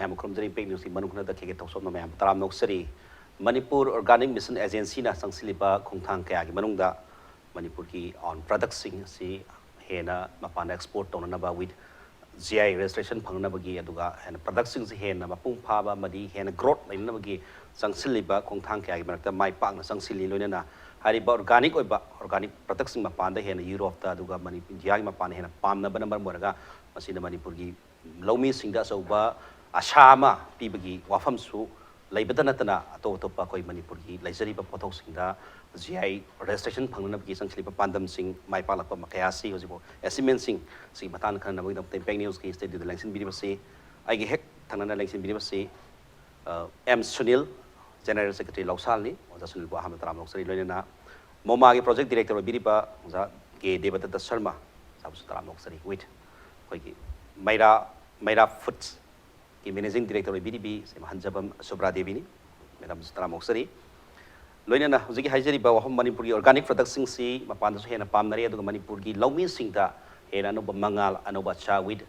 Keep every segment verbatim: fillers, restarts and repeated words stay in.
ꯃꯌꯥꯝꯕꯨ ꯈꯨꯔꯨꯝꯖꯔꯤ꯫ ꯏꯝꯄꯦꯛ ꯅ꯭ꯌꯨꯁꯀꯤ ꯃꯅꯨꯡ ꯍꯨꯠꯅꯗ ꯈꯦꯒꯦ ꯊꯧꯁꯣꯝꯅ ꯃꯌꯥꯝꯕꯨ ꯇꯔꯥꯝꯅ ꯑꯣꯛꯆꯔꯤ꯫ ꯃꯅꯤꯄꯨꯔ ꯑꯣꯔꯒꯥꯅꯤꯛ ꯃꯤꯁꯟ ꯑꯦꯖꯦꯟꯁꯤꯅ ꯆꯪꯁꯤꯜꯂꯤꯕ ꯈꯣꯡꯊꯥꯡ ꯀꯌꯥꯒꯤ ꯃꯅꯨꯡꯗ ꯃꯅꯤꯄꯨꯔꯒꯤ ꯑꯣꯟ ꯄ꯭ꯔꯗꯛꯁꯤꯡ ꯑꯁꯤ ꯍꯦꯟꯅ ꯃꯄꯥꯟꯗ ꯑꯦꯛꯁꯄꯣꯔꯠ ꯇꯧꯅꯅꯕ, with ꯖꯤ ꯑꯥꯏ ꯔꯦꯖꯤꯁꯇ꯭ꯔꯦꯁꯟ ꯐꯪꯅꯅꯕꯒꯤ, ꯑꯗꯨꯒ ꯍꯦꯟꯅ ꯄ꯭ꯔꯗꯛꯁꯤꯡꯁꯤ ꯍꯦꯟꯅ ꯃꯄꯨꯡ ꯐꯥꯕ ꯑꯃꯗꯤ ꯍꯦꯟꯅ ꯒ꯭ꯔꯣꯠ ꯂꯩꯅꯅꯕꯒꯤ ꯆꯪꯁꯤꯜꯂꯤꯕ ꯈꯣꯡꯊꯥꯡ ꯀꯌꯥꯒꯤ ꯃꯔꯛꯇ ꯃꯥꯏ ꯄꯥꯛꯅ ꯆꯪꯁꯤꯜꯂꯤ꯫ ꯂꯣꯏꯅꯅ ꯍꯥꯏꯔꯤꯕ ꯑꯣꯔꯒꯥꯅꯤꯛ ꯑꯣꯏꯕ ꯑꯣꯔꯒꯥꯅꯤꯛ ꯄ꯭ꯔꯗꯛꯁꯤꯡ ꯃꯄꯥꯟꯗ ꯍꯦꯟꯅ ꯌꯨꯔꯣꯞꯇ, ꯑꯗꯨꯒ ꯃꯅꯤ-, ꯏꯟꯗꯤꯌꯥꯒꯤ ꯃꯄꯥꯟꯗ ꯍꯦꯟꯅ ꯄꯥꯝꯅꯕꯅ ꯃꯔꯝ ꯑꯣꯏꯔꯒ ꯃꯁꯤꯅ ꯃꯅꯤꯄꯨꯔꯒꯤ ꯂꯧꯃꯤꯁꯤꯡꯗ ꯑꯆꯧꯕ ꯑꯁꯥ ꯑꯃ ꯄꯤꯕꯒꯤ ꯋꯥꯐꯝꯁꯨ ꯂꯩꯕꯇ ꯅꯠꯇꯅ, ꯑꯇꯣꯞ ꯑꯇꯣꯞꯄ ꯑꯩꯈꯣꯏ ꯃꯅꯤꯄꯨꯔꯒꯤ ꯂꯩꯖꯔꯤꯕ ꯄꯣꯠꯊꯣꯛꯁꯤꯡꯗ ꯖꯤ ꯑꯥꯏ ꯔꯦꯖꯤꯁꯇ꯭ꯔꯦꯁꯟ ꯐꯪꯅꯅꯕꯒꯤ ꯆꯪꯁꯤꯜꯂꯤꯕ ꯄꯥꯟꯗꯝꯁꯤꯡ, ꯃꯥꯏ ꯄꯥꯛꯂꯛꯄ ꯀꯌꯥ ꯑꯁꯤ ꯍꯧꯖꯤꯛꯐꯥꯎ ꯑꯦꯆꯤꯞꯃꯦꯟꯁꯤꯡ ꯁꯤꯒꯤ ꯃꯇꯥꯡꯗ ꯈꯟꯅꯅꯕꯒꯤꯗꯃꯛꯇ ꯏꯝꯄꯦꯛ ꯅ꯭ꯌꯨꯁꯀꯤ ꯁ꯭ꯇꯨꯗꯤꯑꯣꯗ ꯂꯦꯡꯁꯤꯟꯕꯤꯔꯤꯕꯁꯤ, ꯑꯩꯒꯤ ꯍꯦꯛ ꯊꯪꯅꯅ ꯂꯦꯡꯁꯤꯟꯕꯤꯔꯤꯕꯁꯤ, ꯑ, ꯑꯦꯝ ꯁꯨꯅꯤꯜ, ꯖꯦꯅꯔꯦꯜ ꯁꯦꯀ꯭ꯔꯦꯇꯔꯤ ꯂꯧꯁꯥꯜꯅꯤ꯫ ꯑꯣꯖꯥ ꯁꯨꯅꯤꯜꯕꯨ ꯑꯍꯥꯟꯕ ꯇꯔꯥꯝꯅ ꯑꯣꯛꯆꯔꯤ꯫ ꯂꯣꯏꯅꯅ ꯃꯣꯃꯥꯒꯤ ꯄ꯭ꯔꯣꯖꯦꯛ ꯗꯤꯔꯦꯛꯇꯔ ꯑꯣꯏꯕꯤꯔꯤꯕ ꯑꯣꯖꯥ ꯀꯦ ꯗꯦꯕꯗꯠꯇ ꯁꯔꯃ, ꯑꯣꯖꯥꯕꯨꯁꯨ ꯇꯔꯥꯝꯅ ꯑꯣꯛꯆꯔꯤ꯫ With ꯑꯩꯈꯣꯏꯒꯤ ꯃꯩꯔꯥ, ꯃꯩꯔꯥ ꯐꯨꯗꯁ ꯀꯤ ꯃꯦꯅꯦꯖꯤꯡ ꯗꯤꯔꯦꯛꯇꯔ ꯑꯣꯏꯕꯤꯔꯤꯕꯤ ꯁ꯭ꯔꯤꯃ ꯍꯟꯖꯕꯝ ꯁꯨꯕ꯭ꯔꯥ ꯗꯦꯕꯤꯅꯤ꯫ ꯃꯦꯗꯥꯝꯁꯨ ꯇꯔꯥꯝꯅ ꯑꯣꯛꯆꯔꯤ꯫ ꯂꯣꯏꯅꯅ ꯍꯧꯖꯤꯛꯀꯤ ꯍꯥꯏꯖꯔꯤꯕ ꯋꯥꯐꯝ, ꯃꯅꯤꯄꯨꯔꯒꯤ ꯑꯣꯔꯒꯥꯅꯤꯛ ꯄ꯭ꯔꯗꯛꯁꯤꯡꯁꯤ ꯃꯄꯥꯟꯗꯁꯨ ꯍꯦꯟꯅ ꯄꯥꯝꯅꯔꯦ, ꯑꯗꯨꯒ ꯃꯅꯤꯄꯨꯔꯒꯤ ꯂꯧꯃꯤꯁꯤꯡꯗ ꯍꯦꯟꯅ ꯑꯅꯧꯕ ꯃꯉꯥꯜ, ꯑꯅꯧꯕ ꯑꯁꯥ, with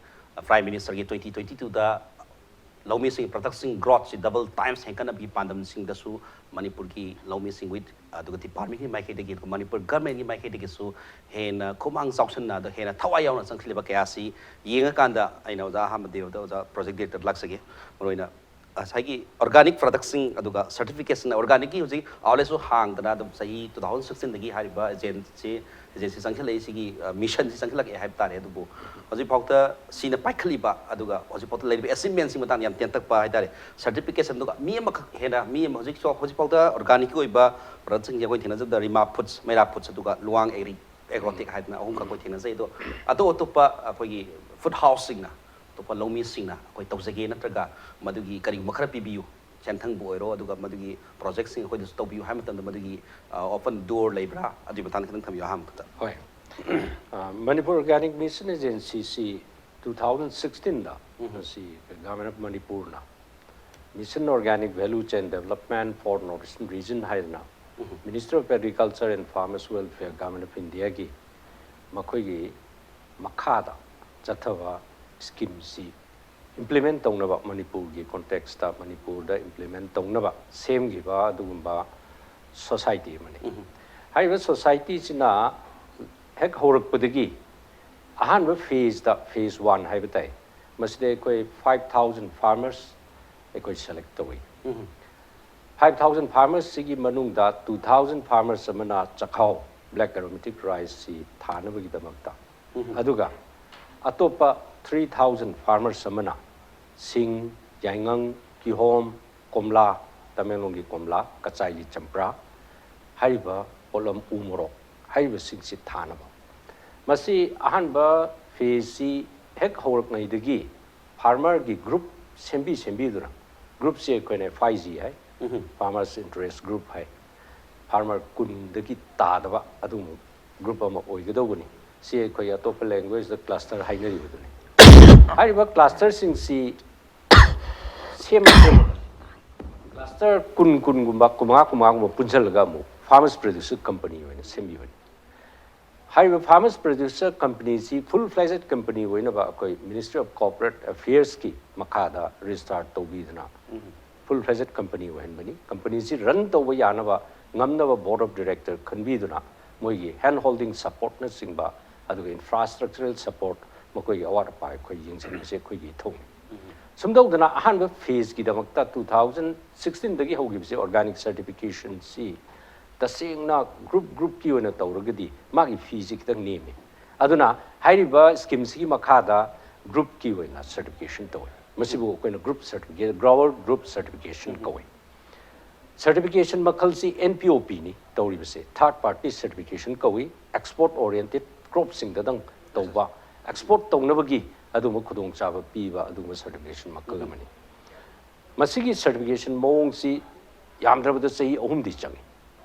Prime Ministerꯒꯤ twenty twenty twoꯗ ꯂꯧꯃꯤꯁꯤꯡꯒꯤ ꯄ꯭ꯔꯗꯛꯁꯤꯡ ꯒ꯭ꯔꯣꯠꯁꯤ double times ꯍꯦꯟꯒꯠꯅꯕꯒꯤ ꯄꯥꯟꯗꯝꯁꯤꯡꯗꯁꯨ ꯃꯅꯤꯄꯨꯔꯒꯤ ꯂꯧꯃꯤꯁꯤꯡ, with ꯑꯗꯨꯒ ꯗꯤꯄꯥꯔꯠꯃꯦꯟꯒꯤ ꯃꯥꯏꯀꯩꯗꯒꯤ, ꯑꯗꯨꯒ ꯃꯅꯤꯄꯨꯔ ꯒꯚꯔꯟꯃꯦꯟꯒꯤ ꯃꯥꯏꯀꯩꯗꯒꯤꯁꯨ ꯍꯦꯟꯅ ꯈꯨꯃꯥꯡ ꯆꯥꯎꯁꯤꯟꯅ, ꯑꯗ ꯍꯦꯟꯅ ꯊꯋꯥꯏ ꯌꯥꯎꯅ ꯆꯪꯁꯤꯜꯂꯤꯕ ꯀꯌꯥ ꯑꯁꯤ ꯌꯦꯡꯉꯀꯥꯟꯗ, ꯑꯩꯅ ꯑꯣꯖꯥ ꯑꯍꯥꯟꯕ ꯗꯦꯕꯗ ꯑꯣꯖꯥ ꯄ꯭ꯔꯣꯖꯦꯛ ꯗꯤꯔꯦꯛꯇꯔ ꯂꯥꯛꯆꯒꯦ꯫ ꯃꯔꯨꯑꯣꯏꯅ ꯉꯁꯥꯏꯒꯤ ꯑꯣꯔꯒꯥꯅꯤꯛ ꯄ꯭ꯔꯗꯛꯁꯤꯡ, ꯑꯗꯨꯒ ꯁꯔꯇꯤꯐꯤꯀꯦꯠꯁꯤꯡ, ꯑꯣꯔꯒꯥꯅꯤꯛꯀꯤ ꯍꯧꯖꯤꯛ ꯑꯥꯎꯠꯂꯦꯠꯁꯨ ꯍꯥꯡꯗꯅ ꯑꯗꯨꯝ ꯆꯍꯤ two thousand sixteenꯗꯒꯤ ꯍꯥꯏꯔꯤꯕ ꯑꯦꯖꯦꯟꯁꯤ, ꯑꯦꯖꯦꯟꯁꯤ ꯆꯪꯁꯤꯜꯂꯛꯏ, ꯁꯤꯒꯤ, ꯑ, ꯃꯤꯁꯟꯁꯤ ꯆꯪꯁꯤꯜꯂꯛꯑꯦ ꯍꯥꯏꯕ ꯇꯥꯔꯦ꯫ ꯑꯗꯨꯕꯨ ꯍꯧꯖꯤꯛꯐꯥꯎꯗ ꯁꯤꯅ ꯄꯥꯏꯈꯠꯂꯤꯕ, ꯑꯗꯨꯒ ꯍꯧꯖꯤꯛꯐꯥꯎꯗ ꯂꯩꯔꯤꯕ ꯑꯦꯆꯤꯞꯃꯦꯟꯁꯤꯡ ꯃꯇꯥꯡꯗ ꯌꯥꯝ ꯇꯦꯟꯇꯛꯄ ꯍꯥꯏꯇꯥꯔꯦ꯫ ꯁꯔꯇꯤꯐꯤꯀꯦꯠꯁꯟꯗꯨꯒ ꯃꯤ ꯑꯃꯈꯛ ꯍꯦꯟꯅ, ꯃꯤ ꯑꯃ ꯍꯧꯖꯤꯛ, ꯍꯧꯖꯤꯛꯐꯥꯎꯗ ꯑꯣꯔꯒꯥꯅꯤꯛꯀꯤ ꯑꯣꯏꯕ ꯄ꯭ꯔꯗꯛꯁꯤꯡꯁꯦ ꯑꯩꯈꯣꯏ ꯊꯦꯡꯅꯖꯕꯗ ꯔꯤꯃꯥ ꯐꯨꯗꯁ, ꯃꯩꯔꯥ ꯐꯨꯗꯁ, ꯑꯗꯨꯒ ꯂꯨꯋꯥꯡ ꯑꯦꯒ꯭ꯔꯤ, ꯑꯦꯒ꯭ꯔꯣꯇꯦꯛ ꯍꯥꯏꯗꯅ ꯑꯍꯨꯝꯈꯛ ꯑꯩꯈꯣꯏ ꯊꯦꯡꯅꯖꯩ꯫ ꯑꯗꯣ ꯑꯇꯣꯞ ꯑꯇꯣꯞꯄ ꯑꯩꯈꯣꯏꯒꯤ ꯐꯨꯗ ꯍꯥꯎꯁꯁꯤꯡꯅ, ꯑꯇꯣꯞꯄ ꯂꯧꯃꯤꯁꯤꯡꯅ ꯑꯩꯈꯣꯏ ꯇꯧꯖꯒꯦ ꯅꯠꯇ꯭ꯔꯒ ꯃꯗꯨꯒꯤ ꯀꯔꯤꯒꯨꯝꯕ ꯈꯔ ꯄꯤꯕꯤꯌꯨ, ꯁꯦꯟꯊꯪꯕꯨ ꯑꯣꯏꯔꯣ, ꯑꯗꯨꯒ ꯃꯗꯨꯒꯤ ꯄ꯭ꯔꯣꯖꯦꯛꯁꯤꯡ ꯑꯩꯈꯣꯏꯗꯁꯨ ꯇꯧꯕꯤꯌꯨ ꯍꯥꯏꯕ ꯃꯇꯝꯗ ꯃꯗꯨꯒꯤ, ꯑ, ꯑꯣꯄꯟ ꯗꯣꯔ ꯂꯩꯕ꯭ꯔꯥ? ꯑꯗꯨꯒꯤ ꯃꯇꯥꯡꯗ ꯈꯤꯇꯪ ꯊꯝꯕꯤꯌꯨ ꯑꯍꯥꯟꯕꯗ꯫ ꯍꯣꯏ꯫ ꯑ, Manipur organic mission agency two thousand sixteenꯗ ꯎꯝ꯫ ꯃꯁꯤ Government of Manipurꯅ Mission Organic Value Chain Development for North Eastern Region ꯍꯥꯏꯗꯅ ꯎꯝ꯫ Ministry of Agriculture and Farmers Welfare, Government of Indiaꯒꯤ ꯃꯈꯣꯏꯒꯤ ꯃꯈꯥꯗ ꯆꯠꯊꯕ ꯁ꯭ꯀꯤꯝꯁꯤ implement ꯇꯧꯅꯕ, ꯃꯅꯤꯄꯨꯔꯒꯤ context ꯇ ꯃꯅꯤꯄꯨꯔꯗ implement ꯇꯧꯅꯕ ꯁꯦꯝꯈꯤꯕ ꯑꯗꯨꯒꯨꯝꯕ society ꯑꯃꯅꯤ꯫ ꯍꯥꯏꯔꯤꯕ society ꯁꯤꯅ ꯍꯦꯛ ꯍꯧꯔꯛꯄꯗꯒꯤ ꯑꯍꯥꯟꯕ phase ꯇ, phase one ꯍꯥꯏꯕ ꯇꯥꯏ, ꯃꯁꯤꯗ ꯑꯩꯈꯣꯏ five thousand farmers ꯑꯩꯈꯣꯏ select ꯇꯧꯏ꯫ Five thousand farmers ꯁꯤꯒꯤ ꯃꯅꯨꯡꯗ two thousand farmers ꯑꯃꯅ ꯆꯥꯛꯍꯥꯎ, black aromatic rice ꯁꯤ ꯊꯥꯅꯕꯒꯤꯗꯃꯛꯇ, ꯑꯗꯨꯒ ꯑꯇꯣꯞꯄ three thousand farmers ꯑꯃꯅ ꯁꯤꯡ, ꯌꯥꯏꯉꯪ, ꯀꯤꯍꯣꯝ, ꯀꯣꯝꯂꯥ, ꯇꯃꯦꯡꯂꯣꯡꯒꯤ ꯀꯣꯝꯂꯥ, ꯀꯆꯥꯏꯒꯤ ꯆꯝꯄ꯭ꯔꯥ, ꯍꯥꯏꯔꯤꯕ ꯄꯣꯠꯂꯝ, ꯎ ꯃꯣꯔꯣꯛ ꯍꯥꯏꯔꯤꯕꯁꯤꯡꯁꯤ ꯊꯥꯅꯕ꯫ ꯃꯁꯤ ꯑꯍꯥꯟꯕ phase ꯁꯤ ꯍꯦꯛ ꯍꯧꯔꯛꯉꯩꯗꯒꯤ farmer ꯒꯤ group ꯁꯦꯝꯕꯤ ꯁꯦꯝꯕꯤꯗꯨꯅ, group ꯁꯤ ꯑꯩꯈꯣꯏꯅ F I G high, Farmers Interest Group high, farmer ꯀꯨꯟꯗꯒꯤ ꯇꯥꯗꯕ ꯑꯗꯨꯒꯨꯝꯕ group ꯑꯃ ꯑꯣꯏꯒꯗꯧꯕꯅꯤ꯫ ꯁꯤ ꯑꯩꯈꯣꯏ ꯑꯇꯣꯞꯄ language ꯇ cluster ꯍꯥꯏꯅꯔꯤꯕꯗꯨꯅꯤ꯫ ꯍꯥꯏꯔꯤꯕ cluster ꯁꯤꯡꯁꯤ ꯁꯦꯝꯕ ꯁꯦꯝꯕ cluster ꯀꯨꯟ, ꯀꯨꯟꯒꯨꯝꯕ, ꯀꯨꯟꯃꯉꯥ, ꯀꯨꯟꯃꯉꯥꯒꯨꯝꯕ ꯄꯨꯟꯁꯤꯜꯂꯒ ꯑꯃꯨꯛ farmers producer company ꯑꯣꯏꯅ ꯁꯦꯝꯕꯤꯕꯅꯤ꯫ ꯍꯥꯏꯔꯤꯕ farmers producer company ꯁꯤ full fledged company ꯑꯣꯏꯅꯕ ꯑꯩꯈꯣꯏ Ministry of Corporate Affairs ꯀꯤ ꯃꯈꯥꯗ register ꯇꯧꯕꯤꯗꯨꯅ full fledged company ꯑꯣꯏꯍꯟꯕꯅꯤ꯫ Company ꯁꯤ run ꯇꯧꯕ ꯌꯥꯅꯕ ꯉꯝꯅꯕ board of director ꯈꯟꯕꯤꯗꯨꯅ ꯃꯣꯏꯒꯤ hand holding support ꯅꯆꯤꯡꯕ, ꯑꯗꯨꯒ infrastructural support, ꯃꯈꯣꯏꯒꯤ ꯑꯋꯥꯠ ꯑꯄꯥ ꯑꯩꯈꯣꯏ ꯌꯦꯡꯁꯤꯟꯕꯁꯦ ꯑꯩꯈꯣꯏꯒꯤ ꯏꯊꯧꯅꯤ꯫ ꯁꯨꯝ ꯇꯧꯗꯅ ꯑꯍꯥꯟꯕ phase ꯀꯤꯗꯃꯛꯇ two thousand sixteen ꯗꯒꯤ ꯍꯧꯈꯤꯕꯁꯦ organic certification ꯁꯤ ꯇꯁꯦꯡꯅ group group ꯀꯤ ꯑꯣꯏꯅ ꯇꯧꯔꯒꯗꯤ ꯃꯥꯒꯤ fee ꯁꯤ ꯈꯤꯇꯪ ꯅꯦꯝꯃꯤ꯫ ꯑꯗꯨꯅ ꯍꯥꯏꯔꯤꯕ scheme ꯁꯤꯒꯤ ꯃꯈꯥꯗ group ꯀꯤ ꯑꯣꯏꯅ certification ꯇꯧꯏ꯫ ꯃꯁꯤꯕꯨ ꯑꯩꯈꯣꯏꯅ group certificate, grower group certification ꯀꯧꯏ꯫ Certification ꯃꯈꯜꯁꯤ N P O P ꯅꯤ ꯇꯧꯔꯤꯕꯁꯦ, third party certification ꯀꯧꯏ꯫ Export oriented crop ꯁꯤꯡꯗꯗꯪ ꯇꯧꯕ, export ꯇꯧꯅꯕꯒꯤ ꯑꯗꯨꯒꯨꯝꯕ ꯈꯨꯗꯣꯡꯆꯥꯕ ꯄꯤꯕ ꯑꯗꯨꯒꯨꯝꯕ certification ꯃꯈꯜ ꯑꯃꯅꯤ꯫ ꯃꯁꯤꯒꯤ certification ꯃꯑꯣꯡꯁꯤ ꯌꯥꯝꯗ꯭ꯔꯕꯗ ꯆꯍꯤ ꯑꯍꯨꯝꯗꯤ ꯆꯪꯏ꯫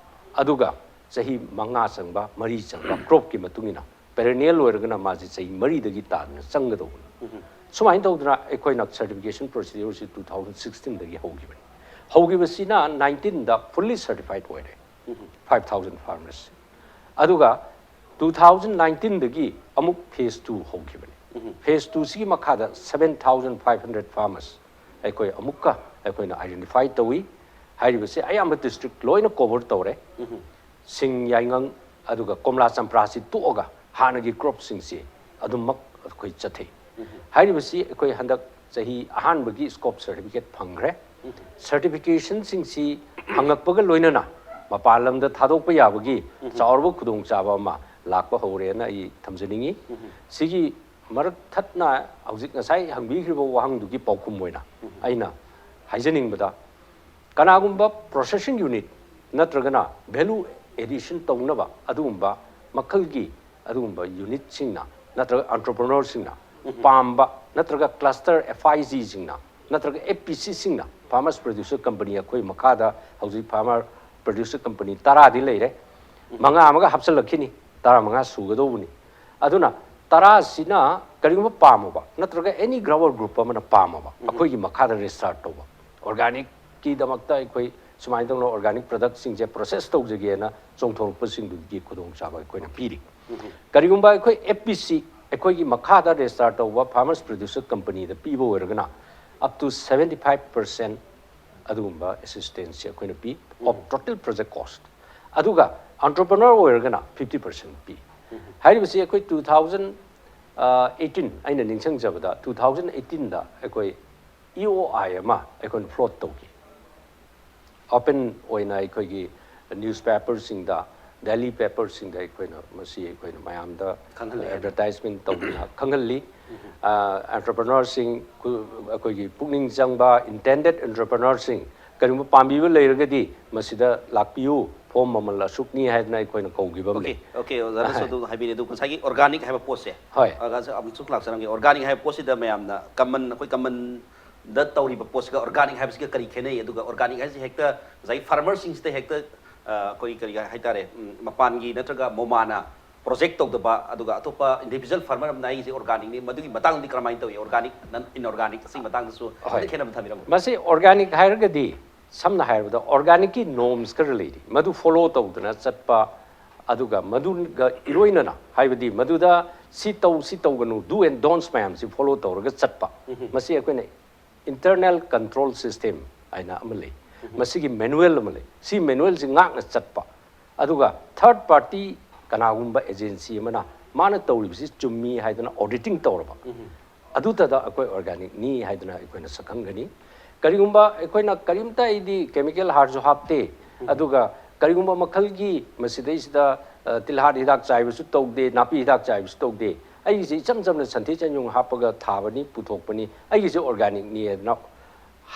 ꯑꯗꯨꯒ ꯆꯍꯤ ꯃꯉꯥ ꯆꯪꯕ, ꯃꯔꯤ ꯆꯪꯕ, crop ꯀꯤ ꯃꯇꯨꯡ ꯏꯟꯅ, perennial ꯑꯣꯏꯔꯒꯅ ꯃꯥꯁꯤ ꯆꯍꯤ ꯃꯔꯤꯗꯒꯤ ꯇꯥꯗꯅ ꯆꯪꯒꯗꯧꯕꯅꯤ꯫ ꯁꯨꯃꯥꯏꯅ ꯇꯧꯗꯅ ꯑꯩꯈꯣꯏꯅ certification procedure ꯁꯤ two thousand sixteen ꯗꯒꯤ ꯍꯧꯈꯤꯕꯅꯤ꯫ ꯍꯧꯈꯤꯕꯁꯤꯅ nineteen ꯗ fully certified ꯑꯣꯏꯔꯦ, five thousand farmers꯫ ꯑꯗꯨꯒ two thousand nineteen ꯗꯒꯤ ꯑꯃꯨꯛ phase two ꯍꯧꯈꯤꯕꯅꯤ꯫ ꯐꯦꯁ ꯇꯨꯁꯤꯒꯤ ꯃꯈꯥꯗ seven thousand five hundred farmers ꯑꯩꯈꯣꯏ ꯑꯃꯨꯛꯀ ꯑꯩꯈꯣꯏꯅ identify ꯇꯧꯏ꯫ ꯍꯥꯏꯔꯤꯕꯁꯤ ꯑꯌꯥꯝꯕ district ꯂꯣꯏꯅ cover ꯇꯧꯔꯦ꯫ ꯁꯤꯡ, ꯌꯥꯏꯉꯪ, ꯑꯗꯨꯒ ꯀꯣꯝꯂꯥ, ꯆꯝꯄ꯭ꯔꯥꯁꯤ ꯇꯣꯛꯑꯒ ꯍꯥꯟꯅꯒꯤ cropꯁꯤꯡꯁꯤ ꯑꯗꯨꯃꯛ ꯑꯩꯈꯣꯏ ꯆꯠꯊꯩ꯫ ꯍꯥꯏꯔꯤꯕꯁꯤ ꯑꯩꯈꯣꯏ ꯍꯟꯗꯛ ꯆꯍꯤ ꯑꯍꯥꯟꯕꯒꯤ scope certificate ꯐꯪꯈ꯭ꯔꯦ꯫ Certificationꯁꯤꯡꯁꯤ ꯐꯪꯉꯛꯄꯒ ꯂꯣꯏꯅꯅ ꯃꯄꯥꯟ ꯂꯝꯗ ꯊꯥꯗꯣꯛꯄ ꯌꯥꯕꯒꯤ ꯆꯥꯎꯔꯕ ꯈꯨꯗꯣꯡꯆꯥꯕ ꯑꯃ ꯂꯥꯛꯄ ꯍꯧꯔꯦꯅ ꯑꯩ ꯊꯝꯖꯅꯤꯡꯏ꯫ ꯁꯤꯒꯤ ꯃꯔꯛ ꯊꯠꯅ ꯍꯧꯖꯤꯛ ꯉꯁꯥꯏ ꯍꯪꯕꯤꯈ꯭ꯔꯤꯕ ꯋꯥꯍꯪꯗꯨꯒꯤ ꯄꯥꯎꯈꯨꯝ ꯑꯣꯏꯅ ꯑꯩꯅ ꯍꯥꯏꯖꯅꯤꯡꯕꯗ, ꯀꯅꯥꯒꯨꯝꯕ processing unit ꯅꯠꯇ꯭ꯔꯒꯅ value addition ꯇꯧꯅꯕ ꯑꯗꯨꯒꯨꯝꯕ ꯃꯈꯜꯒꯤ ꯑꯗꯨꯒꯨꯝꯕ unitꯁꯤꯡꯅ ꯅꯠꯇ꯭ꯔꯒ entrepreneurꯁꯤꯡꯅ ꯄꯥꯝꯕ, ꯅꯠꯇ꯭ꯔꯒ cluster F I Gꯁꯤꯡꯅ ꯅꯠꯇ꯭ꯔꯒ F P Cꯁꯤꯡꯅ, farmers producer company, ꯑꯩꯈꯣꯏ ꯃꯈꯥꯗ ꯍꯧꯖꯤꯛ farmer producer company ꯇꯔꯥꯗꯤ ꯂꯩꯔꯦ, ꯃꯉꯥ ꯑꯃꯒ ꯍꯥꯞꯆꯤꯜꯂꯛꯈꯤꯅꯤ, ꯇꯔꯥꯃꯉꯥ ꯁꯨꯒꯗꯧꯕꯅꯤ꯫ ꯑꯗꯨꯅ ꯇꯔꯥꯁꯤꯅ ꯀꯔꯤꯒꯨꯝꯕ ꯄꯥꯝꯃꯕ ꯅꯠꯇ꯭ꯔꯒ any grower group ꯑꯃꯅ ꯄꯥꯝꯃꯕ, ꯑꯩꯈꯣꯏꯒꯤ ꯃꯈꯥꯗ register ꯇꯧꯕ, organicꯀꯤꯗꯃꯛꯇ ꯑꯩꯈꯣꯏ ꯁꯨꯃꯥꯏꯅ ꯇꯧꯅ organic productꯁꯤꯡꯁꯦ process ꯇꯧꯖꯒꯦꯅ ꯆꯣꯡꯊꯣꯔꯛꯄꯁꯤꯡꯗꯨꯒꯤ ꯈꯨꯗꯣꯡꯆꯥꯕ ꯑꯩꯈꯣꯏꯅ ꯄꯤꯔꯤ꯫ ꯀꯔꯤꯒꯨꯝꯕ ꯑꯩꯈꯣꯏ F P C, ꯑꯩꯈꯣꯏꯒꯤ ꯃꯈꯥꯗ register ꯇꯧꯕ farmers producer companyꯗ ꯄꯤꯕ ꯑꯣꯏꯔꯒꯅ up to seventy five percent ꯑꯗꯨꯒꯨꯝꯕ assistance ꯑꯩꯈꯣꯏꯅ ꯄꯤ, of total project cost꯫ ꯑꯗꯨꯒ entrepreneur ꯑꯣꯏꯔꯒꯅ fifty percent ꯄꯤ꯫ ꯍꯥꯏꯔꯤꯕꯁꯤ ꯑꯩꯈꯣꯏ two thousand eighteen, ꯑꯩꯅ ꯅꯤꯡꯁꯤꯡꯖꯕꯗ two thousand eighteenꯗ ꯑꯩꯈꯣꯏ E O I ꯑꯃ ꯑꯩꯈꯣꯏꯅ float ꯇꯧꯈꯤ꯫ Open ꯑꯣꯏꯅ ꯑꯩꯈꯣꯏꯒꯤ newspaperꯁꯤꯡꯗ, daily paperꯁꯤꯡꯗ ꯑꯩꯈꯣꯏꯅ ꯃꯁꯤ ꯑꯩꯈꯣꯏꯅ ꯃꯌꯥꯝꯗ advertisement ꯇꯧꯗꯨꯅ ꯈꯪꯍꯜꯂꯤ꯫ ꯑ, entrepreneurꯁꯤꯡ, ꯈꯨ-, ꯑꯩꯈꯣꯏꯒꯤ ꯄꯨꯛꯅꯤꯡ ꯆꯪꯕ intended entrepreneurꯁꯤꯡ ꯀꯔꯤꯒꯨꯝꯕ ꯄꯥꯝꯕꯤꯕ ꯂꯩꯔꯒꯗꯤ ꯃꯁꯤꯗ ꯂꯥꯛꯄꯤꯌꯨ, form ꯃꯃꯜ ꯑꯁꯨꯛꯅꯤ ꯍꯥꯏꯗꯅ ꯑꯩꯈꯣꯏꯅ ꯀꯧꯈꯤꯕ ꯑꯃ ꯑꯣꯀꯦ, ꯂꯩ꯫ ꯑꯣꯀꯦ, ꯑꯣꯖꯥꯅꯁꯨ ꯑꯍꯣꯏ꯫ ꯑꯗꯨ ꯍꯥꯏꯕꯤꯔꯦ꯫ ꯑꯗꯨ ꯉꯁꯥꯏꯒꯤ organic ꯍꯥꯏꯕ ꯄꯣꯠꯁꯦ, ꯍꯣꯏ꯫ ꯑꯣꯖꯥꯁꯨ ꯑꯃꯨꯛꯁꯨ ꯂꯥꯛꯆꯔꯝꯒꯦ꯫ Organic ꯍꯥꯏꯕ ꯄꯣꯠꯁꯤꯗ ꯃꯌꯥꯝꯅ common, ꯑꯩꯈꯣꯏ commonꯗ ꯇꯧꯔꯤꯕ ꯄꯣꯠꯁꯤꯒ organic ꯍꯥꯏꯕꯁꯤꯒ ꯀꯔꯤ ꯈꯦꯠꯅꯩ? ꯑꯗꯨꯒ organic ꯍꯥꯏꯁꯤ ꯍꯦꯛꯇ ꯉꯁꯥꯏꯒꯤ farmerꯁꯤꯡꯁꯤꯗ ꯍꯦꯛꯇ, ꯑ, ꯑꯩꯈꯣꯏ ꯀꯔꯤ ꯍꯥꯏꯇꯥꯔꯦ, ꯎꯝ, ꯃꯄꯥꯟꯒꯤ ꯅꯠꯇ꯭ꯔꯒ ꯃꯣꯃꯥꯅ project ꯇꯧꯗꯕ, ꯑꯗꯨꯒ ꯑꯇꯣꯞꯄ individual farmer ꯑꯃꯅ ꯑꯩꯒꯤꯁꯦ organicꯅꯤ, ꯃꯗꯨꯒꯤ ꯃꯇꯥꯡꯗꯗꯤ ꯀꯔꯝꯍꯥꯏꯅ ꯇꯧꯏ? Organic, non inorganic, ꯑꯁꯤꯒꯤ ꯃꯇꯥꯡꯗꯁꯨ ꯍꯣꯏ꯫ ꯈꯤꯇꯪ ꯈꯦꯠꯅꯕ ꯊꯝꯕꯤꯔꯝꯃꯨ꯫ ꯃꯁꯤ organic ꯍꯥꯏꯔꯒꯗꯤ, ꯁꯝꯅ ꯍꯥꯏꯔꯕꯗ, organicꯀꯤ norms ꯈꯔ ꯂꯩꯔꯤ, ꯃꯗꯨ follow ꯇꯧꯗꯅ ꯆꯠꯄ ꯑꯗꯨꯒ ꯃꯗꯨꯒ ꯏꯔꯣꯏꯅꯅ, ꯍꯥꯏꯕꯗꯤ ꯃꯗꯨꯗ ꯁꯤ ꯇꯧ, ꯁꯤ ꯇꯧꯒꯅꯨ, do and don'ts ꯃꯌꯥꯝꯁꯤ follow ꯇꯧꯔꯒ ꯆꯠꯄ, ꯃꯁꯤ ꯑꯩꯈꯣꯏꯅ internal control system ꯍꯥꯏꯅ ꯑꯃ ꯂꯩ꯫ ꯃꯁꯤꯒꯤ manual ꯑꯃ ꯂꯩ꯫ ꯁꯤ manualꯁꯤ ꯉꯥꯛꯅ ꯆꯠꯄ꯫ ꯑꯗꯨꯒ third party ꯀꯅꯥꯒꯨꯝꯕ agency ꯑꯃꯅ ꯃꯥꯅ ꯇꯧꯔꯤꯕꯁꯤ ꯆꯨꯝꯃꯤ ꯍꯥꯏꯗꯅ auditing ꯇꯧꯔꯕ, ꯑꯗꯨꯇꯗ ꯑꯩꯈꯣꯏ organicꯅꯤ ꯍꯥꯏꯗꯅ ꯑꯩꯈꯣꯏꯅ ꯁꯛꯈꯪꯒꯅꯤ꯫ ꯀꯔꯤꯒꯨꯝꯕ ꯑꯩꯈꯣꯏꯅ ꯀꯔꯤꯝꯇ ꯑꯩꯗꯤ chemical ꯍꯥꯔꯁꯨ ꯍꯥꯞꯇꯦ, ꯑꯗꯨꯒ ꯀꯔꯤꯒꯨꯝꯕ ꯃꯈꯜꯒꯤ ꯃꯁꯤꯗꯩꯁꯤꯗ, ꯑ, ꯇꯤꯜꯍꯥꯠ ꯍꯤꯗꯥꯛ ꯆꯥꯏꯕꯁꯨ ꯇꯧꯗꯦ, ꯅꯥꯄꯤ ꯍꯤꯗꯥꯛ ꯆꯥꯏꯕꯁꯨ ꯇꯧꯗꯦ, ꯑꯩꯒꯤꯁꯦ ꯏꯆꯝ ꯆꯝꯅ ꯁꯟꯊꯤ ꯁꯟꯌꯨꯡ ꯍꯥꯞꯄꯒ ꯊꯥꯕꯅꯤ, ꯄꯨꯊꯣꯛꯄꯅꯤ, ꯑꯩꯒꯤꯁꯦ organicꯅꯤ ꯍꯥꯏꯗꯅ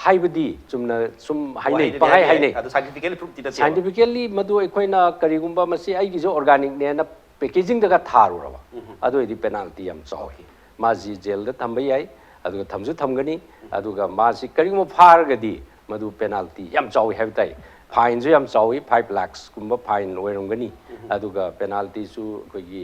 ꯍꯥꯏꯕꯗꯤ ꯆꯨꯝꯅ ꯁꯨꯝ ꯍꯥꯏꯅꯩ, ꯋꯥꯍꯩꯗꯗꯤ ꯄꯪꯍꯥꯏ ꯍꯥꯏꯕ ꯌꯥꯏ, ꯍꯥꯏꯅꯩ꯫ ꯑꯗꯣ scientifically proof ꯇꯤ ꯅꯠꯇꯦꯕ꯫ Scientifically ꯃꯗꯨ ꯑꯩꯈꯣꯏꯅ ꯀꯔꯤꯒꯨꯝꯕ ꯃꯁꯤ ꯑꯩꯒꯤꯁꯦ organicꯅꯦꯅ packagingꯗꯒ ꯊꯥꯔꯨꯔꯕ, ꯑꯗꯨ ꯑꯣꯏꯔꯗꯤ penalty ꯌꯥꯝ ꯆꯥꯎꯏ꯫ ꯃꯥꯁꯤ ꯖꯦꯜꯗ ꯊꯝꯕ ꯌꯥꯏ, ꯑꯗꯨꯒ ꯊꯝꯁꯨ ꯊꯝꯒꯅꯤ, ꯑꯗꯨꯒ ꯃꯥꯁꯤ ꯀꯔꯤꯒꯨꯝꯕ ꯐꯥꯔꯒꯗꯤ ꯃꯗꯨ penalty ꯌꯥꯝ ꯆꯥꯎꯏ ꯍꯥꯏꯕ ꯇꯥꯏ꯫ Fineꯁꯨ ꯌꯥꯝ ꯆꯥꯎꯏ, five lakhsꯀꯨꯝꯕ fine ꯑꯣꯏꯔꯝꯒꯅꯤ꯫ ꯑꯗꯨꯒ penaltyꯁꯨ ꯑꯩꯈꯣꯏꯒꯤ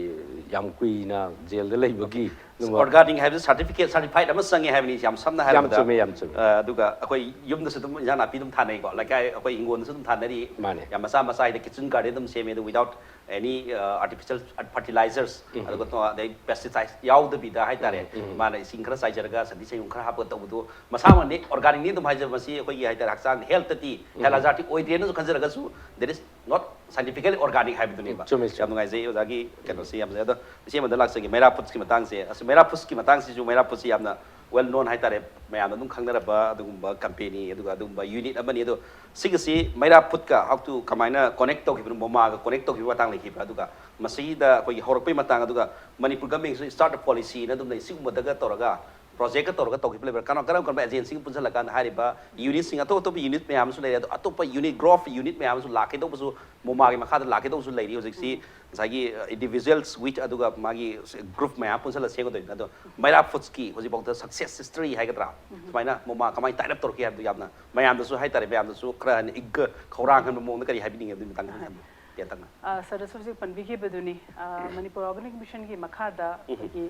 ꯌꯥꯝ ꯀꯨꯏꯅ ꯖꯦꯜꯗ ꯂꯩꯕꯒꯤ ꯑꯗꯨꯒꯨꯝꯕ organic ꯍꯥꯏꯕꯁꯤ certificate, certified ꯑꯃ ꯆꯪꯉꯦ ꯍꯥꯏꯕꯅꯤ, ꯌꯥꯝ ꯁꯝꯅ ꯌꯥꯝ ꯍꯥꯏꯔꯕꯗ꯫ ꯆꯨꯝꯃꯦ, ꯌꯥꯝ ꯆꯨꯝꯃꯦ꯫ ꯑ, ꯑꯗꯨꯒ ꯑꯩꯈꯣꯏ ꯌꯨꯝꯗꯁꯨ ꯑꯗꯨꯝ ꯏꯟꯖꯥꯡ ꯅꯥꯄꯤ ꯑꯗꯨꯝ ꯊꯥꯅꯩꯀꯣ, ꯂꯩꯀꯥꯏ ꯑꯩꯈꯣꯏ ꯍꯤꯡꯒꯣꯜꯗꯁꯨ ꯑꯗꯨꯝ ꯊꯥꯅꯔꯤ꯫ ꯃꯥꯅꯦ꯫ ꯌꯥꯝ ꯃꯆꯥ ꯃꯆꯥ ꯍꯥꯏꯗꯤ kitchen garden ꯑꯗꯨꯝ ꯁꯦꯝꯃꯦ, ꯑꯗꯨ without any, ꯑ, artificial fertilizers, ꯑꯗꯨꯒ ꯑꯗꯩ pesticides ꯌꯥꯎꯗꯕꯤꯗ ꯍꯥꯏꯇꯥꯔꯦ꯫ ꯃꯥꯅ ꯏꯁꯤꯡ ꯈꯔ ꯆꯥꯏꯖꯔꯒ ꯁꯟꯊꯤ ꯁꯟꯌꯨꯡ ꯈꯔ ꯍꯥꯞꯄꯒ ꯇꯧꯕꯗꯣ ꯃꯁꯥꯃꯛꯅꯤ organicꯅꯤ ꯑꯗꯨꯝ ꯍꯥꯏꯖꯕ, ꯃꯁꯤ ꯑꯩꯈꯣꯏꯒꯤ ꯍꯥꯏꯇꯥꯔꯦ ꯍꯛꯆꯥꯡꯗ healthꯇꯗꯤ health hazardꯇꯤ ꯑꯣꯏꯗ꯭ꯔꯦꯅꯁꯨ ꯈꯟꯖꯔꯒꯁꯨ, there is not scientifically organic ꯍꯥꯏꯕꯗꯨꯅꯦꯕ꯫ ꯎꯝ, ꯆꯨꯝꯃꯦ, ꯆꯨꯝꯃꯦ꯫ ꯌꯥꯝ ꯅꯨꯡꯉꯥꯏꯖꯩ ꯑꯣꯖꯥꯒꯤ ꯀꯩꯅꯣꯁꯤ ꯌꯥꯝꯅ꯫ ꯑꯗꯣ ꯏꯆꯦ ꯑꯃꯗ ꯂꯥꯛꯆꯒꯦ, ꯃꯩꯔꯥ Foodsꯀꯤ ꯃꯇꯥꯡꯁꯦ꯫ ꯑꯁ, ꯃꯩꯔꯥ Foodsꯀꯤ ꯃꯇꯥꯡꯁꯤꯁꯨ, ꯃꯩꯔꯥ Foodsꯁꯤ ꯌꯥꯝꯅ well known ꯍꯥꯏꯇꯥꯔꯦ, ꯃꯌꯥꯝꯅ ꯑꯗꯨꯝ ꯈꯪꯅꯔꯕ ꯑꯗꯨꯒꯨꯝꯕ company, ꯑꯗꯨꯒ ꯑꯗꯨꯒꯨꯝꯕ unit ꯑꯃꯅꯤ꯫ ꯑꯗꯣ ꯁꯤꯒꯤꯁꯤ ꯃꯩꯔꯥ Foodꯀ how to, ꯀꯃꯥꯏꯅ connect ꯇꯧꯈꯤꯕꯅꯣ, ꯃꯣꯃꯥꯒ connect ꯇꯧꯈꯤꯕ ꯃꯇꯥꯡ ꯂꯩꯈꯤꯕ꯭ꯔꯥ? ꯑꯗꯨꯒ ꯃꯁꯤꯗ ꯑꯩꯈꯣꯏꯒꯤ ꯍꯧꯔꯛꯄꯒꯤ ꯃꯇꯥꯡ, ꯑꯗꯨꯒ ꯃꯅꯤꯄꯨꯔ governmentꯁꯨ start policyꯅ ꯑꯗꯨꯝ ꯂꯩ, ꯁꯤꯒꯨꯝꯕꯗꯒ ꯇꯧꯔꯒ projectꯀ ꯇꯧꯔꯒ ꯇꯧꯈꯤꯕ ꯂꯩꯕ꯭ꯔꯥ? ꯀꯔꯝ, ꯀꯔꯝ ꯀꯔꯝꯕ agencyꯒ ꯄꯨꯟꯁꯤꯜꯂꯛꯀꯥꯟꯗ ꯍꯥꯏꯔꯤꯕ unitꯁꯤꯡ, ꯑꯇꯣꯞ ꯑꯇꯣꯞꯄ unit ꯃꯌꯥꯝ ꯑꯃꯁꯨ ꯂꯩꯔꯦ, ꯑꯗꯣ ꯑꯇꯣꯞꯄ unit, growth unit ꯃꯌꯥꯝ ꯑꯃꯁꯨ ꯂꯥꯛꯀꯗꯧꯕꯁꯨ, ꯃꯣꯃꯥꯒꯤ ꯃꯈꯥꯗ ꯂꯥꯛꯀꯗꯧꯕꯁꯨ ꯂꯩꯔꯤ꯫ ꯍꯧꯖꯤꯛꯁꯤ ꯉꯁꯥꯏꯒꯤ, ꯑ, individuals with ꯑꯗꯨꯒ ꯃꯥꯒꯤ group ꯃꯌꯥꯝ ꯄꯨꯟꯁꯤꯜꯂ ꯁꯦꯝꯒꯗꯣꯏꯅꯤ꯫ ꯑꯗꯣ ꯃꯩꯔꯥ Foodsꯀꯤ ꯍꯧꯖꯤꯛꯐꯥꯎꯗ success history ꯍꯥꯏꯒꯗ꯭ꯔꯥ, ꯁꯨꯃꯥꯏꯅ ꯃꯣꯃꯥ ꯀꯃꯥꯏꯅ tie up ꯇꯧꯔꯛꯈꯤ ꯍꯥꯏꯕꯗꯨ ꯌꯥꯝꯅ ꯃꯌꯥꯝꯗꯁꯨ ꯍꯥꯏꯇꯥꯔꯦ, ꯃꯌꯥꯝꯗꯁꯨ ꯈꯔ ꯍꯦꯟꯅ ꯏꯒ ꯈꯧꯔꯥꯡꯍꯟꯕ ꯃꯑꯣꯡꯗ ꯀꯔꯤ ꯍꯥꯏꯕꯤꯅꯤꯡꯉꯦ ꯑꯗꯨꯒꯤ ꯃꯇꯥꯡꯗ ꯈꯤꯇꯪ ꯇꯦꯟꯇꯛꯅ꯫ ꯑ, ꯁꯔꯗꯁꯨ ꯍꯧꯖꯤꯛ ꯄꯟꯕꯤꯈꯤꯕꯗꯨꯅꯤ, ꯑ, ꯃꯅꯤꯄꯨꯔ Organic Missionꯒꯤ ꯃꯈꯥꯗ ꯑꯩꯈꯣꯏꯒꯤ,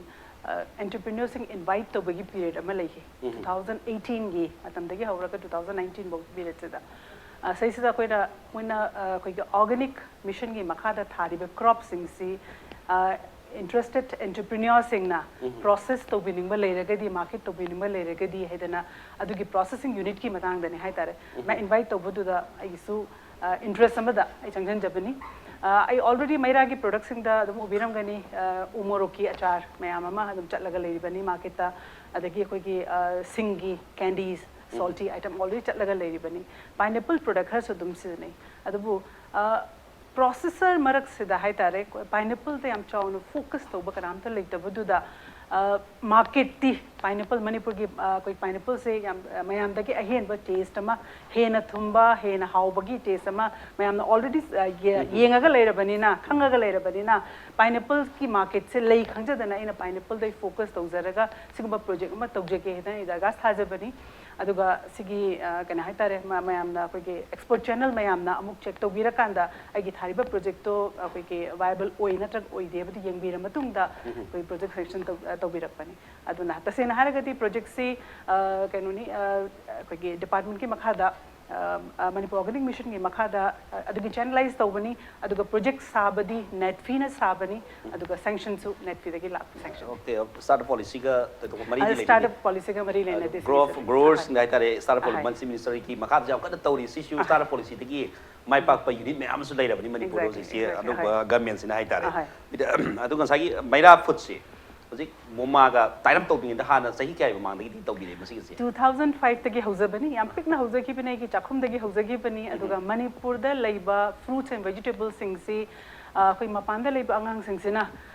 ꯑ, entrepreneurꯁꯤꯡ invite ꯇꯧꯕꯒꯤ period ꯑꯃ ꯂꯩꯈꯤ꯫ Two thousand eighteenꯒꯤ ꯃꯇꯝꯗꯒꯤ ꯍꯧꯔꯒ two thousand nineteen ꯐꯥꯎꯒꯤ periodꯁꯤꯗ꯫ ꯑ, ꯁꯤꯁꯤꯗ ꯑꯩꯈꯣꯏꯅ ꯃꯣꯏꯅ, ꯑ, ꯑꯩꯈꯣꯏꯒꯤ ꯑꯣꯔꯒꯥꯅꯤꯛ ꯃꯤꯁꯟꯒꯤ ꯃꯈꯥꯗ ꯊꯥꯔꯤꯕ ꯀ꯭ꯔꯣꯞꯁꯤꯡꯁꯤ, ꯑ, ꯏꯟꯇꯔꯦꯁꯇꯦꯠ ꯑꯦꯟꯇꯔꯄ꯭ꯔꯤꯅ꯭ꯌꯣꯔꯁꯤꯡꯅ ꯄ꯭ꯔꯣꯁꯦꯁ ꯇꯧꯕꯤꯅꯤꯡꯕ ꯂꯩꯔꯒꯗꯤ, ꯃꯥꯔꯀꯦꯠ ꯇꯧꯕꯤꯅꯤꯡꯕ ꯂꯩꯔꯒꯗꯤ ꯍꯥꯏꯗꯅ, ꯑꯗꯨꯒꯤ ꯄ꯭ꯔꯣꯁꯦꯁꯤꯡ ꯌꯨꯅꯤꯠꯀꯤ ꯃꯇꯥꯡꯗꯅꯤ ꯍꯥꯏꯇꯥꯔꯦ꯫ ꯃꯥ ꯏꯟꯚꯥꯏꯠ ꯇꯧꯕꯗꯨꯗ ꯑꯩꯒꯤꯁꯨ, ꯑ, ꯏꯟꯇꯔꯦꯁ ꯑꯃꯗ ꯑꯩ ꯆꯪꯁꯤꯟꯖꯕꯅꯤ꯫ ꯑ, ꯑꯩ ꯑꯣꯜꯔꯦꯗꯤ ꯃꯩꯔꯥꯒꯤ ꯄ꯭ꯔꯣꯗꯛꯁꯤꯡꯗ ꯑꯗꯨꯝ ꯎꯕꯤꯔꯝꯒꯅꯤ, ꯑ, ꯎ ꯃꯣꯔꯣꯛꯀꯤ ꯑꯆꯥꯔ ꯃꯌꯥꯝ ꯑꯃ ꯑꯗꯨꯝ ꯆꯠꯂꯒ ꯂꯩꯔꯤꯕꯅꯤ ꯃꯥꯔꯀꯦꯠꯇ, ꯑꯗꯒꯤ ꯑꯩꯈꯣꯏꯒꯤ, ꯑ, ꯁꯤꯡꯒꯤ ꯀꯦꯟꯗꯤꯁ, ꯁꯣꯜꯇꯤ ꯑꯥꯏꯇꯝ ꯑꯣꯜꯔꯦꯗꯤ ꯆꯠꯂꯒ ꯂꯩꯔꯤꯕꯅꯤ꯫ ꯄꯥꯏꯅꯦꯄꯜ ꯄ꯭ꯔꯣꯗꯛ ꯈꯔꯁꯨ ꯑꯗꯨꯝ ꯁꯤꯖꯤꯟꯅꯩ꯫ ꯑꯗꯨꯕꯨ, ꯑ, ꯄ꯭ꯔꯣꯁꯦꯁꯔ ꯃꯔꯛꯁꯤꯗ ꯍꯥꯏꯇꯥꯔꯦ, ꯄꯥꯏꯅꯦꯄꯜꯗ ꯌꯥꯝ ꯆꯥꯎꯅ ꯐꯣꯀꯁ ꯇꯧꯕ ꯀꯅꯥꯝꯇ ꯂꯩꯇꯕꯗꯨꯗ, ꯑ, ꯃꯥꯔꯀꯦꯠꯇꯤ ꯄꯥꯏꯅꯦꯄꯜ, ꯃꯅꯤꯄꯨꯔꯒꯤ, ꯑ, ꯑꯩꯈꯣꯏ ꯄꯥꯏꯅꯦꯄꯜꯁꯦ ꯌꯥꯝ, ꯑ, ꯃꯌꯥꯝꯗꯒꯤ ꯑꯍꯦꯟꯕ ꯇꯦꯁ ꯑꯃ, ꯍꯦꯟꯅ ꯊꯨꯝꯕ, ꯍꯦꯟꯅ ꯍꯥꯎꯕꯒꯤ ꯇꯦꯁ ꯑꯃ ꯃꯌꯥꯝꯅ ꯑꯣꯜꯔꯦꯗꯤ, ꯑ, ꯌꯦ-, ꯌꯦꯡꯉꯒ ꯂꯩꯔꯕꯅꯤꯅ, ꯈꯪꯉꯒ ꯂꯩꯔꯕꯅꯤꯅ, ꯄꯥꯏꯅꯦꯄꯜꯒꯤ ꯃꯥꯔꯀꯦꯠꯁꯦ ꯂꯩ ꯈꯪꯖꯗꯅ ꯑꯩꯅ ꯄꯥꯏꯅꯦꯄꯜꯗ ꯐꯣꯀꯁ ꯇꯧꯖꯔꯒ ꯁꯤꯒꯨꯝꯕ ꯄ꯭ꯔꯣꯖꯦꯛ ꯑꯃ ꯇꯧꯖꯒꯦ ꯍꯥꯏꯗꯅ ꯑꯩ ꯗꯔꯈꯥꯁ ꯊꯥꯖꯕꯅꯤ꯫ ꯑꯗꯨꯒ ꯁꯤꯒꯤ, ꯑ, ꯀꯩꯅꯣ ꯍꯥꯏꯇꯥꯔꯦ, ꯃ-, ꯃꯌꯥꯝꯅ ꯑꯩꯈꯣꯏꯒꯤ ꯑꯦꯛꯁꯄꯔꯠ ꯆꯦꯅꯦꯜ ꯃꯌꯥꯝꯅ ꯑꯃꯨꯛ ꯆꯦꯛ ꯇꯧꯕꯤꯔꯀꯥꯟꯗ ꯑꯩꯒꯤ ꯊꯥꯔꯤꯕ ꯄ꯭ꯔꯣꯖꯦꯛꯇꯣ ꯑꯩꯈꯣꯏꯒꯤ ꯚꯥꯏꯕꯜ ꯑꯣꯏ ꯅꯠꯇ꯭ꯔꯒ ꯑꯣꯏꯗꯦ ꯍꯥꯏꯕꯗꯨ ꯌꯦꯡꯕꯤꯔ ꯃꯇꯨꯡꯗ ꯑꯩꯈꯣꯏ ꯄ꯭ꯔꯣꯖꯦꯛ ꯁꯦꯂꯦꯛꯁꯟ ꯇꯧ-, ꯑ, ꯇꯧꯕꯤꯔꯛꯄꯅꯤ꯫ ꯑꯗꯨꯅ ꯇꯁꯦꯡꯅ ꯍꯥꯏꯔꯒꯗꯤ ꯄ꯭ꯔꯣꯖꯦꯛꯁꯤ, ꯑ, ꯀꯩꯅꯣꯅꯤ, ꯑ, ꯑꯩꯈꯣꯏꯒꯤ ꯗꯤꯄꯥꯔꯠꯃꯦꯟꯠꯀꯤ ꯃꯈꯥꯗ, ꯑ, ꯑ, ꯃꯅꯤꯄꯨꯔ ꯑꯣꯔꯒꯥꯅꯤꯛ ꯃꯤꯁꯟꯒꯤ ꯃꯈꯥꯗ, ꯑ, ꯑꯗꯨꯒꯤ ꯆꯦꯅꯦꯂꯥꯏꯁ ꯇꯧꯕꯅꯤ꯫ ꯑꯗꯨꯒ ꯄ꯭ꯔꯣꯖꯦꯛ ꯁꯥꯕꯗꯤ ꯅꯦꯠꯐꯤꯅ ꯁꯥꯕꯅꯤ, ꯑꯗꯨꯒ ꯁꯦꯡꯁꯟꯁꯨ ꯅꯦꯠꯐꯤꯗꯒꯤ ꯂꯥꯛꯄ ꯁꯦꯡꯁꯟ꯫ ꯑꯣꯀꯦ, ꯁ꯭ꯇꯥꯔꯠ ꯑꯞ ꯄꯣꯂꯤꯁꯤꯒ ꯀꯩꯗꯧꯕ ꯃꯔꯤꯗꯤ ꯂꯩꯅꯗꯦ꯫ ꯁ꯭ꯇꯥꯔꯠ ꯑꯞ ꯄꯣꯂꯤꯁꯤꯒ ꯃꯔꯤ ꯂꯩꯅꯗꯦ ꯒ꯭ꯔꯣ ꯁꯤꯒꯤꯁꯦ꯫ ꯒ꯭ꯔꯣꯋꯔꯁꯤꯡꯗ ꯍꯥꯏꯇꯥꯔꯦ, ꯁ꯭ꯇꯥꯔꯠ ꯑꯞ ꯑꯍꯣꯏ꯫ ꯃꯟꯁꯤ ꯃꯤꯅꯤꯁꯇꯔꯒꯤ ꯃꯈꯥꯗꯁꯨ ꯌꯥꯝ ꯀꯟꯅ ꯇꯧꯔꯤ꯫ ꯁꯤꯁꯨ ꯁ꯭ꯇꯥꯔꯠ ꯑꯞ ꯄꯣꯂꯤꯁꯤꯗꯒꯤ ꯃꯥꯏ ꯄꯥꯛꯄ ꯌꯨꯅꯤꯠ ꯃꯌꯥꯝ ꯑꯃꯁꯨ ꯂꯩꯔꯕꯅꯤ ꯃꯅꯤꯄꯨꯔꯗ Exactly, ꯍꯧꯖꯤꯛꯁꯦ, exactly, ꯑꯅꯧꯕ ꯑꯍꯣꯏ꯫ ꯒꯃꯦꯟꯁꯤꯅ ꯍꯥꯏꯇꯥꯔꯦ꯫ ꯑꯍꯣꯏ꯫ ꯑꯗꯨ ꯉꯁꯥꯏꯒꯤ ꯃꯩꯔꯥ ꯐꯨꯗꯁꯤ ꯍꯧꯖꯤꯛ ꯃꯣꯃꯥꯒ ꯇꯥꯏ ꯑꯞ ꯇꯧꯗ꯭ꯔꯤꯉꯩꯗ ꯍꯥꯟꯅ ꯆꯍꯤ ꯀꯌꯥꯒꯤ ꯃꯃꯥꯡꯗꯒꯤꯗꯤ ꯇꯧꯕꯤꯔꯦ ꯃꯁꯤꯒꯤꯁꯦ? ꯇꯨ ꯊꯥꯎꯖꯟ ꯐꯥꯏꯚꯇꯒꯤ ꯍꯧꯖꯕꯅꯤ, ꯌꯥꯝ ꯄꯤꯛꯅ ꯍꯧꯖꯈꯤꯕꯅꯤ, ꯑꯩꯒꯤ ꯆꯥꯛꯈꯨꯝꯗꯒꯤ ꯍꯧꯖꯈꯤꯕꯅꯤ꯫ ꯑꯗꯨꯒ ꯃꯅꯤꯄꯨꯔꯗ ꯂꯩꯕ ꯐ꯭ꯔꯨꯠꯁ ꯑꯦꯟ ꯚꯦꯖꯤꯇꯦꯕꯜꯁꯤꯡꯁꯤ, ꯑ, ꯑꯩꯈꯣꯏ ꯃꯄꯥꯟꯗ ꯂꯩꯕ ꯑꯉꯥꯡꯁꯤꯡꯁꯤꯅ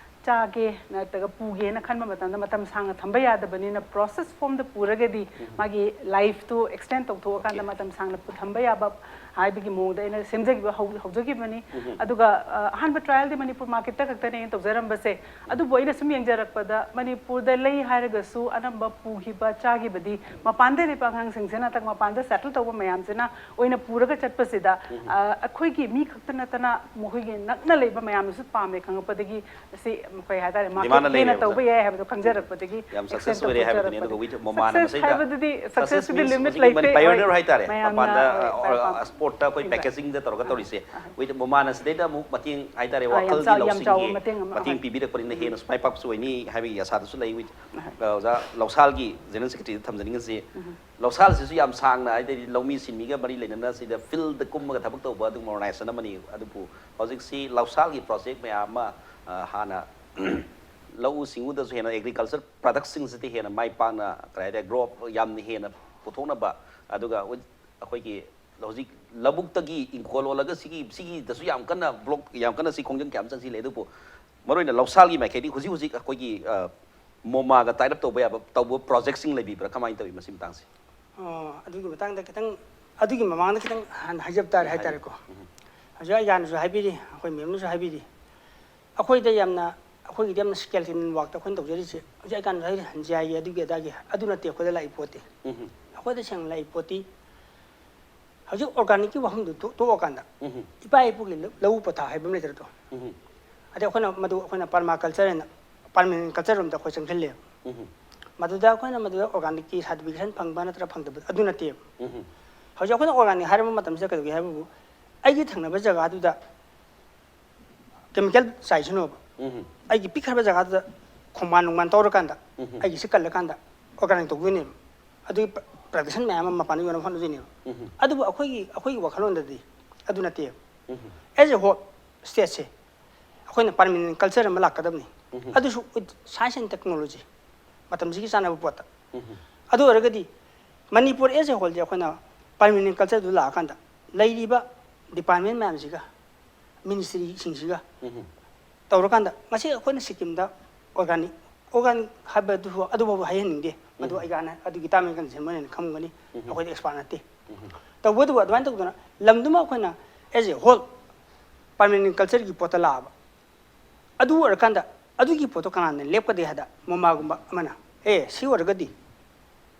ꯆꯥꯒꯦ ꯅꯠꯇ꯭ꯔꯒ ꯄꯨꯒꯦꯅ ꯈꯟꯕ ꯃꯇꯝꯗ ꯃꯇꯝ ꯁꯥꯡꯅ ꯊꯝꯕ ꯌꯥꯗꯕꯅꯤꯅ, ꯄ꯭ꯔꯣꯁꯦꯁ ꯐꯣꯝꯗ ꯄꯨꯔꯒꯗꯤ ꯃꯥꯒꯤ ꯂꯥꯏꯐꯇꯨ ꯑꯦꯛꯁꯇꯦꯟ ꯇꯧꯊꯣꯛꯑꯀꯥꯟꯗ Okay. ꯃꯇꯝ ꯁꯥꯡꯅ ꯊꯝꯕ ꯌꯥꯕ ꯍꯥꯏꯕꯒꯤ ꯃꯑꯣꯡꯗ ꯑꯩꯅ ꯁꯦꯝꯖꯈꯤꯕ ꯍꯧ- ꯍꯧꯖꯈꯤꯕꯅꯤ꯫ ꯑꯗꯨꯒ ꯑ, ꯑꯍꯥꯟꯕ trial ꯗꯤ ꯃꯅꯤꯄꯨꯔ market ꯇ ꯈꯛꯇꯅꯦ ꯑꯩꯅ ꯇꯧꯖꯔꯝꯕꯁꯦ꯫ ꯑꯗꯨꯕꯨ ꯑꯩꯅ ꯁꯨꯝ ꯌꯦꯡꯖꯔꯛꯄꯗ ꯃꯅꯤꯄꯨꯔꯗ ꯂꯩ ꯍꯥꯏꯔꯒꯁꯨ ꯑꯅꯝꯕ ꯄꯨꯈꯤꯕ ꯆꯥꯈꯤꯕꯗꯤ ꯃꯄꯥꯟꯗ ꯂꯩꯕ ꯑꯉꯥꯡꯁꯤꯡꯁꯤꯅ ꯅꯠꯇ꯭ꯔꯒ ꯃꯄꯥꯟꯗ settle ꯇꯧꯕ ꯃꯌꯥꯝꯁꯤꯅ ꯑꯣꯏꯅ ꯄꯨꯔꯒ ꯆꯠꯄꯁꯤꯗ ꯑ, ꯑꯩꯈꯣꯏꯒꯤ ꯃꯤ ꯈꯛꯇ ꯅꯠꯇꯅ ꯃꯈꯣꯏꯒꯤ ꯅꯛꯅ ꯂꯩꯕ ꯃꯌꯥꯝꯅꯁꯨ ꯄꯥꯝꯃꯦ ꯈꯪꯉꯛꯄꯗꯒꯤ ꯁꯤ ꯀꯩ ꯍꯥꯏꯇꯥꯔꯦ, market ꯗꯤꯃꯥꯟꯅ ꯍꯦꯟꯅ ꯂꯩꯔꯦꯕ ꯇꯧꯕ ꯑꯣꯖꯥ꯫ ꯌꯥꯏ ꯍꯥꯏꯕꯗꯣ ꯈꯪꯖꯔꯛꯄꯗꯒꯤ ꯌꯥꯝ extend success ꯇꯧꯕ ꯑꯣꯏꯔꯦ ꯍꯥꯏꯕꯗꯨꯅꯦ꯫ ꯊꯣꯛꯆꯔꯛꯄꯗꯒꯤ꯫ ꯑꯗꯨꯒ with ꯃꯣꯃꯥꯅ success ꯃꯁꯤꯗ ꯍꯥꯏꯕꯗꯨꯗꯤ success success ꯇꯨꯗꯤ means limit ꯍꯧꯖꯤꯛꯀꯤ ꯃꯅꯤ ꯂꯩꯇꯦ꯫ Pioneer ꯍꯣꯏ, ꯍꯥꯏꯇꯥꯔꯦ꯫ ꯃꯌꯥꯝꯅ, ꯃꯄꯥꯟꯗ, ꯍꯣꯏ, ꯑ, ꯍꯣꯏ, ꯑ, sport ꯇ ꯑꯩꯈꯣꯏ exactly꯫ Packaging ꯗ ꯇꯧꯔꯒ ꯑꯥ, ꯇꯧꯔꯤꯁꯦ꯫ ꯑꯥ꯫ With ꯃꯣꯃꯥꯅ ꯁꯤꯗꯩꯗ ꯑꯃꯨꯛ ꯃꯇꯦꯡ ꯍꯥꯏꯇꯥꯔꯦ, ꯑꯥ, ꯌꯥꯝ ꯋꯥꯈꯜꯒꯤ ꯆꯥꯎ-, ꯌꯥꯝ ꯆꯥꯎꯕ ꯂꯧꯁꯤꯡꯒꯤ ꯃꯇꯦꯡ ꯑꯃ, ꯃꯇꯦꯡ ꯍꯣꯏ꯫ ꯄꯤꯕꯤꯔꯛꯄꯅꯤꯅ ꯎꯝ꯫ ꯍꯦꯟꯅꯁꯨ ꯃꯥꯏ ꯄꯥꯛꯄꯁꯨ ꯑꯣꯏꯅꯤ ꯍꯥꯏꯕꯒꯤ ꯑꯁꯥꯗꯨꯁꯨ ꯂꯩ꯫ With, ꯑꯍꯣꯏ꯫ ꯑ, ꯑꯣꯖꯥ ꯂꯧꯁꯥꯜꯒꯤ General Secretary ꯗ ꯊꯝꯖꯅꯤꯡꯉꯤꯁꯤ, ꯎꯝ꯫ ꯂꯧꯁꯥꯜꯁꯤꯁꯨ ꯌꯥꯝ ꯁꯥꯡꯅ ꯍꯥꯏꯗꯤ ꯂꯧꯃꯤ ꯁꯤꯟꯃꯤꯒ ꯃꯔꯤ ꯂꯩꯅꯅ ꯁꯤꯗ field ꯗ ꯀꯨꯝꯃꯒ ꯊꯕꯛ ꯇꯧꯕ ꯑꯗꯨꯒꯨꯝꯕ organization ꯑꯃꯅꯤ꯫ ꯑꯗꯨꯕꯨ ꯍꯧꯖꯤꯛꯁꯤ ꯂꯧꯁꯥꯜꯒꯤ project ꯃꯌꯥꯝ ꯑꯃ, ꯑ, ꯍꯥꯟꯅ ꯂꯧꯎ ꯁꯤꯡꯎꯗꯁꯨ ꯍꯦꯟꯅ agriculture product ꯁꯤꯡꯁꯤꯗꯤ ꯍꯦꯟꯅ ꯃꯥꯏ ꯄꯥꯛꯅ ꯀꯔꯤ ꯍꯥꯏꯇꯥꯔꯦ, grow up ꯌꯥꯝꯅ ꯍꯦꯟꯅ ꯄꯨꯊꯣꯛꯅꯕ, ꯑꯗꯨꯒ ꯑꯩꯈꯣꯏꯒꯤ ꯍꯧꯖꯤꯛ ꯂꯧꯕꯨꯛꯇꯒꯤ ꯏꯪꯈꯣꯜ ꯂꯣꯜꯂꯒ ꯁꯤꯒꯤ, ꯁꯤꯒꯤꯗꯁꯨ ꯌꯥꯝ ꯀꯟꯅ block, ꯌꯥꯝ ꯀꯟꯅ ꯁꯤ ꯈꯣꯡꯖꯪ ꯀꯌꯥ ꯑꯃ ꯆꯪꯁꯤꯜꯂꯦ꯫ ꯑꯗꯨꯕꯨ ꯃꯔꯨꯑꯣꯏꯅ ꯂꯧꯁꯥꯜꯒꯤ ꯃꯥꯏꯀꯩꯗꯤ ꯍꯧꯖꯤꯛ ꯍꯧꯖꯤꯛ ꯑꯩꯈꯣꯏꯒꯤ, ꯑ, ꯃꯣꯃꯥꯒ tie up ꯇꯧꯕ ꯌꯥꯕ ꯇꯧꯕ project ꯁꯤꯡ ꯂꯩꯕꯤꯕ꯭ꯔꯥ? ꯀꯃꯥꯏꯅ ꯇꯧꯏ ꯃꯁꯤ ꯃꯇꯥꯡꯁꯦ? ꯑꯣ, ꯑꯗꯨꯒꯤ ꯃꯇꯥꯡꯗ ꯈꯤꯇꯪ, ꯑꯗꯨꯒꯤ ꯃꯃꯥꯡꯗ ꯈꯤꯇꯪ ꯍꯥꯟꯅ ꯍꯥꯏꯖꯕ ꯇꯥꯔꯦ ꯎꯝ, ꯍꯥꯏꯇꯥꯔꯦꯀꯣ꯫ ꯍꯥꯏꯕꯤꯌꯨ꯫ ꯎꯝ꯫ ꯍꯧꯖꯤꯛ ꯑꯩ ꯌꯥꯅꯁꯨ ꯍꯥꯏꯕꯤꯔꯤ, ꯑꯩꯈꯣꯏ ma'am ꯅꯁꯨ ꯍꯥꯏꯕꯤꯔꯤ꯫ ꯑꯩꯈꯣꯏꯗ ꯌꯥꯝꯅ, ꯑꯩꯈꯣꯏꯒꯤꯗꯤ ꯌꯥꯝꯅ skeleton work ꯇ ꯑꯩꯈꯣꯏꯅ ꯇꯧꯖꯔꯤꯁꯦ꯫ ꯍꯧꯖꯤꯛ ꯑꯩ ꯀꯥꯟꯗ ꯍꯥꯏꯔꯤ ꯍꯟꯖꯥꯏꯒꯤ ꯑꯗꯨꯒꯤ ꯑꯗꯥꯒꯤ ꯑꯗꯨ ꯅꯠꯇꯦ ꯑꯩꯈꯣꯏꯗ ꯂꯥꯛꯏ ꯄꯣꯠꯇꯤ꯫ ꯎꯝ꯫ ꯑꯩꯈꯣꯏꯗ ꯁꯦꯡꯅ ꯂꯥꯛꯏ ꯄꯣꯠꯇꯤ ꯍꯧꯖꯤꯛ organic ꯀꯤ ꯋꯥꯐꯝꯗꯨ ꯇꯣ-, ꯇꯣꯛꯑꯀꯥꯟꯗ ꯎꯝ꯫ ꯏꯄꯥ ꯏꯄꯨꯒꯤ ꯂꯧ-, ꯂꯧꯎ ꯄꯊꯥ ꯍꯥꯏꯕ ꯑꯃ ꯂꯩꯇ꯭ꯔꯗꯣ? ꯎꯝ꯫ ꯑꯗꯩ ꯑꯩꯈꯣꯏꯅ ꯃꯗꯨ ꯑꯩꯈꯣꯏꯅ permaculture ꯍꯥꯏꯅ permanent culture ꯔꯣꯝꯗ ꯑꯩꯈꯣꯏ ꯆꯪꯁꯤꯜꯂꯦꯕ꯫ ꯎꯝ꯫ ꯃꯗꯨꯗ ꯑꯩꯈꯣꯏꯅ ꯃꯗꯨꯗ organic ꯀꯤ certification ꯐꯪꯕ ꯅꯠꯇ꯭ꯔꯒ ꯐꯪꯗꯕ ꯑꯗꯨ ꯅꯠꯇꯦꯕ꯫ ꯎꯝ꯫ ꯍꯧꯖꯤꯛ ꯑꯩꯈꯣꯏꯅ organic ꯍꯥꯏꯔꯕ ꯃꯇꯝꯁꯤꯗ ꯀꯩꯗꯧꯒꯦ ꯍꯥꯏꯕꯕꯨ ꯑꯩꯒꯤ ꯊꯪꯅꯕ ꯖꯒꯥꯗꯨꯗ chemical ꯆꯥꯏꯁꯅꯨꯕ꯫ ꯎꯝ꯫ ꯑꯩꯒꯤ ꯄꯤꯛꯈ꯭ꯔꯕ ꯖꯒꯥꯗꯨꯗ ꯈꯣꯡꯕꯥꯟ ꯅꯨꯡꯕꯥꯟ ꯇꯧꯔꯀꯥꯟꯗ ꯎꯝ꯫ ꯑꯩꯒꯤꯁꯤ ꯀꯜꯂꯀꯥꯟꯗ organic ꯇꯧꯗꯣꯏꯅꯦꯕ꯫ ꯑꯗꯨꯒꯤ ꯄ-, production ꯃꯌꯥꯝ ꯑꯃ ꯃꯄꯥꯟꯗ ꯌꯣꯟꯅꯕ ꯍꯣꯠꯅꯗꯣꯏꯅꯦꯕ꯫ ꯎꯝ꯫ ꯑꯗꯨꯕꯨ ꯑꯩꯈꯣꯏꯒꯤ, ꯑꯩꯈꯣꯏꯒꯤ ꯋꯥꯈꯜꯂꯣꯟꯗꯗꯤ ꯑꯗꯨ ꯅꯠꯇꯦꯕ꯫ ꯎꯝ꯫ As a whole state ꯁꯦ ꯑꯩꯈꯣꯏꯅ permanent culture ꯑꯃ ꯂꯥꯛꯀꯗꯕꯅꯤ꯫ ꯎꯝ꯫ ꯑꯗꯨꯁꯨ with science and technology, ꯃꯇꯝꯁꯤꯒꯤ ꯆꯥꯟꯅꯕ ꯄꯣꯠꯇ꯫ ꯎꯝ꯫ ꯑꯗꯨ ꯑꯣꯏꯔꯒꯗꯤ ꯃꯅꯤꯄꯨꯔ as a whole ꯁꯦ ꯑꯩꯈꯣꯏꯅ permanent culture ꯗꯨ ꯂꯥꯛꯑꯀꯥꯟꯗ ꯂꯩꯔꯤꯕ department ꯃꯌꯥꯝꯁꯤꯒ, ministry ꯁꯤꯡꯁꯤꯒ ꯎꯝ꯫ ꯇꯧꯔꯀꯥꯟꯗ ꯉꯁꯤ ꯑꯩꯈꯣꯏꯅ ꯁꯤꯛꯀꯤꯝꯗ organic, organic ꯍꯥꯏꯕꯗꯨ ꯑꯗꯨꯐꯥꯎꯕ ꯍꯥꯏꯍꯟꯅꯤꯡꯗꯦ꯫ ꯃꯗꯨ ꯎꯝ꯫ ꯑꯩꯒꯤ ꯑꯅ-, ꯑꯗꯨꯒꯤ term and condition ꯃꯣꯏꯅ ꯍꯦꯟꯅ ꯈꯪꯉꯝꯒꯅꯤ꯫ ꯎꯝ꯫ ꯑꯩꯈꯣꯏꯗꯤ expert ꯅꯠꯇꯦ꯫ ꯇꯧꯕꯇꯕꯨ ꯑꯗꯨꯃꯥꯏꯅ ꯇꯧꯗꯅ ꯂꯝꯗꯨꯃ ꯑꯩꯈꯣꯏꯅ as a whole permanent cultureꯒꯤ ꯄꯣꯠꯇ ꯂꯥꯛꯑꯕ꯫ ꯑꯗꯨ ꯑꯣꯏꯔꯀꯥꯟꯗ ꯑꯗꯨꯒꯤ ꯄꯣꯠꯇꯣ ꯀꯅꯥꯅ ꯂꯦꯞꯀꯗꯦ ꯍꯥꯏꯗ ꯃꯣꯃꯥꯒꯨꯝꯕ ꯑꯃꯅ, ꯑꯦ, ꯁꯤ ꯑꯣꯏꯔꯒꯗꯤ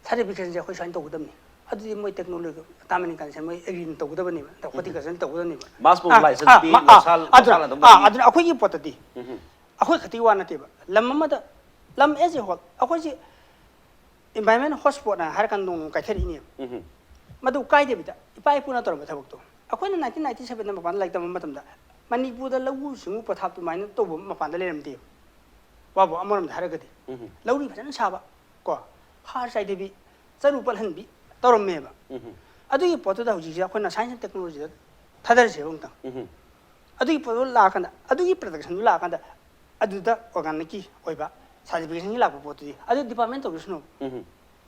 certificationꯁꯦ ꯑꯩꯈꯣꯏ ꯁꯨꯃꯥꯏꯅ ꯇꯧꯒꯗꯕꯅꯤ꯫ ꯑꯗꯨꯗꯤ ꯃꯣꯏ technology permanent culture, ꯃꯣꯏ agriꯅ ꯇꯧꯒꯗꯕꯅꯦꯕ, ꯅꯠꯇ꯭ꯔꯒ horticultureꯅ ꯇꯧꯒꯗꯕꯅꯦꯕ꯫ Mass mobilizationꯗꯤ ꯑꯥ, ꯑꯥ, ꯃꯁꯥ- ꯑꯗꯨꯅ, ꯃꯁꯥꯅ ꯑꯗꯨꯝ ꯑꯥ, ꯂꯥꯛꯏ꯫ ꯑꯗꯨꯅ ꯑꯩꯈꯣꯏꯒꯤ ꯄꯣꯠꯇꯗꯤ ꯑꯩꯈꯣꯏ ꯈꯛꯇꯒꯤ ꯋꯥ ꯅꯠꯇꯦꯕ꯫ ꯂꯝ ꯑꯃꯗ, ꯂꯝ as a whole, ꯑꯩꯈꯣꯏꯁꯤ environment hotspotꯅ ꯍꯥꯏꯔꯀꯥꯟꯗ ꯅꯣꯡꯃ ꯀꯥꯏꯊꯔꯛꯏꯅꯦꯕ꯫ ꯃꯗꯨ ꯀꯥꯏꯗꯕꯤꯗ ꯏꯄꯥ ꯏꯄꯨꯅ ꯇꯧꯔꯝꯕ ꯊꯕꯛꯇꯣ ꯑꯩꯈꯣꯏꯅ nineteen ninety sevenꯗ ꯃꯄꯥꯟꯗ ꯂꯥꯏꯔꯤꯛ ꯇꯝꯕ ꯃꯇꯝꯗ ꯃꯅꯤꯄꯨꯔꯗ ꯂꯧꯎ ꯁꯤꯡꯎ ꯄꯊꯥꯞ ꯑꯗꯨꯃꯥꯏꯅ ꯇꯧꯕ ꯃꯄꯥꯟꯗ ꯂꯩꯔꯝꯗꯦꯕ꯫ ꯋꯥꯕꯨ ꯑꯃꯔꯣꯝꯗ ꯍꯥꯏꯔꯒꯗꯤ ꯂꯧꯔꯤ ꯐꯖꯅ ꯁꯥꯕ, ꯀꯣ, ꯍꯥꯔ ꯆꯥꯏꯗꯕꯤ, ꯆꯔꯨ ꯄꯠꯍꯟꯕꯤ ꯇꯧꯔꯝꯃꯦꯕ꯫ ꯑꯗꯨꯒꯤ ꯄꯣꯠꯇꯨꯗ ꯍꯧꯖꯤꯛꯁꯦ ꯑꯩꯈꯣꯏꯅ science and technologyꯗ ꯊꯥꯗꯔꯁꯦꯕ ꯑꯃꯨꯛꯇꯪ꯫ ꯑꯗꯨꯒꯤ ꯄꯣꯠꯇꯨ ꯂꯥꯛꯑꯀꯥꯟꯗ, ꯑꯗꯨꯒꯤ productionꯗꯨ ꯂꯥꯛꯑꯀꯥꯟꯗ ꯑꯗꯨꯗ organicꯀꯤ ꯑꯣꯏꯕ certificationꯒꯤ ꯂꯥꯛꯄ ꯄꯣꯠꯇꯨꯗꯤ ꯑꯗꯨ department ꯇꯧꯔꯁꯅꯨ꯫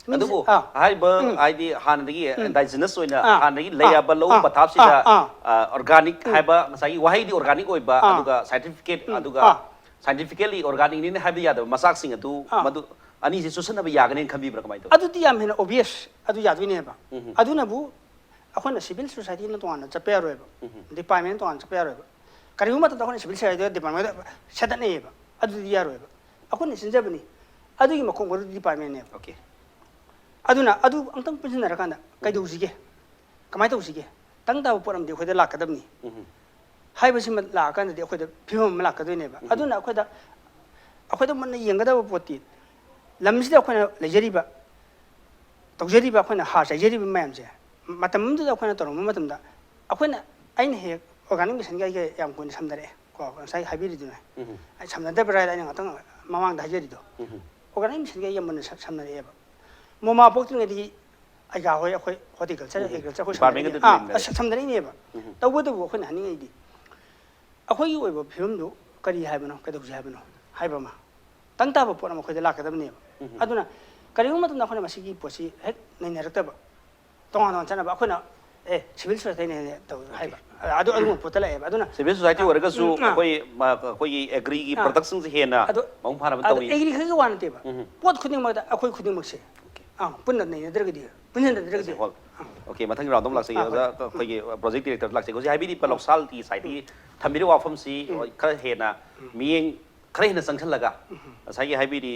Means, ꯑꯗꯨꯕꯨ ꯑꯥ, ꯍꯥꯏꯔꯤꯕ, ꯎꯝ, ꯍꯥꯏꯗꯤ ꯍꯥꯟꯅꯗꯒꯤ ꯎꯝ, indigenous ꯑꯣꯏꯅ ꯑꯥ, ꯍꯥꯟꯅꯗꯒꯤ ꯑꯥ, ꯂꯩꯔꯕ ꯂꯧꯎ ꯑꯥ, ꯄꯊꯥꯞꯁꯤꯗ, ꯑꯥ, ꯑꯥ, ꯑ, organic ꯎꯝ, ꯍꯥꯏꯕ ꯉꯁꯥꯏꯒꯤ ꯋꯥꯍꯩꯗꯤ organic ꯑꯣꯏꯕ, ꯑꯥ, ꯑꯗꯨꯒ certificate, ꯎꯝ, ꯑꯗꯨꯒ ꯑꯥ, scientifically organicꯅꯤꯅ ꯍꯥꯏꯕ ꯌꯥꯗꯕ ꯃꯆꯥꯛꯁꯤꯡ ꯑꯗꯨ ꯑꯥ, ꯃꯗꯨ ꯑꯅꯤꯁꯦ ꯆꯨꯁꯟꯅꯕ ꯌꯥꯒꯅꯤꯅ ꯈꯟꯕꯤꯕ꯭ꯔꯥ, ꯀꯃꯥꯏꯅ ꯇꯧꯋꯤ? ꯑꯗꯨꯗꯤ ꯌꯥꯝ ꯍꯦꯟꯅ obvious, ꯑꯗꯨ ꯌꯥꯗꯣꯏꯅꯦꯕ꯫ ꯎꯝ꯫ ꯑꯗꯨꯅꯕꯨ ꯑꯩꯈꯣꯏꯅ civil societyꯅ ꯇꯣꯉꯥꯟꯅ ꯆꯠꯄ ꯌꯥꯔꯣꯏꯕ, department ꯇꯣꯉꯥꯟꯅ ꯆꯠꯄ ꯌꯥꯔꯣꯏꯕ꯫ ꯀꯔꯤꯒꯨꯝꯕ ꯃꯇꯝꯗ ꯑꯩꯈꯣꯏꯅ civil society department ꯁꯦꯠꯇꯠꯅꯩꯌꯦꯕ, ꯑꯗꯨꯗꯤ ꯌꯥꯔꯣꯏꯕ꯫ ꯑꯩꯈꯣꯏꯅ ꯁꯤꯟꯖꯕꯅꯤ, ꯑꯗꯨꯒꯤ ꯃꯈꯣꯡ ꯃꯔꯨꯗꯤ departmentꯅꯦꯕ꯫ Okay꯫ ꯑꯗꯨꯅ ꯑꯗꯨ ꯑꯃꯨꯛꯇꯪ ꯄꯨꯟꯁꯤꯟꯅꯔꯀꯥꯟꯗ ꯀꯩꯗꯧꯁꯤꯒꯦ, ꯀꯃꯥꯏꯅ ꯇꯧꯁꯤꯒꯦ, ꯇꯪ ꯇꯥꯕ ꯄꯣꯠ ꯑꯃꯗꯤ ꯑꯩꯈꯣꯏꯗ ꯂꯥꯛꯀꯗꯕꯅꯤ ꯍꯥꯏꯕꯁꯤꯃ ꯂꯥꯛꯑꯀꯥꯟꯗꯗꯤ ꯑꯩꯈꯣꯏꯗ ꯐꯤꯕꯝ ꯑꯃ ꯂꯥꯛꯀꯗꯣꯏꯅꯦꯕ꯫ ꯑꯗꯨꯅ ꯑꯩꯈꯣꯏꯗ, ꯑꯩꯈꯣꯏꯗ ꯃꯨꯟꯅ ꯌꯦꯡꯒꯗꯕ ꯄꯣꯠꯇꯤ ꯂꯝꯁꯤꯗ ꯑꯩꯈꯣꯏꯅ ꯂꯩꯖꯔꯤꯕ, ꯇꯧꯖꯔꯤꯕ, ꯑꯩꯈꯣꯏꯅ ꯍꯥꯔ ꯆꯥꯏꯖꯔꯤꯕ ꯃꯌꯥꯝꯁꯦ ꯃꯇꯝ ꯑꯃꯗꯨꯗ ꯑꯩꯈꯣꯏꯅ ꯇꯧꯔꯝꯕ ꯃꯇꯝꯗ ꯑꯩꯈꯣꯏꯅ, ꯑꯩꯅ ꯍꯦꯛ organic missionꯒ ꯑꯩꯒ ꯌꯥꯝ ꯀꯨꯏꯅ ꯁꯝꯅꯔꯛꯑꯦ꯫ ꯀꯣ, ꯉꯁꯥꯏ ꯍꯥꯏꯕꯤꯔꯤꯗꯨꯅꯦ꯫ ꯑꯩ ꯁꯝꯅꯗꯕ꯭ꯔꯥ ꯍꯥꯏꯅ ꯑꯩꯅ ꯉꯥꯛꯇꯪ ꯃꯃꯥꯡꯗ ꯍꯥꯏꯖꯔꯤꯗꯣ꯫ Organic missionꯒ ꯑꯩꯒ ꯃꯨꯟꯅ ꯁꯝ-, ꯁꯝꯅꯔꯛꯑꯦꯕ꯫ ꯃꯣꯃꯥ ꯄꯣꯛꯇ꯭ꯔꯤꯉꯩꯗꯒꯤ ꯑꯩꯒ ꯍꯣꯏ ꯑꯩꯈꯣꯏ horticulture, agriculture ꯑꯩꯈꯣꯏ departmentꯒ ꯁꯝꯅꯔꯛꯏꯅꯦ-, ꯑꯗꯨꯝ ꯑꯥ, ꯂꯩꯃꯤꯟꯅꯔꯦ꯫ ꯁꯝꯅꯔꯛꯏꯅꯦꯕ꯫ ꯇꯧꯕꯇꯕꯨ ꯑꯩꯈꯣꯏꯅ ꯍꯥꯏꯅꯤꯡꯉꯤꯗꯤ ꯑꯩꯈꯣꯏꯒꯤ ꯑꯣꯏꯕ ꯐꯤꯕꯝꯗꯨ ꯀꯔꯤ ꯍꯥꯏꯕꯅꯣ, ꯀꯩꯗꯧꯁꯤ ꯍꯥꯏꯕꯅꯣ ꯍꯥꯏꯕ ꯑꯃ ꯇꯪ ꯇꯥꯕ ꯄꯣꯠ ꯑꯃ ꯑꯩꯈꯣꯏꯗ ꯂꯥꯛꯀꯗꯕꯅꯦꯕ꯫ ꯑꯗꯨꯅ ꯀꯔꯤꯒꯨꯝꯕ ꯃꯇꯝꯗ ꯑꯩꯈꯣꯏꯅ ꯃꯁꯤꯒꯤ ꯄꯣꯠꯁꯤ ꯍꯦꯛ ꯅꯩꯅꯔꯛꯇꯕ, ꯇꯣꯉꯥꯟ ꯇꯣꯉꯥꯟ ꯆꯠꯅꯕ, ꯑꯩꯈꯣꯏꯅ, "ꯑꯦ, civil societyꯅꯦ" ꯇꯧ ꯍꯥꯏꯕ꯫ ꯑꯗꯨ, ꯑꯗꯨꯒꯨꯝꯕ ꯄꯣꯠꯇ ꯂꯥꯛꯑꯦꯕ꯫ ꯑꯗꯨꯅ civil society ꯑꯣꯏꯔꯒꯁꯨ ꯎꯝ, ꯑꯥ꯫ ꯑꯩꯈꯣꯏ, ꯃ-, ꯑꯩꯈꯣꯏꯒꯤ agriꯒꯤ ꯑꯥ꯫ productꯁꯤꯡꯁꯦ ꯍꯦꯟꯅ ꯑꯗꯣ, ꯃꯄꯨꯡ ꯐꯥꯅꯕ ꯑꯗꯣ ꯇꯧꯏ꯫ Agri ꯈꯛꯀꯤ ꯋꯥ ꯅꯠꯇꯦꯕ꯫ ꯄꯣꯠ ꯈꯨꯗꯤꯡꯃꯛꯇ ꯑꯩꯈꯣꯏ ꯈꯨꯗꯤꯡꯃꯛꯁꯦ ꯑꯥ, ꯄꯨꯟꯅ ꯅꯩꯅꯗ꯭ꯔꯒꯗꯤ, ꯄꯨꯟꯁꯤꯟꯅꯗ꯭ꯔꯒꯗꯤ꯫ ꯍꯣꯜ ꯑꯣꯀꯦ, ꯃꯊꯪꯒꯤ ꯔꯥꯎꯟꯗ ꯑꯃꯨꯛ ꯂꯥꯛꯆꯒꯦ꯫ ꯑꯥ, ꯍꯣꯏ꯫ ꯑꯣꯖꯥ, ꯑꯩꯈꯣꯏꯒꯤ ꯄ꯭ꯔꯣꯖꯦꯛ ꯗꯤꯔꯦꯛꯇꯔꯗ ꯂꯥꯛꯆꯒꯦ꯫ ꯍꯧꯖꯤꯛ ꯍꯥꯏꯕꯤꯔꯤꯕ ꯂꯧꯁꯥꯜꯒꯤ ꯁꯥꯏꯠꯇꯒꯤ ꯊꯝꯕꯤꯔꯤꯕ ꯋꯥꯐꯝꯁꯤ ꯈꯔ ꯍꯦꯟꯅ ꯃꯤꯠꯌꯦꯡ ꯈꯔ ꯍꯦꯟꯅ ꯆꯪꯁꯤꯜꯂꯒ, ꯉꯁꯥꯏꯒꯤ ꯍꯥꯏꯕꯤꯔꯤ,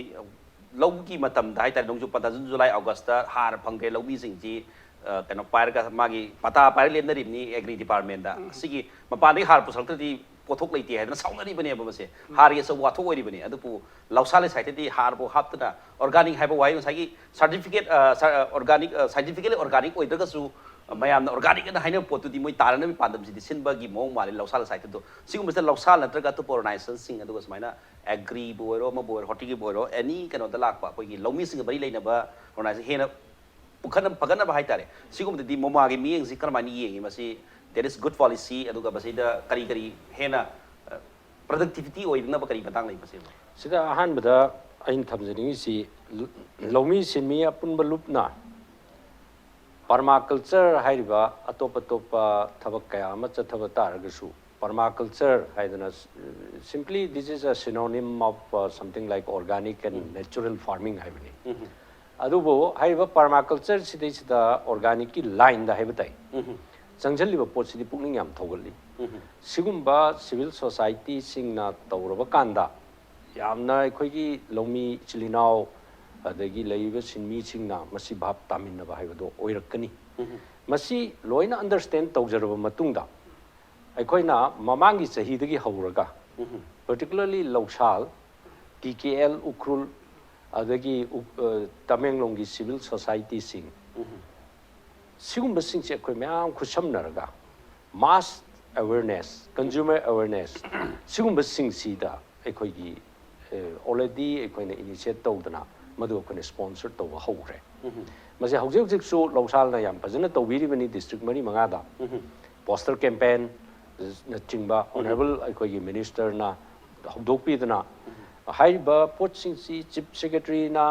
ꯂꯧꯒꯤ ꯃꯇꯝꯗ ꯍꯥꯏꯇꯥꯔꯦ, ꯅꯣꯡꯖꯨ ꯄꯟꯊꯥ, ꯖꯨꯟ, ꯖꯨꯂꯥꯏ, ꯑꯣꯒꯁꯇ ꯍꯥꯔ ꯐꯪꯗ꯭ꯔꯦ, ꯂꯧꯃꯤꯁꯤꯡꯁꯤ ꯑ, ꯀꯩꯅꯣ ꯄꯥꯏꯔꯒ, ꯃꯥꯒꯤ ꯄꯇꯥ ꯄꯥꯏꯔ ꯂꯦꯞꯅꯔꯤꯕꯅꯤ ꯑꯦꯒ꯭ꯔꯤ ꯗꯤꯄꯥꯔꯠꯃꯦꯟꯗ꯫ ꯑꯁꯤꯒꯤ ꯃꯄꯥꯟꯗꯒꯤ ꯍꯥꯔ ꯄꯨꯁꯜꯂꯛꯇ꯭ꯔꯗꯤ ꯄꯣꯠꯊꯣꯛ ꯂꯩꯇꯦ ꯍꯥꯏꯗꯅ ꯁꯥꯎꯅꯔꯤꯕꯅꯦꯕ ꯃꯁꯦ꯫ ꯍꯥꯔꯒꯤ ꯑꯆꯧꯕ ꯋꯥꯊꯣꯛ ꯑꯣꯏꯔꯤꯕꯅꯤ꯫ ꯑꯗꯨꯕꯨ ꯂꯧꯁꯥꯜꯒꯤ ꯁꯥꯏꯠꯇꯗꯤ ꯍꯥꯔꯕꯨ ꯍꯥꯞꯇꯅ ꯑꯣꯔꯒꯥꯅꯤꯛ ꯍꯥꯏꯕ ꯋꯥꯍꯩ, ꯉꯁꯥꯏꯒꯤ ꯁꯥꯔꯇꯤꯐꯤꯀꯦꯠ, ꯑ, ꯁꯥ-, ꯑ, ꯑꯣꯔꯒꯥꯅꯤꯛ, ꯑ, ꯁꯥꯏꯟꯇꯤꯐꯤꯀꯦꯜꯂꯤ ꯑꯣꯔꯒꯥꯅꯤꯛ ꯑꯣꯏꯗ꯭ꯔꯒꯁꯨ, ꯑ, ꯃꯌꯥꯝꯅ ꯑꯣꯔꯒꯥꯅꯤꯛ ꯑꯅ ꯍꯥꯏꯅꯕ ꯄꯣꯠꯇꯨꯗꯤ ꯃꯣꯏ ꯇꯥꯟꯅꯅꯕꯒꯤ ꯄꯥꯟꯗꯝꯁꯤꯗꯤ ꯁꯤꯟꯕꯒꯤ ꯃꯑꯣꯡ ꯃꯥꯜꯂꯤ ꯂꯧꯁꯥꯜ ꯁꯥꯏꯠꯇꯗꯣ꯫ ꯁꯤꯒꯨꯝꯕꯁꯤꯗ ꯂꯧꯁꯥꯜ ꯅꯠꯇ꯭ꯔꯒ ꯑꯇꯣꯞꯄ ꯑꯣꯔꯒꯅꯥꯏꯖꯦꯁꯟꯁꯤꯡ ꯑꯗꯨꯒ ꯁꯨꯃꯥꯏꯅ ꯑꯦꯒ꯭ꯔꯤꯕꯨ ꯑꯣꯏꯔꯣ, ꯑꯃꯕꯨ ꯑꯣꯏꯔꯣ, ꯍꯣꯔꯇꯤꯒꯤꯕꯨ ꯑꯣꯏꯔꯣ, ꯑꯦꯅꯤ ꯀꯩꯅꯣꯗ ꯂꯥꯛꯄ ꯑꯩꯈꯣꯏꯒꯤ ꯂꯧꯃꯤꯁꯤꯡꯒ ꯃꯔꯤ ꯂꯩꯅꯕ ꯑꯣꯔꯒꯅꯥꯏꯖꯦꯁꯟ ꯍꯦꯟꯅ ꯄꯨꯈꯠꯅ-, ꯐꯒꯠꯅꯕ ꯍꯥꯏꯇꯥꯔꯦ꯫ ꯁꯤꯒꯨꯝꯕꯗꯗꯤ ꯃꯣꯃꯥꯒꯤ ꯃꯤꯠꯌꯦꯡꯁꯤ ꯀꯔꯝꯍꯥꯏꯅ ꯌꯦꯡꯉꯤ? ꯃꯁꯤ there is good policy, ꯑꯗꯨꯒ ꯃꯁꯤꯗ ꯀꯔꯤ ꯀꯔꯤ ꯍꯦꯟꯅ, ꯑ, ꯄ꯭ꯔꯗꯛꯇꯤꯚꯤꯇꯤ ꯑꯣꯏꯅꯕ ꯀꯔꯤ ꯃꯇꯥꯡ ꯂꯩ ꯃꯁꯤꯕꯨ? ꯁꯤꯗ ꯑꯍꯥꯟꯕꯗ ꯑꯩꯅ ꯊꯝꯖꯅꯤꯡꯉꯤꯁꯤ, ꯂ-, ꯂꯧꯃꯤ ꯁꯤꯟꯃꯤ ꯑꯄꯨꯟꯕ ꯂꯨꯞꯅ ꯄꯔꯃꯥꯀꯜꯆꯔ ꯍꯥꯏꯔꯤꯕ ꯑꯇꯣꯞ ꯑꯇꯣꯞꯄ ꯊꯕꯛ ꯀꯌꯥ ꯑꯃ ꯆꯠꯊꯕ ꯇꯥꯔꯒꯁꯨ, ꯄꯔꯃꯥꯀꯜꯆꯔ ꯍꯥꯏꯗꯅ, simply this is a synonym of, uh, something like organic and natural farming ꯍꯥꯏꯕꯅꯤ꯫ ꯑꯗꯨꯕꯨ ꯍꯥꯏꯔꯤꯕ ꯄꯔꯃꯥꯀꯜꯆꯔ ꯁꯤꯗꯩꯁꯤꯗ ꯑꯣꯔꯒꯥꯅꯤꯛꯀꯤ ꯂꯥꯏꯟꯗ ꯍꯥꯏꯕ ꯇꯥꯏ, ꯆꯪꯁꯤꯜꯂꯤꯕ ꯄꯣꯠꯁꯤꯗꯤ ꯄꯨꯛꯅꯤꯡ ꯌꯥꯝ ꯊꯧꯒꯠꯂꯤ꯫ ꯁꯤꯒꯨꯝꯕ ꯁꯤꯚꯤꯜ ꯁꯣꯁꯥꯏꯇꯤꯁꯤꯡꯅ ꯇꯧꯔꯕ ꯀꯥꯟꯗ ꯌꯥꯝꯅ ꯑꯩꯈꯣꯏꯒꯤ ꯂꯧꯃꯤ ꯏꯆꯤꯜ ꯏꯅꯥꯎ ꯑꯗꯒꯤ ꯂꯩꯔꯤꯕ ꯁꯤꯟꯃꯤꯁꯤꯡꯅ ꯃꯁꯤ ꯚꯥꯞ ꯇꯥꯃꯤꯟꯅꯕ ꯍꯥꯏꯕꯗꯣ ꯑꯣꯏꯔꯛꯀꯅꯤ꯫ ꯃꯁꯤ ꯂꯣꯏꯅ ꯑꯟꯗꯔꯁꯇꯦꯟ ꯇꯧꯖꯔꯕ ꯃꯇꯨꯡꯗ, ꯑꯩꯈꯣꯏꯅ ꯃꯃꯥꯡꯒꯤ ꯆꯍꯤꯗꯒꯤ ꯍꯧꯔꯒ, particularly ꯂꯧꯁꯥꯜ, ꯇꯤ ꯀꯦ ꯑꯦꯜ ꯎꯈ꯭ꯔꯨꯜ, ꯑꯗꯒꯤ ꯎ-, ꯑ, ꯇꯃꯦꯡꯂꯣꯡꯒꯤ ꯁꯤꯚꯤꯜ ꯁꯣꯁꯥꯏꯇꯤꯁꯤꯡ, ꯁꯤꯒꯨꯝꯕꯁꯤꯡꯁꯦ ꯑꯩꯈꯣꯏ ꯃꯌꯥꯝ ꯈꯨꯠꯁꯝꯅꯔꯒ mass awareness, consumer awareness, ꯁꯤꯒꯨꯝꯕꯁꯤꯡꯁꯤꯗ ꯑꯩꯈꯣꯏꯒꯤ, ꯑ, already ꯑꯩꯈꯣꯏꯅ initiate ꯇꯧꯗꯅ ꯃꯗꯨ ꯑꯩꯈꯣꯏꯅ sponsor ꯇꯧꯕ ꯍꯧꯈ꯭ꯔꯦ꯫ ꯃꯁꯤ ꯍꯧꯖꯤꯛ ꯍꯧꯖꯤꯛꯁꯨ ꯂꯧꯁꯥꯜꯅ ꯌꯥꯝ ꯐꯖꯅ ꯇꯧꯕꯤꯔꯤꯕꯅꯤ district ꯃꯔꯤ ꯃꯉꯥꯗ꯫ Poster campaignꯅꯆꯤꯡꯕ honourable ꯑꯩꯈꯣꯏꯒꯤ ministerꯅ ꯍꯧꯗꯣꯛꯄꯤꯗꯨꯅ, ꯍꯥꯏꯔꯤꯕ ꯄꯣꯠꯁꯤꯡꯁꯤ chief secretaryꯅ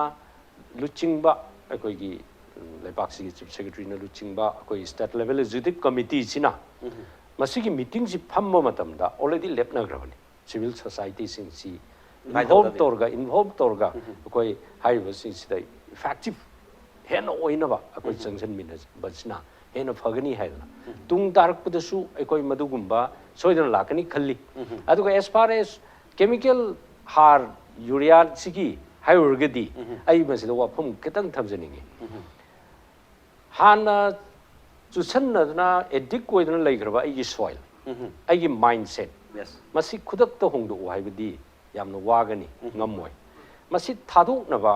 ꯂꯨꯆꯤꯡꯕ, ꯑꯩꯈꯣꯏꯒꯤ, ꯎꯝ, ꯂꯩꯕꯥꯛꯁꯤꯒꯤ chief secretaryꯅ ꯂꯨꯆꯤꯡꯕ ꯑꯩꯈꯣꯏ state level executive committeeꯁꯤꯅ ꯃꯁꯤꯒꯤ meetingꯁꯤ ꯐꯝꯕ ꯃꯇꯝꯗ already ꯂꯦꯞꯅꯈ꯭ꯔꯕꯅꯤ꯫ Civil societyꯁꯤꯡꯁꯤ involve ꯇꯧꯔꯒ, involve ꯇꯧꯔꯒ ꯑꯩꯈꯣꯏ ꯍꯥꯏꯔꯤꯕꯁꯤꯡꯁꯤꯗ effective ꯍꯦꯟꯅ ꯑꯣꯏꯅꯕ ꯑꯩꯈꯣꯏ ꯆꯪꯁꯤꯟꯃꯤꯟꯅꯕꯁꯤꯅ ꯍꯦꯟꯅ ꯐꯒꯅꯤ ꯍꯥꯏꯗꯅ, ꯇꯨꯡ ꯇꯥꯔꯛꯄꯗꯁꯨ ꯑꯩꯈꯣꯏ ꯃꯗꯨꯒꯨꯝꯕ ꯁꯣꯏꯗꯅ ꯂꯥꯛꯀꯅꯤ ꯈꯜꯂꯤ꯫ ꯑꯗꯨꯒ as far as chemical ꯍꯥꯔ, ꯌꯨꯔꯤꯌꯥꯁꯤꯒꯤ ꯍꯥꯏꯔꯨꯔꯒꯗꯤ, ꯑꯩ ꯃꯁꯤꯗ ꯋꯥꯐꯝ ꯈꯤꯇꯪ ꯊꯝꯖꯅꯤꯡꯉꯤ꯫ ꯍꯥꯟꯅ ꯆꯨꯁꯟꯅꯗꯅ ꯑꯦꯗꯤꯛ ꯑꯣꯏꯗꯅ ꯂꯩꯈ꯭ꯔꯕ ꯑꯩꯒꯤ ꯁꯣꯏꯜ, ꯑꯩꯒꯤ ꯃꯥꯏꯟꯁꯦꯠ, ꯌꯦꯁ ꯃꯁꯤ ꯈꯨꯗꯛꯇ ꯍꯣꯡꯗꯣꯛꯎ ꯍꯥꯏꯕꯗꯤ ꯌꯥꯝꯅ ꯋꯥꯒꯅꯤ, ꯉꯝꯃꯣꯏ꯫ ꯃꯁꯤ ꯊꯥꯗꯣꯛꯅꯕ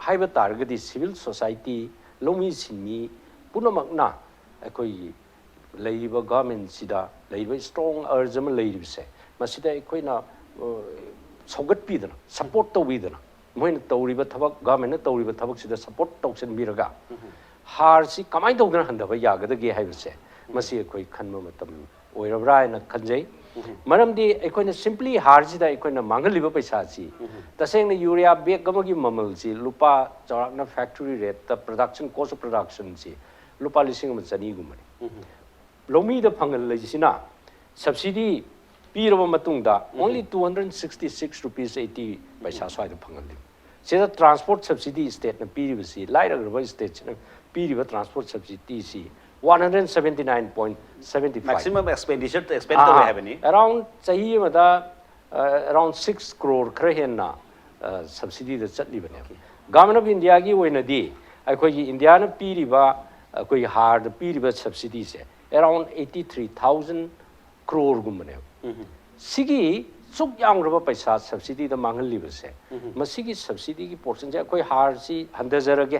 ꯍꯥꯏꯕ ꯇꯥꯔꯒꯗꯤ ꯁꯤꯚꯤꯜ ꯁꯣꯁꯥꯏꯇꯤ, ꯂꯧꯃꯤ ꯁꯤꯟꯃꯤ ꯄꯨꯝꯅꯃꯛꯅ ꯑꯩꯈꯣꯏꯒꯤ ꯂꯩꯔꯤꯕ ꯒꯚꯔꯟꯃꯦꯟꯁꯤꯗ ꯂꯩꯔꯤꯕ ꯏꯁꯇ꯭ꯔꯣꯡ ꯑꯔꯖ ꯑꯃ ꯂꯩꯔꯤꯕꯁꯦ, ꯃꯁꯤꯗ ꯑꯩꯈꯣꯏꯅ ꯑ, ꯁꯧꯒꯠꯄꯤꯗꯅ, ꯁꯄꯣꯔꯠ ꯇꯧꯕꯤꯗꯅ, ꯃꯣꯏꯅ ꯇꯧꯔꯤꯕ ꯊꯕꯛ, ꯒꯚꯔꯟꯃꯦꯟꯅ ꯇꯧꯔꯤꯕ ꯊꯕꯛꯁꯤꯗ ꯁꯄꯣꯔꯠ ꯇꯧꯁꯤꯟꯕꯤꯔꯒ ꯍꯥꯔꯁꯤ ꯀꯃꯥꯏꯅ ꯇꯧꯗꯅ ꯍꯟꯊꯕ ꯌꯥꯒꯗꯒꯦ ꯍꯥꯏꯕꯁꯦ, ꯃꯁꯤ ꯑꯩꯈꯣꯏ ꯈꯟꯕ ꯃꯇꯝ ꯑꯣꯏꯔꯕ꯭ꯔꯥ ꯍꯥꯏꯅ ꯈꯟꯖꯩ꯫ ꯃꯔꯝꯗꯤ ꯑꯩꯈꯣꯏꯅ ꯁꯤꯝꯄ꯭ꯂꯤ ꯍꯥꯔꯁꯤꯗ ꯑꯩꯈꯣꯏꯅ ꯃꯥꯡꯍꯜꯂꯤꯕ ꯄꯩꯁꯥꯁꯤ, ꯇꯁꯦꯡꯅ ꯌꯨꯔꯤꯌꯥ ꯕꯦꯒ ꯑꯃꯒꯤ ꯃꯃꯜꯁꯤ ꯂꯨꯄꯥ ꯆꯥꯎꯔꯥꯛꯅ ꯐꯦꯛꯇꯣꯔꯤ ꯔꯦꯠꯇ production, cost of productionꯁꯤ ꯂꯨꯄꯥ ꯂꯤꯁꯤꯡ ꯑꯃ ꯆꯅꯤꯒꯨꯝꯕꯅꯤ꯫ ꯂꯧꯃꯤꯗ ꯐꯪꯍꯜꯂꯤꯁꯤꯅ ꯁꯕꯁꯤꯗꯤ ꯄꯤꯔꯕ ꯃꯇꯨꯡꯗ only two hundred sixty six rupees eighty ꯄꯩꯁꯥ ꯁ꯭ꯋꯥꯏꯗ ꯐꯪꯍꯜꯂꯤ꯫ ꯁꯤꯗ ꯇ꯭ꯔꯥꯟꯁꯄꯣꯔꯠ ꯁꯕꯁꯤꯗꯤ ꯁ꯭ꯇꯦꯠꯅ ꯄꯤꯔꯤꯕꯁꯤ, ꯂꯥꯏꯔꯈ꯭ꯔꯕ ꯁ꯭ꯇꯦꯠꯁꯤꯅ ꯄꯤꯔꯤꯕ transport subsidy one hundred seventy nine point seventy five, maximum expenditure ꯑꯦꯛꯁꯄꯦꯟ ꯇꯧꯋꯦ ꯍꯥꯏꯕꯅꯤ꯫ ꯑꯦꯔꯥꯎꯟ ꯆꯍꯤ ꯑꯃꯗ ꯑꯦꯔꯥꯎꯟ ꯁꯤꯛꯁ ꯀ꯭ꯔꯣꯔ ꯈꯔ ꯍꯦꯟꯅ ꯁꯕꯁꯤꯗꯤꯗ ꯆꯠꯂꯤꯕꯅꯦꯕ꯫ ꯒꯚꯔꯟꯃꯦꯟ ꯑꯣꯐ ꯏꯟꯗꯤꯌꯥꯒꯤ ꯑꯣꯏꯅꯗꯤ ꯑꯩꯈꯣꯏꯒꯤ ꯏꯟꯗꯤꯌꯥꯅ ꯄꯤꯔꯤꯕ, ꯑꯩꯈꯣꯏꯒꯤ ꯍꯥꯔꯗ ꯄꯤꯔꯤꯕ ꯁꯕꯁꯤꯗꯤꯁꯦ ꯑꯦꯔꯥꯎꯟ ꯑꯩꯠꯇꯤ ꯊ꯭ꯔꯤ ꯊꯥꯎꯖꯟ ꯀ꯭ꯔꯣꯔꯒꯨꯝꯕꯅꯦꯕ꯫ ꯁꯤꯒꯤ ꯁꯨꯛ ꯌꯥꯝꯈ꯭ꯔꯕ ꯄꯩꯁꯥ ꯁꯕꯁꯤꯗꯤꯗ ꯃꯥꯡꯍꯜꯂꯤꯕꯁꯦ, ꯃꯁꯤꯒꯤ ꯁꯕꯁꯤꯗꯤꯒꯤ ꯄꯣꯔꯁꯟꯁꯦ ꯑꯩꯈꯣꯏ ꯍꯥꯔꯁꯤ ꯍꯟꯊꯖꯔꯒꯦ,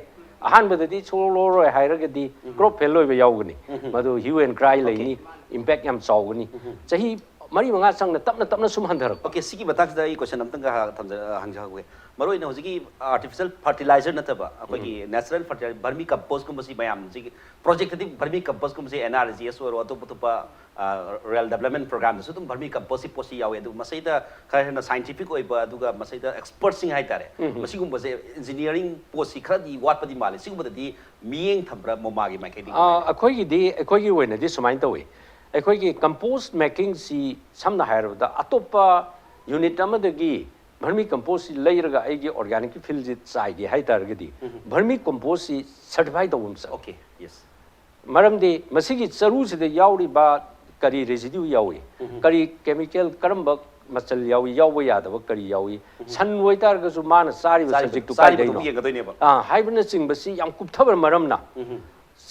ꯑꯍꯥꯟꯕꯗꯗꯤ ꯁꯨꯡꯂꯧ ꯂꯧꯔꯣꯏ ꯍꯥꯏꯔꯒꯗꯤ ꯀ꯭ꯔꯣꯞ ꯐꯦꯜ ꯑꯣꯏꯕ ꯌꯥꯎꯒꯅꯤ, ꯃꯗꯨ ꯍ꯭ꯌꯨ ꯑꯦꯟ ꯀ꯭ꯔꯥꯏ ꯂꯩꯅꯤ, ꯏꯝꯄꯦꯛ ꯌꯥꯝ ꯆꯥꯎꯒꯅꯤ꯫ ꯆꯍꯤ ꯃꯔꯤ ꯃꯉꯥ ꯆꯪꯅ ꯇꯞꯅ ꯇꯞꯅ ꯁꯨꯝ ꯍꯟꯊꯔꯛꯄ꯫ ꯑꯣꯀꯦ, ꯁꯤꯒꯤ ꯃꯇꯥꯡꯁꯤꯗ ꯑꯩ ꯀꯣꯏꯁꯟ ꯑꯝꯇꯪꯒ ꯍꯥ-, ꯊꯝꯖ-, ꯍꯪꯖꯍꯧꯒꯦ꯫ ꯃꯔꯨ ꯑꯣꯏꯅ ꯍꯧꯖꯤꯛꯀꯤ ꯑꯥꯔꯇꯤꯐꯤꯁꯤꯌꯦꯜ ꯐꯔꯇꯤꯂꯥꯏꯖꯔ ꯅꯠꯇꯕ ꯑꯩꯈꯣꯏꯒꯤ ꯅꯦꯆꯔꯦꯜ ꯐꯔꯇꯤꯂꯥꯏꯖꯔ, ꯚꯔꯃꯤ ꯀꯝꯄꯣꯁꯀꯨꯝꯕꯁꯤ ꯃꯌꯥꯝꯁꯤꯒꯤ ꯄ꯭ꯔꯣꯖꯦꯛꯇꯗꯤ ꯚꯔꯃꯤ ꯀꯝꯄꯣꯁꯀꯨꯝꯕꯁꯤ ꯑꯦꯟ ꯑꯥꯔ ꯖꯤ ꯑꯦꯁ ꯑꯣꯏꯔꯣ, ꯑꯇꯣꯞ ꯑꯇꯣꯞꯄ ꯔꯨꯔꯦꯜ ꯗꯦꯕꯂꯞꯃꯦꯟ ꯄ꯭ꯔꯣꯒ꯭ꯔꯥꯝꯗꯁꯨ ꯑꯗꯨꯝ ꯚꯔꯃꯤ ꯀꯝꯄꯣꯁꯁꯤ ꯄꯣꯠꯁꯤ ꯌꯥꯎꯋꯤ꯫ ꯑꯗꯨ ꯃꯁꯤꯗ ꯈꯔ ꯍꯦꯟꯅ ꯁꯥꯏꯟꯇꯤꯐꯤꯛ ꯑꯣꯏꯕ, ꯑꯗꯨꯒ ꯃꯁꯤꯗ ꯑꯦꯛꯁꯄꯔꯠꯁꯤꯡ ꯍꯥꯏꯇꯥꯔꯦ, ꯃꯁꯤꯒꯨꯝꯕꯁꯦ ꯏꯟꯖꯤꯅꯤꯌꯥꯔꯤꯡ ꯄꯣꯠꯁꯤ ꯈꯔꯗꯤ ꯋꯥꯠꯄꯗꯤ ꯃꯥꯜꯂꯤ꯫ ꯁꯤꯒꯨꯝꯕꯗꯗꯤ ꯃꯤꯠꯌꯦꯡ ꯊꯝꯕ꯭ꯔꯥ ꯃꯣꯃꯥꯒꯤ ꯃꯥꯏꯀꯩꯗꯒꯤ? ꯑꯥ, ꯑꯩꯈꯣꯏꯒꯤꯗꯤ, ꯑꯩꯈꯣꯏꯒꯤ ꯑꯣꯏꯅꯗꯤ ꯁꯨꯃꯥꯏꯅ ꯇꯧꯏ꯫ ꯑꯩꯈꯣꯏꯒꯤ ꯀꯝꯄꯣꯁ ꯃꯦꯀꯤꯡꯁꯤ ꯁꯝꯅ ꯍꯥꯏꯔꯕꯗ ꯑꯇꯣꯞꯄ ꯌꯨꯅꯤꯠ ꯑꯃꯗꯒꯤ ꯚꯔꯃꯤ ꯀꯝꯄꯣꯁꯁꯤ ꯂꯩꯔꯒ ꯑꯩꯒꯤ ꯑꯣꯔꯒꯥꯅꯤꯛꯀꯤ ꯐꯤꯜꯁꯤ ꯆꯥꯏꯒꯦ ꯍꯥꯏ ꯇꯥꯔꯒꯗꯤ, ꯚꯔꯃꯤ ꯀꯝꯄꯣꯁꯁꯤ ꯁꯔꯇꯤꯐꯥꯏ ꯇꯧꯕ ꯑꯃ ꯆꯪꯉꯤ꯫ Okay, yes. ꯃꯔꯝꯗꯤ ꯃꯁꯤꯒꯤ ꯆꯔꯨꯁꯤꯗ ꯌꯥꯎꯔꯤꯕ ꯀꯔꯤ ꯔꯦꯁꯤꯗ꯭ꯌꯨ ꯌꯥꯎꯏ, ꯀꯔꯤ ꯀꯦꯃꯤꯀꯦꯜ, ꯀꯔꯝꯕ ꯃꯆꯜ ꯌꯥꯎꯏ, ꯌꯥꯎꯕ ꯌꯥꯗꯕ ꯀꯔꯤ ꯌꯥꯎꯏ, ꯁꯟ ꯑꯣꯏꯇꯥꯔꯒꯁꯨ ꯃꯥꯅ ꯆꯥꯔꯤꯕ ꯆꯥꯔꯤꯕ- ꯁꯖꯤꯛꯇꯨ ꯆꯥꯔꯤꯕꯗꯨ ꯀꯥꯏꯗꯩꯅꯣ, ꯌꯦꯡꯒꯗꯣꯏꯅꯦꯕ꯫ ꯑꯥ, ꯍꯥꯏꯕꯅꯆꯤꯡꯕꯁꯤ ꯌꯥꯝ ꯀꯨꯞꯊꯕ ꯃꯔꯝꯅ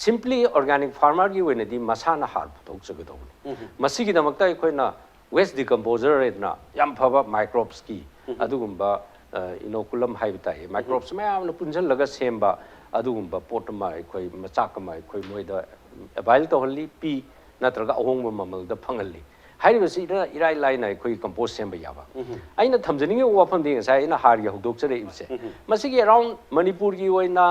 simply organic farmerꯒꯤ ꯑꯣꯏꯅꯗꯤ ꯃꯁꯥꯅ ꯍꯥꯔ ꯄꯨꯊꯣꯛꯆꯒꯗꯧꯕꯅꯤ꯫ ꯃꯁꯤꯒꯤꯗꯃꯛꯇ ꯑꯩꯈꯣꯏꯅ waste decomposer ꯍꯥꯏꯗꯅ ꯌꯥꯝ ꯐꯕ ꯃꯥꯏꯀ꯭ꯔꯣꯞꯁꯀꯤ ꯑꯗꯨꯒꯨꯝꯕ ꯏꯅꯣꯀꯨꯂꯝ ꯍꯥꯏꯕ ꯇꯥꯏ, ꯃꯥꯏꯀ꯭ꯔꯣꯞꯁ ꯃꯌꯥꯝꯅ ꯄꯨꯟꯁꯤꯜꯂꯒ ꯁꯦꯝꯕ ꯑꯗꯨꯒꯨꯝꯕ ꯄꯣꯠ ꯑꯃ, ꯑꯩꯈꯣꯏ ꯃꯆꯥꯛ ꯑꯃ ꯑꯩꯈꯣꯏ ꯃꯣꯏꯗ ꯑꯦꯕꯥꯏꯜ ꯇꯧꯍꯜꯂꯤ, ꯄꯤ, ꯅꯠꯇ꯭ꯔꯒ ꯑꯍꯣꯡꯕ ꯃꯃꯜꯗ ꯐꯪꯍꯜꯂꯤ꯫ ꯍꯥꯏꯔꯤꯕꯁꯤꯗ ꯏꯔꯥꯏ ꯂꯥꯏꯅ ꯑꯩꯈꯣꯏ ꯀꯝꯄꯣꯁ ꯁꯦꯝꯕ ꯌꯥꯕ꯫ ꯑꯩꯅ ꯊꯝꯖꯅꯤꯡꯉꯤꯕ ꯋꯥꯐꯝꯗꯤ ꯉꯁꯥꯏ ꯑꯩꯅ ꯍꯥꯔꯒꯤ ꯍꯧꯗꯣꯛꯆꯔꯛꯏꯕꯁꯦ, ꯃꯁꯤꯒꯤ ꯑꯦꯔꯥꯎꯟ ꯃꯅꯤꯄꯨꯔꯒꯤ ꯑꯣꯏꯅ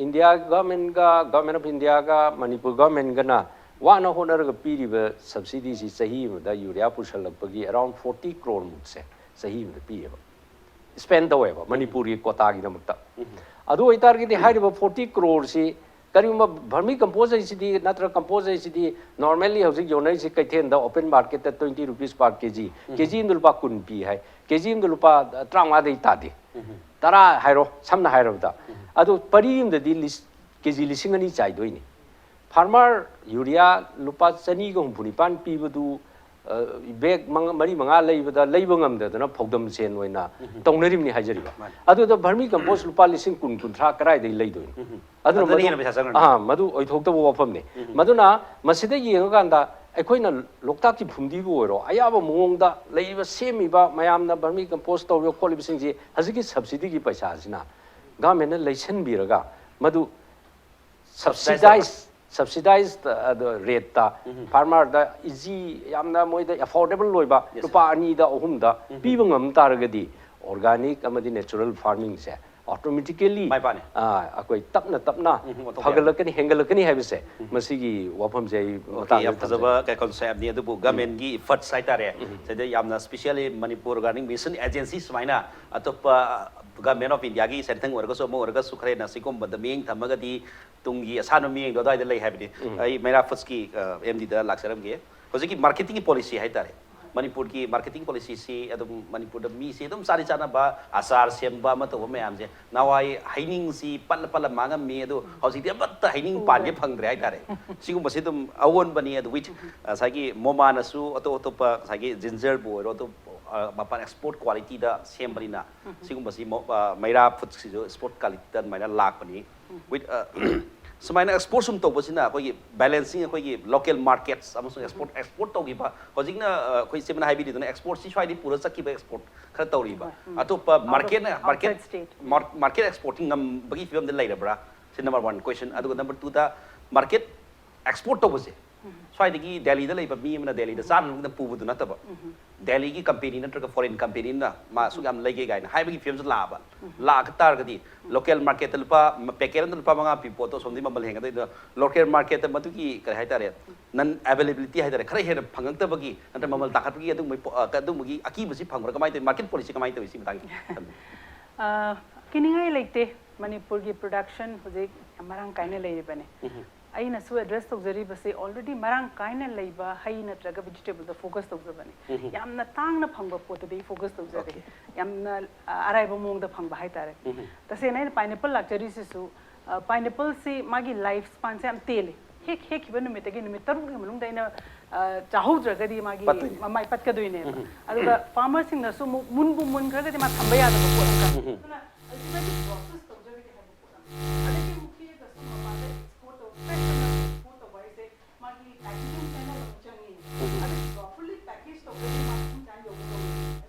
ꯏꯟꯗꯤꯌꯥ ꯒꯚꯔꯟꯃꯦꯟꯒ, ꯒꯚꯔꯟꯃꯦꯟ ꯑꯣꯐ ꯏꯟꯗꯤꯌꯥꯒ ꯃꯅꯤꯄꯨꯔ ꯒꯚꯔꯟꯃꯦꯟꯒꯅ ꯋꯥꯅ ꯍꯣꯠꯅꯔꯒ ꯄꯤꯔꯤꯕ ꯁꯕꯁꯤꯗꯤꯁꯤ ꯆꯍꯤ ꯑꯃꯗ ꯌꯨꯔꯤꯌꯥ ꯄꯨꯁꯜꯂꯛꯄꯒꯤ ꯑꯦꯔꯥꯎꯟ ꯐꯣꯔꯇꯤ ꯀ꯭ꯔꯣꯔ ꯃꯨꯛꯁꯦ ꯆꯍꯤ ꯑꯃꯗ ꯄꯤꯌꯦꯕ, ꯁ꯭ꯄꯦꯟ ꯇꯧꯋꯦꯕ ꯃꯅꯤꯄꯨꯔꯒꯤ ꯀꯣꯇꯥꯒꯤꯗꯃꯛꯇ꯫ ꯑꯗꯨ ꯑꯣꯏꯇꯥꯔꯒꯗꯤ ꯍꯥꯏꯔꯤꯕ ꯐꯣꯔꯇꯤ ꯀ꯭ꯔꯣꯔꯁꯤ ꯀꯔꯤꯒꯨꯝꯕ ꯚꯔꯃꯤ ꯀꯝꯄꯣꯁ ꯍꯥꯏꯁꯤꯗꯤ ꯅꯠꯇ꯭ꯔꯒ ꯀꯝꯄꯣꯁ ꯍꯥꯏꯁꯤꯗꯤ normally ꯍꯧꯖꯤꯛ ꯌꯣꯟꯅꯔꯤꯁꯤ ꯀꯩꯊꯦꯜꯗ open marketꯇ twenty rupees per kg, ꯀꯦꯖꯤ ꯑꯃꯗ ꯂꯨꯄꯥ ꯀꯨꯟ ꯄꯤ ꯍꯥꯏ, ꯀꯦꯖꯤ ꯑꯃꯗ ꯂꯨꯄꯥ ꯇꯔꯥꯃꯉꯥꯗꯩ ꯇꯥꯗꯦ, ꯇꯔꯥ ꯍꯥꯏꯔꯣ ꯁꯝꯅ ꯍꯥꯏꯔꯕꯗ꯫ ꯑꯗꯨ ꯄꯔꯤ ꯑꯃꯗꯗꯤ ꯀꯦꯖꯤ ꯂꯤꯁꯤꯡ ꯑꯅꯤ ꯆꯥꯏꯗꯣꯏꯅꯤ꯫ ꯐꯥꯔꯃꯔ ꯌꯨꯔꯤꯌꯥ ꯂꯨꯄꯥ ꯆꯅꯤꯒ ꯍꯨꯝꯐꯨ ꯅꯤꯄꯥꯟ ꯄꯤꯕꯗꯨ ꯕꯦꯒ ꯃꯔꯤ ꯃꯉꯥ ꯂꯩꯕꯗ ꯂꯩꯕ ꯉꯝꯗꯗꯅ ꯐꯧꯗꯝ ꯁꯦꯟ ꯑꯣꯏꯅ ꯇꯧꯅꯔꯤꯕꯅꯤ ꯍꯥꯏꯖꯔꯤꯕ꯫ ꯑꯗꯨꯗ ꯚꯔꯃꯤ ꯀꯝꯄꯣꯁ ꯂꯨꯄꯥ ꯂꯤꯁꯤꯡ ꯀꯨꯟ, ꯀꯨꯟꯊ꯭ꯔꯥ ꯀꯗꯥꯏꯗꯒꯤ ꯂꯩꯗꯣꯏꯅꯣ? ꯑꯗꯨꯅ ꯑꯗꯨꯅ ꯃꯗꯨ ꯍꯦꯟꯅ ꯄꯩꯁꯥ ꯆꯪꯉꯅꯤ꯫ ꯑꯥ, ꯃꯗꯨ ꯑꯣꯏꯊꯣꯛꯇꯕ ꯋꯥꯐꯝꯅꯤ꯫ ꯃꯗꯨꯅ ꯃꯁꯤꯗ ꯌꯦꯡꯉꯀꯥꯟꯗ ꯑꯩꯈꯣꯏꯅ ꯂꯣꯛꯇꯥꯛꯀꯤ ꯐꯨꯝꯗꯤꯕꯨ ꯑꯣꯏꯔꯣ, ꯑꯌꯥꯕ ꯃꯑꯣꯡꯗ ꯂꯩꯔꯤꯕ, ꯁꯦꯝꯃꯤꯕ ꯃꯌꯥꯝꯅ ꯚꯔꯃꯤ ꯀꯝꯄꯣꯁ ꯇꯧꯔꯤꯕ ꯈꯣꯠꯂꯤꯕꯁꯤꯡꯁꯤ ꯍꯧꯖꯤꯛꯀꯤ ꯁꯕꯁꯤꯗꯤꯒꯤ ꯄꯩꯁꯥꯁꯤꯅ ꯒꯚꯔꯟꯃꯦꯟꯠꯅ ꯂꯩꯁꯟꯕꯤꯔꯒ ꯃꯗꯨ subsidized, subsidized ꯔꯦꯠꯇ ꯐꯥꯔꯃꯔꯗ ꯏꯖꯤ, ꯌꯥꯝꯅ ꯃꯣꯏꯗ ꯑꯦꯐꯣꯔꯗꯦꯕꯜ ꯑꯣꯏꯕ, ꯂꯨꯄꯥ ꯑꯅꯤꯗ ꯑꯍꯨꯝꯗ ꯄꯤꯕ ꯉꯝ ꯇꯥꯔꯒꯗꯤ ꯑꯣꯔꯒꯥꯅꯤꯛ ꯑꯃꯗꯤ ꯅꯦꯆꯔꯦꯜ ꯐꯥꯔꯃꯤꯡꯁꯦ automatically ꯃꯥꯏ ꯄꯥꯛꯅꯤ꯫ ꯑꯩꯈꯣꯏ ꯇꯞꯅ ꯇꯞꯅ ꯎꯝ, ꯑꯣꯟꯊꯣꯛꯄ ꯐꯒꯠꯂꯛꯀꯅꯤ, ꯍꯦꯟꯒꯠꯂꯛꯀꯅꯤ ꯍꯥꯏꯕꯁꯦ ꯃꯁꯤꯒꯤ ꯋꯥꯐꯝꯁꯦ ꯑꯩ Okay, ꯃꯇꯥꯡꯗ ꯌꯥꯝ ꯐꯖꯕ concept ꯅꯤ꯫ ꯑꯗꯨꯕꯨ ꯒꯚꯔꯟꯃꯦꯟꯠꯀꯤ efforts ꯍꯥꯏꯇꯥꯔꯦ, ꯁꯤꯗ ꯌꯥꯝꯅ specially Manipur organic mission agency ꯁꯨꯃꯥꯏꯅ ꯑꯇꯣꯞꯄ ꯒꯚꯔꯟꯃꯦꯟꯠ ꯑꯣꯐ ꯏꯟꯗꯤꯌꯥꯒꯤ ꯁꯦꯟꯊꯪ ꯑꯣꯏꯔꯒꯁꯨ ꯑꯃ ꯑꯣꯏꯔꯒꯁꯨ ꯈꯔ ꯍꯦꯟꯅ ꯁꯤꯒꯨꯝꯕꯗ ꯃꯤꯠꯌꯦꯡ ꯊꯝꯃꯒꯗꯤ ꯇꯨꯡꯒꯤ ꯑꯁꯥꯟꯕ ꯃꯤꯠꯌꯦꯡꯗꯣ ꯑꯗꯨꯋꯥꯏꯗ ꯂꯩ ꯍꯥꯏꯕꯅꯤ꯫ ꯑꯩ ꯃꯩꯔꯥ ꯐꯨꯗꯁꯀꯤ ꯑꯦꯝ ꯗꯤꯗ ꯂꯥꯛꯆꯔꯝꯒꯦ꯫ ꯍꯧꯖꯤꯛꯀꯤ marketing ꯒꯤ policy ꯍꯥꯏꯇꯥꯔꯦ, ꯃꯅꯤꯄꯨꯔꯒꯤ ꯃꯥꯔꯀꯦꯇꯤꯡ ꯄꯣꯂꯤꯁꯤꯁꯤ ꯑꯗꯨꯝ ꯃꯅꯤꯄꯨꯔꯗ ꯃꯤꯁꯤ ꯑꯗꯨꯝ ꯆꯥꯗꯤ ꯆꯥꯅꯕ, ꯑꯆꯥꯔ ꯁꯦꯝꯕ ꯑꯃ ꯇꯧꯕ ꯃꯌꯥꯝꯁꯦ, ꯅꯍꯥꯟꯋꯥꯏ ꯍꯩꯅꯤꯡꯁꯤ ꯄꯠꯂ ꯄꯠꯂ ꯃꯥꯡꯉꯝꯃꯤ, ꯑꯗꯨ ꯍꯧꯖꯤꯛꯇꯤ ꯑꯃꯠꯇ ꯍꯩꯅꯤꯡ ꯄꯥꯟꯒꯦ ꯐꯪꯗ꯭ꯔꯦ ꯍꯥꯏꯇꯥꯔꯦ꯫ ꯁꯤꯒꯨꯝꯕꯁꯤ ꯑꯗꯨꯝ ꯑꯑꯣꯟꯕꯅꯤ꯫ ꯑꯗꯨ ꯋꯤꯠ ꯉꯁꯥꯏꯒꯤ ꯃꯣꯃꯥꯅꯁꯨ ꯑꯇꯣꯞ ꯑꯇꯣꯞꯄ ꯉꯁꯥꯏꯒꯤ ꯖꯤꯟꯖꯔꯕꯨ ꯑꯣꯏꯔꯣ, ꯑꯇꯣꯞ ꯑ, ꯃꯄꯥꯟ ꯑꯦꯛꯁꯄꯣꯔꯠ ꯀ꯭ꯋꯥꯂꯤꯇꯤꯗ ꯁꯦꯝꯕꯅꯤꯅ, ꯁꯤꯒꯨꯝꯕꯁꯤ ꯃꯣ- ꯑ, ꯃꯩꯔꯥ ꯐꯨꯗꯁꯤꯁꯨ ꯑꯦꯛꯁꯄꯣꯔꯠ ꯀ꯭ꯋꯥꯂꯤꯇꯤꯗ ꯑꯗꯨꯃꯥꯏꯅ ꯂꯥꯛꯄꯅꯤ꯫ ꯋꯤꯠ ꯁꯨꯃꯥꯏꯅ ꯑꯦꯛꯁꯄꯣꯔꯠ ꯁꯨꯝ ꯇꯧꯕꯁꯤꯅ ꯑꯩꯈꯣꯏꯒꯤ ꯕꯦꯂꯦꯟꯁꯤꯡ, ꯑꯩꯈꯣꯏꯒꯤ ꯂꯣꯀꯦꯜ ꯃꯥꯔꯀꯦꯠꯁ ꯑꯃꯁꯨꯡ ꯑꯦꯛꯁꯄꯣꯔꯠ ꯑꯦꯛꯁꯄꯣꯔꯠ ꯇꯧꯈꯤꯕ, ꯍꯧꯖꯤꯛꯅ ꯑ, ꯑꯩꯈꯣꯏ ꯏꯆꯦꯃꯅ ꯍꯥꯏꯕꯤꯔꯤꯗꯨꯅ ꯑꯦꯛꯁꯄꯣꯔꯠꯁꯤ ꯁ꯭ꯋꯥꯏꯗꯒꯤ ꯄꯨꯔ ꯆꯠꯈꯤꯕ ꯑꯦꯛꯁꯄꯣꯔꯠ ꯈꯔ ꯇꯧꯔꯤꯕ꯫ ꯑꯇꯣꯞꯄ ꯃꯥꯔꯀꯦꯠꯅ ꯃꯥꯔꯀꯦꯠ ꯃꯥꯔꯀꯦꯠ ꯑꯦꯛꯁꯄꯣꯔꯠ ꯉꯝꯕꯒꯤ ꯐꯤꯕꯝꯗ ꯂꯩꯔꯕ꯭ꯔꯥ? ꯁꯤ ꯅꯝꯕꯔ ꯋꯥꯟ ꯀꯣꯏꯁꯟ꯫ ꯑꯗꯨꯒ ꯅꯝꯕꯔ ꯇꯨꯗ, ꯃꯥꯔꯀꯦꯠ ꯑꯦꯛꯁꯄꯣꯔꯠ ꯇꯧꯕꯁꯦ ꯁ꯭ꯋꯥꯏꯗꯒꯤ ꯗꯦꯜꯂꯤꯗ ꯂꯩꯕ ꯃꯤ ꯑꯃꯅ ꯗꯦꯜꯂꯤꯗ ꯆꯥꯅꯕꯒꯤꯗꯃꯛ ꯄꯨꯕꯗꯨ ꯅꯠꯇꯕ, ꯗꯦꯜꯂꯤꯒꯤ ꯀꯝꯄꯦꯅꯤ ꯅꯠꯇ꯭ꯔꯒ ꯐꯣꯔꯦꯟ ꯀꯝꯄꯦꯅꯤ ꯑꯃꯅ ꯃꯥ ꯑꯁꯨꯛ ꯌꯥꯝ ꯂꯩꯒꯦ ꯀꯥꯏꯅ ꯍꯥꯏꯕꯒꯤ ꯐꯤꯕꯝꯁꯨ ꯂꯥꯛꯑꯕ꯫ ꯂꯥꯛꯄ ꯇꯥꯔꯒꯗꯤ ꯂꯣꯀꯦꯜ ꯃꯥꯔꯀꯦꯠꯇ ꯂꯨꯄꯥ, ꯄꯦꯀꯦꯠ ꯑꯃꯗ ꯂꯨꯄꯥ ꯃꯉꯥ ꯄꯤ ꯄꯣꯠꯇꯣ ꯑꯁꯣꯝꯗꯤ ꯃꯃꯜ ꯍꯦꯟꯒꯠꯇꯣꯏꯗꯣ, ꯂꯣꯀꯦꯜ ꯃꯥꯔꯀꯦꯠꯇ ꯃꯗꯨꯒꯤ ꯀꯔꯤ ꯍꯥꯏꯇꯥꯔꯦ, ꯅꯟ ꯑꯦꯕꯥꯏꯂꯦꯕꯤꯂꯤꯇꯤ ꯍꯥꯏꯇꯥꯔꯦ, ꯈꯔ ꯍꯦꯟꯅ ꯐꯪꯉꯛꯇꯕꯒꯤ ꯅꯠꯇ꯭ꯔꯒ ꯃꯃꯜ ꯇꯥꯡꯈꯠꯄꯒꯤ ꯑꯗꯨꯒꯨꯝꯕꯒꯤ ꯄꯣ- ꯑ, ꯑꯗꯨꯒꯨꯝꯕꯒꯤ ꯑꯀꯤꯕꯁꯤ ꯐꯪꯕ꯭ꯔꯥ? ꯀꯃꯥꯏꯅ ꯇꯧꯋꯤ? ꯃꯥꯔꯀꯦꯠ ꯄꯣꯂꯤꯁꯤ ꯀꯃꯥꯏꯅ ꯇꯧꯋꯤ ꯁꯤ ꯃꯇꯥꯡꯒꯤ? ꯑ, ꯀꯤꯅꯤꯡꯉꯥꯏ ꯂꯩꯇꯦ꯫ ꯃꯅꯤꯄꯨꯔꯒꯤ ꯄ꯭ꯔꯗꯛꯁꯟ ꯍꯧꯖꯤꯛ ꯌꯥꯝ ꯃꯔꯥꯡ ꯀꯥꯏꯅ ꯂꯩꯔꯤꯕꯅꯤ꯫ ꯑꯩꯅꯁꯨ ꯑꯦꯗ꯭ꯔꯦꯁ ꯇꯧꯖꯔꯤꯕꯁꯤ ꯑꯣꯜꯔꯦꯗꯤ ꯃꯔꯥꯡ ꯀꯥꯏꯅ ꯂꯩꯕ ꯍꯩ ꯅꯠꯇ꯭ꯔꯒ ꯚꯤꯖꯤꯇꯦꯕꯜꯗ ꯐꯣꯀꯁ ꯇꯧꯖꯕꯅꯤ꯫ ꯌꯥꯝꯅ ꯇꯥꯡꯅ ꯐꯪꯕ ꯄꯣꯠꯇꯗꯤ ꯑꯩ ꯐꯣꯀꯁ ꯇꯧꯖꯗꯦ꯫ Okay. ꯌꯥꯝꯅ ꯑ, ꯑꯔꯥꯏꯕ ꯃꯑꯣꯡꯗ ꯐꯪꯕ ꯍꯥꯏꯇꯥꯔꯦ꯫ ꯇꯁꯦꯡꯅ ꯑꯩꯅ ꯄꯥꯏꯅꯦꯄꯜ ꯂꯥꯛꯆꯔꯤꯁꯤꯁꯨ, ꯄꯥꯏꯅꯦꯄꯜꯁꯤ ꯃꯥꯒꯤ ꯂꯥꯏꯐ ꯁ꯭ꯄꯥꯟꯁꯦ ꯌꯥꯝ ꯇꯦꯜꯂꯤ꯫ ꯍꯦꯛ ꯍꯦꯛꯈꯤꯕ ꯅꯨꯃꯤꯠꯇꯒꯤ ꯅꯨꯃꯤꯠ ꯇꯔꯨꯛꯅꯤ ꯃꯅꯨꯡꯗ ꯑꯩꯅ ꯑ, ꯆꯥꯍꯧꯗ꯭ꯔꯒꯗꯤ ꯃꯥꯒꯤ ꯄꯠꯇꯣꯏꯅꯦ꯫ ꯃꯃꯥꯏ ꯄꯠꯀꯗꯣꯏꯅꯦꯕ꯫ ꯑꯗꯨꯒ ꯐꯥꯔꯃꯔꯁꯤꯡꯅꯁꯨ ꯑꯃꯨꯛ ꯃꯨꯟꯕꯨ ꯃꯨꯟꯈ꯭ꯔꯒꯗꯤ ꯃꯥ ꯊꯝꯕ ꯌꯥꯗꯕ ꯄꯣꯠ ꯑꯃꯈꯛ꯫ ꯑꯗꯨꯅ ꯑꯜꯇꯤꯃꯦꯠꯂꯤ ꯄ꯭ꯔꯣꯁꯦꯁ ꯇꯧꯖꯔꯤꯗꯤ ꯍꯥꯏꯕ ꯄꯣꯠ ꯑꯃ꯫ ꯑꯗꯒꯤ ꯑꯃꯨꯛ ꯍꯦꯛꯑꯒꯁꯨ ꯃꯄꯥꯟꯗ ꯑꯦꯛꯁꯄꯣꯔꯠ ꯇꯧ, ꯐ꯭ꯔꯦꯁ ꯑꯃ ꯑꯦꯛꯁꯄꯣꯔꯠ ꯇꯧꯕ ꯍꯥꯏꯁꯦ ꯃꯥꯒꯤ ꯄꯦꯀꯦꯖꯤꯡ ꯆꯦꯅꯦꯜ ꯑꯃ ꯆꯪꯉꯤ꯫ ꯑꯗꯨ ꯄ꯭ꯔꯣꯄꯔꯂꯤ ꯄꯦꯀꯦꯖ ꯇꯧꯗ꯭ꯔꯗꯤ ꯃꯥ ꯃꯐꯝ ꯆꯥꯅ ꯌꯧꯕ ꯉꯝꯃꯣꯏ꯫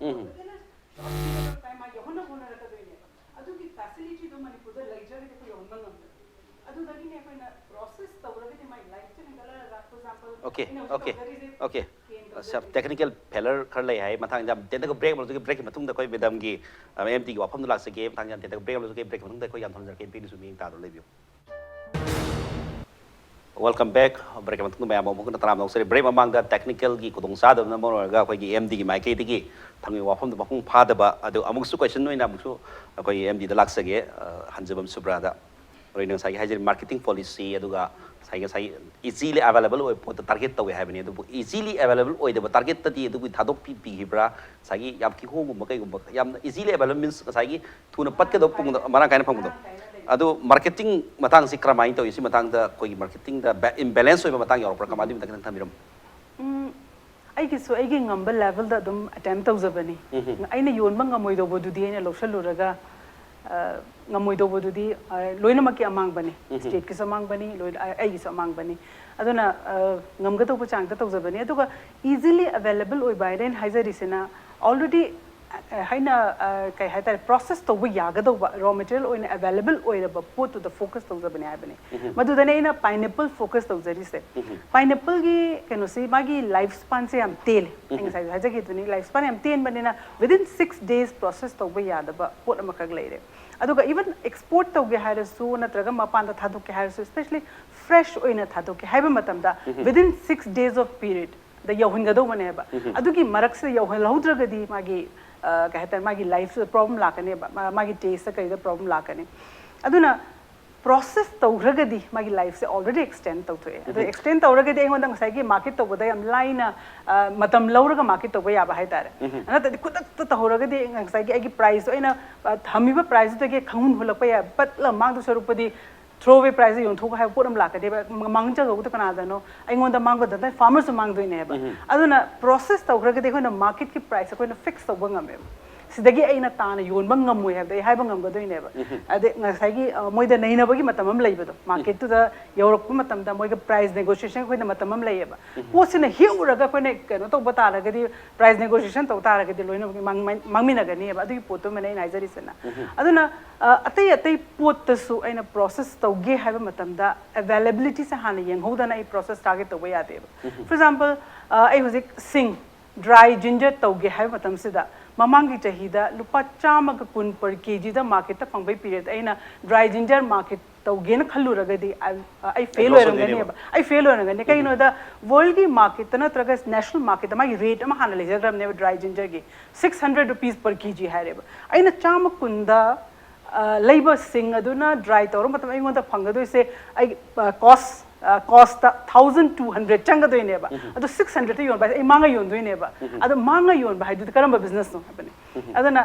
ꯑꯗꯨꯅ ꯁꯣꯔꯠ ꯄꯤꯔꯤꯌꯗ ꯑꯣꯐ ꯇꯥꯏꯝ ꯃꯥ ꯌꯧꯍꯟꯅꯕ ꯍꯣꯠꯅꯔꯛꯀꯗꯣꯏꯅꯦꯕ꯫ ꯑꯗꯨꯒꯤ ꯐꯦꯁꯤꯂꯤꯇꯤꯗꯣ ꯃꯅꯤꯄꯨꯔꯗ ꯂꯩꯖꯔꯒꯗꯤ ꯑꯩꯈꯣꯏ ꯌꯧꯍꯟꯕ ꯉꯝꯗꯣꯏꯅꯤ꯫ ꯑꯗꯨꯗꯒꯤꯅꯦ ꯑꯩꯈꯣꯏꯅ ꯄ꯭ꯔꯣꯁꯦꯁ ꯇꯧꯔꯒꯗꯤ ꯃꯥꯒꯤ ꯂꯥꯏꯐꯁꯦ ꯍꯦꯟꯒꯠꯂꯛꯑꯒ, for example, Okay, ꯑꯩꯅ ꯍꯧꯖꯤꯛ okay, ꯇꯧꯖꯔꯤꯁꯦ okay. ꯀꯦꯟ ꯑ, ꯁꯦ, ꯇꯧꯖꯔꯤꯁꯦ꯫ ꯇꯦꯛꯅꯤꯀꯦꯜ ꯐꯦꯂꯔ ꯈꯔ ꯂꯩ ꯍꯥꯏ꯫ ꯃꯊꯪꯗ ꯌꯥꯝ ꯇꯦꯟꯇꯛꯅ ꯕ꯭ꯔꯦꯛ ꯑꯃ ꯂꯧꯖꯒꯦ꯫ ꯕ꯭ꯔꯦꯛꯀꯤ ꯃꯇꯨꯡꯗ ꯑꯩꯈꯣꯏ ꯃꯦꯗꯝꯒꯤ, ꯑ, ꯑꯦꯝ ꯗꯤꯒꯤ ꯋꯥꯐꯝꯗ ꯂꯥꯛꯆꯒꯦ꯫ ꯃꯊꯪꯗ ꯌꯥꯝ ꯇꯦꯟꯇꯛꯅ ꯕ꯭ꯔꯦꯛ ꯑꯃ ꯂꯧꯖꯒꯦ꯫ ꯕ꯭ꯔꯦꯛꯀꯤ ꯃꯇꯨꯡꯗ ꯑꯩꯈꯣꯏ ꯌꯥꯝ ꯊꯝꯖꯔꯛꯀꯦ꯫ ꯕ꯭ꯔꯦꯛꯇꯨꯁꯨ ꯃꯤꯠꯌꯦꯡ ꯇꯥꯗꯨꯅ ꯂꯩꯕꯤꯌꯨ꯫ Welcome back. ꯕ꯭ꯔꯦꯛꯀꯤ ꯃꯇꯨꯡꯗ ꯃꯌꯥꯝ ꯑꯃꯨꯛ ꯍꯟꯅ ꯇꯔꯥꯝꯅ ꯑꯣꯛꯆꯔꯤ꯫ ꯕ꯭ꯔꯦꯛ ꯃꯃꯥꯡꯗ ꯇꯦꯛꯅꯤꯀꯦꯜꯒꯤ ꯈꯨꯗꯣꯡꯆꯥꯗꯕꯅ ꯃꯔꯝ ꯑꯣꯏꯔꯒ ꯑꯩꯈꯣꯏꯒꯤ ꯑꯦꯝ ꯗꯤꯒꯤ ꯃꯥꯏꯀꯩꯗꯒꯤ ꯊꯝꯂꯤꯕ ꯋꯥꯐꯝꯗꯨ ꯃꯄꯨꯡ ꯐꯥꯗꯕ, ꯑꯗꯨ ꯑꯃꯨꯛꯁꯨ ꯀꯣꯏꯁꯟ ꯑꯣꯏꯅ ꯑꯃꯨꯛꯁꯨ ꯑꯩꯈꯣꯏꯒꯤ ꯑꯦꯝ ꯗꯤꯗ ꯂꯥꯛꯆꯒꯦ, ꯑ, ꯍꯟꯖꯕꯝ ꯁꯨꯕ꯭ꯔꯥꯗ꯫ ꯃꯔꯨ ꯑꯣꯏꯅ ꯉꯁꯥꯏꯒꯤ ꯍꯥꯏꯖꯔꯤ marketing policy, ꯑꯗꯨꯒ ꯉꯁꯥꯏꯒꯤ ꯉꯁꯥꯏ easily available ꯑꯣꯏꯕ ꯄꯣꯠꯇ target ꯇꯧꯋꯦ ꯍꯥꯏꯕꯅꯤ꯫ ꯑꯗꯨꯕꯨ easily available ꯑꯣꯏꯗꯕ target ꯇꯗꯤ ꯑꯗꯨꯒꯤ ꯊꯥꯗꯣꯛꯄꯤ ꯄꯤꯈꯤꯕ꯭ꯔꯥ? ꯉꯁꯥꯏꯒꯤ ꯌꯥꯝ ꯀꯤꯍꯣꯡꯒꯨꯝꯕ ꯀꯩꯒꯨꯝꯕ, ꯌꯥꯝꯅ easily available means ꯉꯁꯥꯏꯒꯤ ꯊꯨꯅ ꯄꯠꯀꯗꯧꯕ ꯄꯨꯡꯗ ꯃꯔꯥꯡ ꯀꯥꯏꯅ ꯐꯪꯕꯗꯣ꯫ ꯑꯗꯨ marketing ꯃꯇꯥꯡꯁꯤ ꯀꯔꯝꯍꯥꯏꯅ ꯇꯧꯏ? ꯁꯤ ꯃꯇꯥꯡꯗ ꯑꯩꯈꯣꯏꯒꯤ marketing ꯗ imbalance ꯑꯣꯏꯕ ꯃꯇꯥꯡ ꯌꯥꯎꯔꯛꯄ꯭ꯔꯥ? ꯀꯃꯥꯏꯅ ꯑꯗꯨꯒꯤ ꯃꯇꯥꯡꯗ ꯈꯤꯇꯪ ꯊꯝꯕꯤꯔꯝꯃꯨ꯫ ꯎꯝ, ꯑꯩꯒꯤꯁꯨ ꯑꯩꯒꯤ ꯉꯝꯕ level ꯗ ꯑꯗꯨꯝ attempt ꯇꯧꯖꯕꯅꯤ꯫ ꯑꯩꯅ ꯌꯣꯟꯕ ꯉꯝꯃꯣꯏꯗꯧꯕꯗꯨꯗꯤ ꯑꯩꯅ ꯂꯧꯁꯜꯂꯨꯔꯒ, ꯑ, ꯉꯝꯃꯣꯏꯗꯧꯕꯗꯨꯗꯤ, ꯑ, ꯂꯣꯏꯅꯃꯛꯀꯤ ꯑꯃꯥꯡꯕꯅꯤ꯫ State ꯀꯤꯁꯨ ꯑꯃꯥꯡꯕꯅꯤ, ꯂꯣꯏ-, ꯑ, ꯑꯩꯒꯤꯁꯨ ꯑꯃꯥꯡꯕꯅꯤ꯫ ꯑꯗꯨꯅ, ꯑ, ꯉꯝꯒꯗꯧꯕ ꯆꯥꯡꯗ ꯇꯧꯖꯕꯅꯤ꯫ ꯑꯗꯨꯒ easily available ꯑꯣꯏꯕ ꯍꯥꯏꯅ ꯑꯩꯅ ꯍꯥꯏꯖꯔꯤꯁꯤꯅ already, ꯑ, ꯍꯥꯏꯅ, ꯑ, ꯀꯩ ꯍꯥꯏꯇꯥꯔꯦ, process ꯇꯧꯕ ꯌꯥꯒꯗꯧꯕ raw material ꯑꯣꯏꯅ available ꯑꯣꯏꯔꯕ ꯄꯣꯠꯇꯨꯗ focus ꯇꯧꯖꯕꯅꯤ ꯍꯥꯏꯕꯅꯤ꯫ ꯃꯗꯨꯗꯅꯦ ꯑꯩꯅ pineapple focus ꯇꯧꯖꯔꯤꯁꯦ꯫ Pineapple ꯒꯤ ꯀꯩꯅꯣꯁꯤ, ꯃꯥꯒꯤ life span ꯁꯦ ꯌꯥꯝ ꯇꯦꯜꯂꯦ꯫ ꯑꯩ ꯉꯁꯥꯏꯁꯨ ꯍꯥꯏꯖꯈꯤꯗꯨꯅꯤ, life span ꯌꯥꯝ ꯇꯦꯟꯕꯅꯤꯅ within six days process ꯇꯧꯕ ꯌꯥꯗꯕ ꯄꯣꯠ ꯑꯃꯈꯛ ꯂꯩꯔꯦ꯫ ꯑꯗꯨꯒ even export ꯇꯧꯒꯦ ꯍꯥꯏꯔꯁꯨ ꯅꯠꯇ꯭ꯔꯒ ꯃꯄꯥꯟꯗ ꯊꯥꯗꯣꯛꯀꯦ ꯍꯥꯏꯔꯁꯨ, especially fresh ꯑꯣꯏꯅ ꯊꯥꯗꯣꯛꯀꯦ ꯍꯥꯏꯕ ꯃꯇꯝꯗ within six days of period ꯗ ꯌꯧꯍꯟꯒꯗꯧꯕꯅꯦꯕ꯫ ꯑꯗꯨꯒꯤ ꯃꯔꯛꯁꯤꯗ ꯌꯧꯍꯜꯍꯧꯗ꯭ꯔꯒꯗꯤ ꯃꯥꯒꯤ, ꯑ, ꯀꯩ ꯍꯥꯏꯇꯥꯔꯦ, ꯃꯥꯒꯤ life ꯁꯤꯗ problem ꯂꯥꯛꯀꯅꯦꯕ, ꯃꯥ-, ꯃꯥꯒꯤ taste ꯇ ꯀꯩꯗ problem ꯂꯥꯛꯀꯅꯤ꯫ ꯑꯗꯨꯅ process ꯇꯧꯈ꯭ꯔꯒꯗꯤ ꯃꯥꯒꯤ life ꯁꯦ already extend ꯇꯧꯊꯣꯛꯑꯦ꯫ ꯑꯗꯣ extend ꯇꯧꯔꯒꯗꯤ ꯑꯩꯉꯣꯟꯗ ꯉꯁꯥꯏꯒꯤ market ꯇꯧꯕꯗ ꯌꯥꯝ ꯂꯥꯏꯅ, ꯑ, ꯃꯇꯝ ꯂꯧꯔꯒ market ꯇꯧꯕ ꯌꯥꯕ ꯍꯥꯏꯇꯥꯔꯦ꯫ ꯅꯠꯇ꯭ꯔꯗꯤ ꯈꯨꯗꯛꯇ ꯇꯧꯍꯧꯔꯒꯗꯤ ꯉꯁꯥꯏꯒꯤ ꯑꯩꯒꯤ price ꯇꯣ ꯑꯩꯅ, ꯑ, ꯊꯝꯃꯤꯕ price ꯇꯨꯗꯒꯤ ꯈꯪꯍꯨꯟ ꯍꯨꯜꯂꯛꯄ ꯌꯥꯏ, ꯄꯠꯂ ꯃꯥꯡꯗꯧ ꯁꯔꯨꯛꯄꯨꯗꯤ throw away price ꯇ ꯌꯣꯟꯊꯣꯛꯈꯣ ꯍꯥꯏꯕ ꯄꯣꯠ ꯑꯃ ꯂꯥꯛꯀꯅꯦꯕ꯫ ꯃ-, ꯃꯥꯡꯖꯒꯗꯧꯕꯗꯣ ꯀꯅꯥꯗꯅꯣ? ꯑꯩꯉꯣꯟꯗ ꯃꯥꯡꯕꯗ ꯅꯠꯇꯅ farmer ꯁꯨ ꯃꯥꯡꯗꯣꯏꯅꯦꯕ꯫ ꯑꯗꯨꯅ process ꯇꯧꯈ꯭ꯔꯒꯗꯤ ꯑꯩꯈꯣꯏꯅ market ꯀꯤ price ꯑꯩꯈꯣꯏꯅ fix ꯇꯧꯕ ꯉꯝꯃꯦꯕ꯫ ꯁꯤꯗꯒꯤ ꯑꯩꯅ ꯇꯥꯅ ꯌꯣꯟꯕ ꯉꯝꯃꯣꯏ ꯍꯥꯏꯕꯗꯣ ꯑꯩ ꯍꯥꯏꯕ ꯉꯝꯒꯗꯣꯏꯅꯦꯕ꯫ ꯑꯗꯩ ꯉꯁꯥꯏꯒꯤ, ꯑ, ꯃꯣꯏꯗ ꯅꯩꯅꯕꯒꯤ ꯃꯇꯝ ꯑꯃ ꯂꯩꯕꯗꯣ, market ꯇꯨꯗ ꯌꯧꯔꯛꯄ ꯃꯇꯝꯗ ꯃꯣꯏꯒ price negotiation ꯑꯩꯈꯣꯏꯗ ꯃꯇꯝ ꯑꯃ ꯂꯩꯌꯦꯕ꯫ ꯄꯣꯠꯁꯤꯅ ꯍꯦꯛꯎꯔꯒ ꯑꯩꯈꯣꯏꯅ ꯀꯩꯅꯣ ꯇꯧꯕ ꯇꯥꯔꯒꯗꯤ, price negotiation ꯇꯧ ꯇꯥꯔꯒꯗꯤ ꯂꯣꯏꯅꯃꯛ ꯃꯥꯡ-, ꯃꯥꯡꯃꯤꯟꯅꯒꯅꯤꯕ꯫ ꯑꯗꯨꯒꯤ ꯄꯣꯠꯇꯨꯃꯅꯦ ꯑꯩꯅ ꯍꯥꯏꯖꯔꯤꯁꯤꯅ꯫ ꯑꯗꯨꯅ, ꯑ, ꯑꯇꯩ ꯑꯇꯩ ꯄꯣꯠꯇꯁꯨ ꯑꯩꯅ process ꯇꯧꯒꯦ ꯍꯥꯏꯕ ꯃꯇꯝꯗ availability ꯁꯦ ꯍꯥꯟꯅ ꯌꯦꯡꯍꯧꯗꯅ ꯑꯩ process target ꯇꯧꯕ ꯌꯥꯗꯦꯕ꯫ For example, ꯑ, ꯑꯩ ꯍꯧꯖꯤꯛ ꯁꯤꯡ, dry ginger ꯇꯧꯒꯦ ꯍꯥꯏꯕ ꯃꯇꯝꯁꯤꯗ, ꯃꯃꯥꯡꯒꯤ ꯆꯍꯤꯗ ꯂꯨꯄꯥ ꯆꯥꯝꯃꯒ ꯀꯨꯟ per kg ꯗ market ꯇ ꯐꯪꯕꯒꯤ period ꯑꯩꯅ dry ginger market ꯇꯧꯒꯦꯅ ꯈꯜꯂꯨꯔꯒꯗꯤ, I, ꯑꯩ fail ꯑꯣꯏꯔꯝꯒꯅꯦꯕ꯫ ꯑꯩ fail ꯑꯣꯏꯔꯝꯒꯅꯤ꯫ ꯀꯩꯒꯤꯅꯣꯗ, world ꯒꯤ market ꯇ ꯅꯠꯇ꯭ꯔꯒ national market ꯇ ꯃꯥꯒꯤ rate ꯑꯃ ꯍꯥꯟꯅ ꯂꯩꯖꯈ꯭ꯔꯕꯅꯦꯕ dry ginger ꯒꯤ, six hundred rupees per kg ꯍꯥꯏꯔꯦꯕ꯫ ꯑꯩꯅ ꯆꯥꯝꯃ ꯀꯨꯟꯗ ꯂꯩꯕꯁꯤꯡ ꯑꯗꯨꯅ ꯗ꯭ꯔꯥꯏ ꯇꯧꯔ ꯃꯇꯝꯗ ꯑꯩꯉꯣꯟꯗ ꯐꯪꯒꯗꯣꯏꯁꯦ ꯑꯩ ꯀꯣꯁ ꯀꯣꯁꯇ ꯊꯥꯎꯖꯟ ꯇꯨ ꯍꯟꯗ꯭ꯔꯦꯗ ꯆꯪꯒꯗꯣꯏꯅꯦꯕ꯫ ꯑꯗꯣ ꯁꯤꯛꯁ ꯍꯟꯗ꯭ꯔꯦꯗꯇ ꯌꯣꯟꯕ ꯍꯥꯏꯁꯦ ꯑꯩ ꯃꯥꯡꯉ ꯌꯣꯟꯗꯣꯏꯅꯦꯕ꯫ ꯑꯗꯣ ꯃꯥꯡꯉ ꯌꯣꯟꯕ ꯍꯥꯏꯗꯨꯗꯤ ꯀꯔꯝꯕ ꯕꯤꯖꯤꯅꯦꯁꯅꯣ ꯍꯥꯏꯕꯅꯤ꯫ ꯑꯗꯨꯅ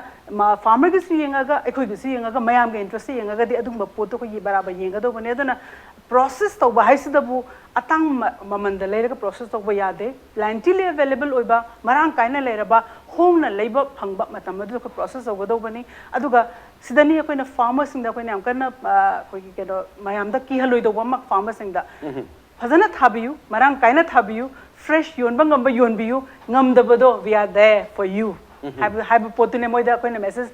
ꯐꯥꯔꯃꯔꯒꯤꯁꯨ ꯌꯦꯡꯉꯒ ꯑꯩꯈꯣꯏꯒꯤꯁꯨ ꯌꯦꯡꯉꯒ ꯃꯌꯥꯝꯒꯤ ꯏꯟꯇꯔꯦꯁꯁꯨ ꯌꯦꯡꯉꯒꯗꯤ ꯑꯗꯨꯒꯨꯝꯕ ꯄꯣꯠꯇꯣ ꯑꯩꯈꯣꯏꯒꯤ ꯕꯔꯥꯕꯔ ꯌꯦꯡꯒꯗꯧꯕꯅꯦ꯫ ꯑꯗꯨꯅ ꯄ꯭ꯔꯣꯁꯦꯁ ꯇꯧꯕ ꯍꯥꯏꯁꯤꯗꯕꯨ ꯑꯇꯥꯡꯕ ꯃꯃꯜꯗ ꯂꯩꯔꯒ ꯄ꯭ꯔꯣꯁꯦꯁ ꯇꯧꯕ ꯌꯥꯗꯦ꯫ ꯄ꯭ꯂꯦꯟꯇꯤꯂꯤ ꯑꯦꯕꯦꯂꯦꯕꯜ ꯑꯣꯏꯕ, ꯃꯔꯥꯡ ꯀꯥꯏꯅ ꯂꯩꯔꯕ, ꯍꯣꯡꯅ ꯂꯩꯕ ꯐꯪꯕ ꯃꯇꯝ ꯑꯗꯨꯗ ꯑꯩꯈꯣꯏ ꯄ꯭ꯔꯣꯁꯦꯁ ꯇꯧꯒꯗꯧꯕꯅꯤ꯫ ꯑꯗꯨꯒ ꯁꯤꯗꯅꯤ ꯑꯩꯈꯣꯏꯅ ꯐꯥꯔꯃꯔꯁꯤꯡꯗ ꯑꯩꯈꯣꯏꯅ ꯌꯥꯝ ꯀꯟꯅ ꯑꯩꯈꯣꯏꯒꯤ ꯀꯩꯅꯣ ꯃꯌꯥꯝꯗ ꯀꯤꯍꯜꯂꯣꯏꯗꯧꯕ ꯑꯃ, ꯐꯥꯔꯃꯔꯁꯤꯡꯗ ꯐꯖꯅ ꯊꯥꯕꯤꯌꯨ, ꯃꯔꯥꯡ ꯀꯥꯏꯅ ꯊꯥꯕꯤꯌꯨ, ꯐ꯭ꯔꯦꯁ ꯌꯣꯟꯕ ꯉꯝꯕ ꯌꯣꯟꯕꯤꯌꯨ, ꯉꯝꯗꯕꯗꯣ we are there for you ꯍꯥꯏꯕ ꯍꯥꯏꯕ ꯄꯣꯠꯇꯨꯅꯦ ꯃꯣꯏꯗ ꯑꯩꯈꯣꯏꯅ ꯃꯦꯁꯦꯖ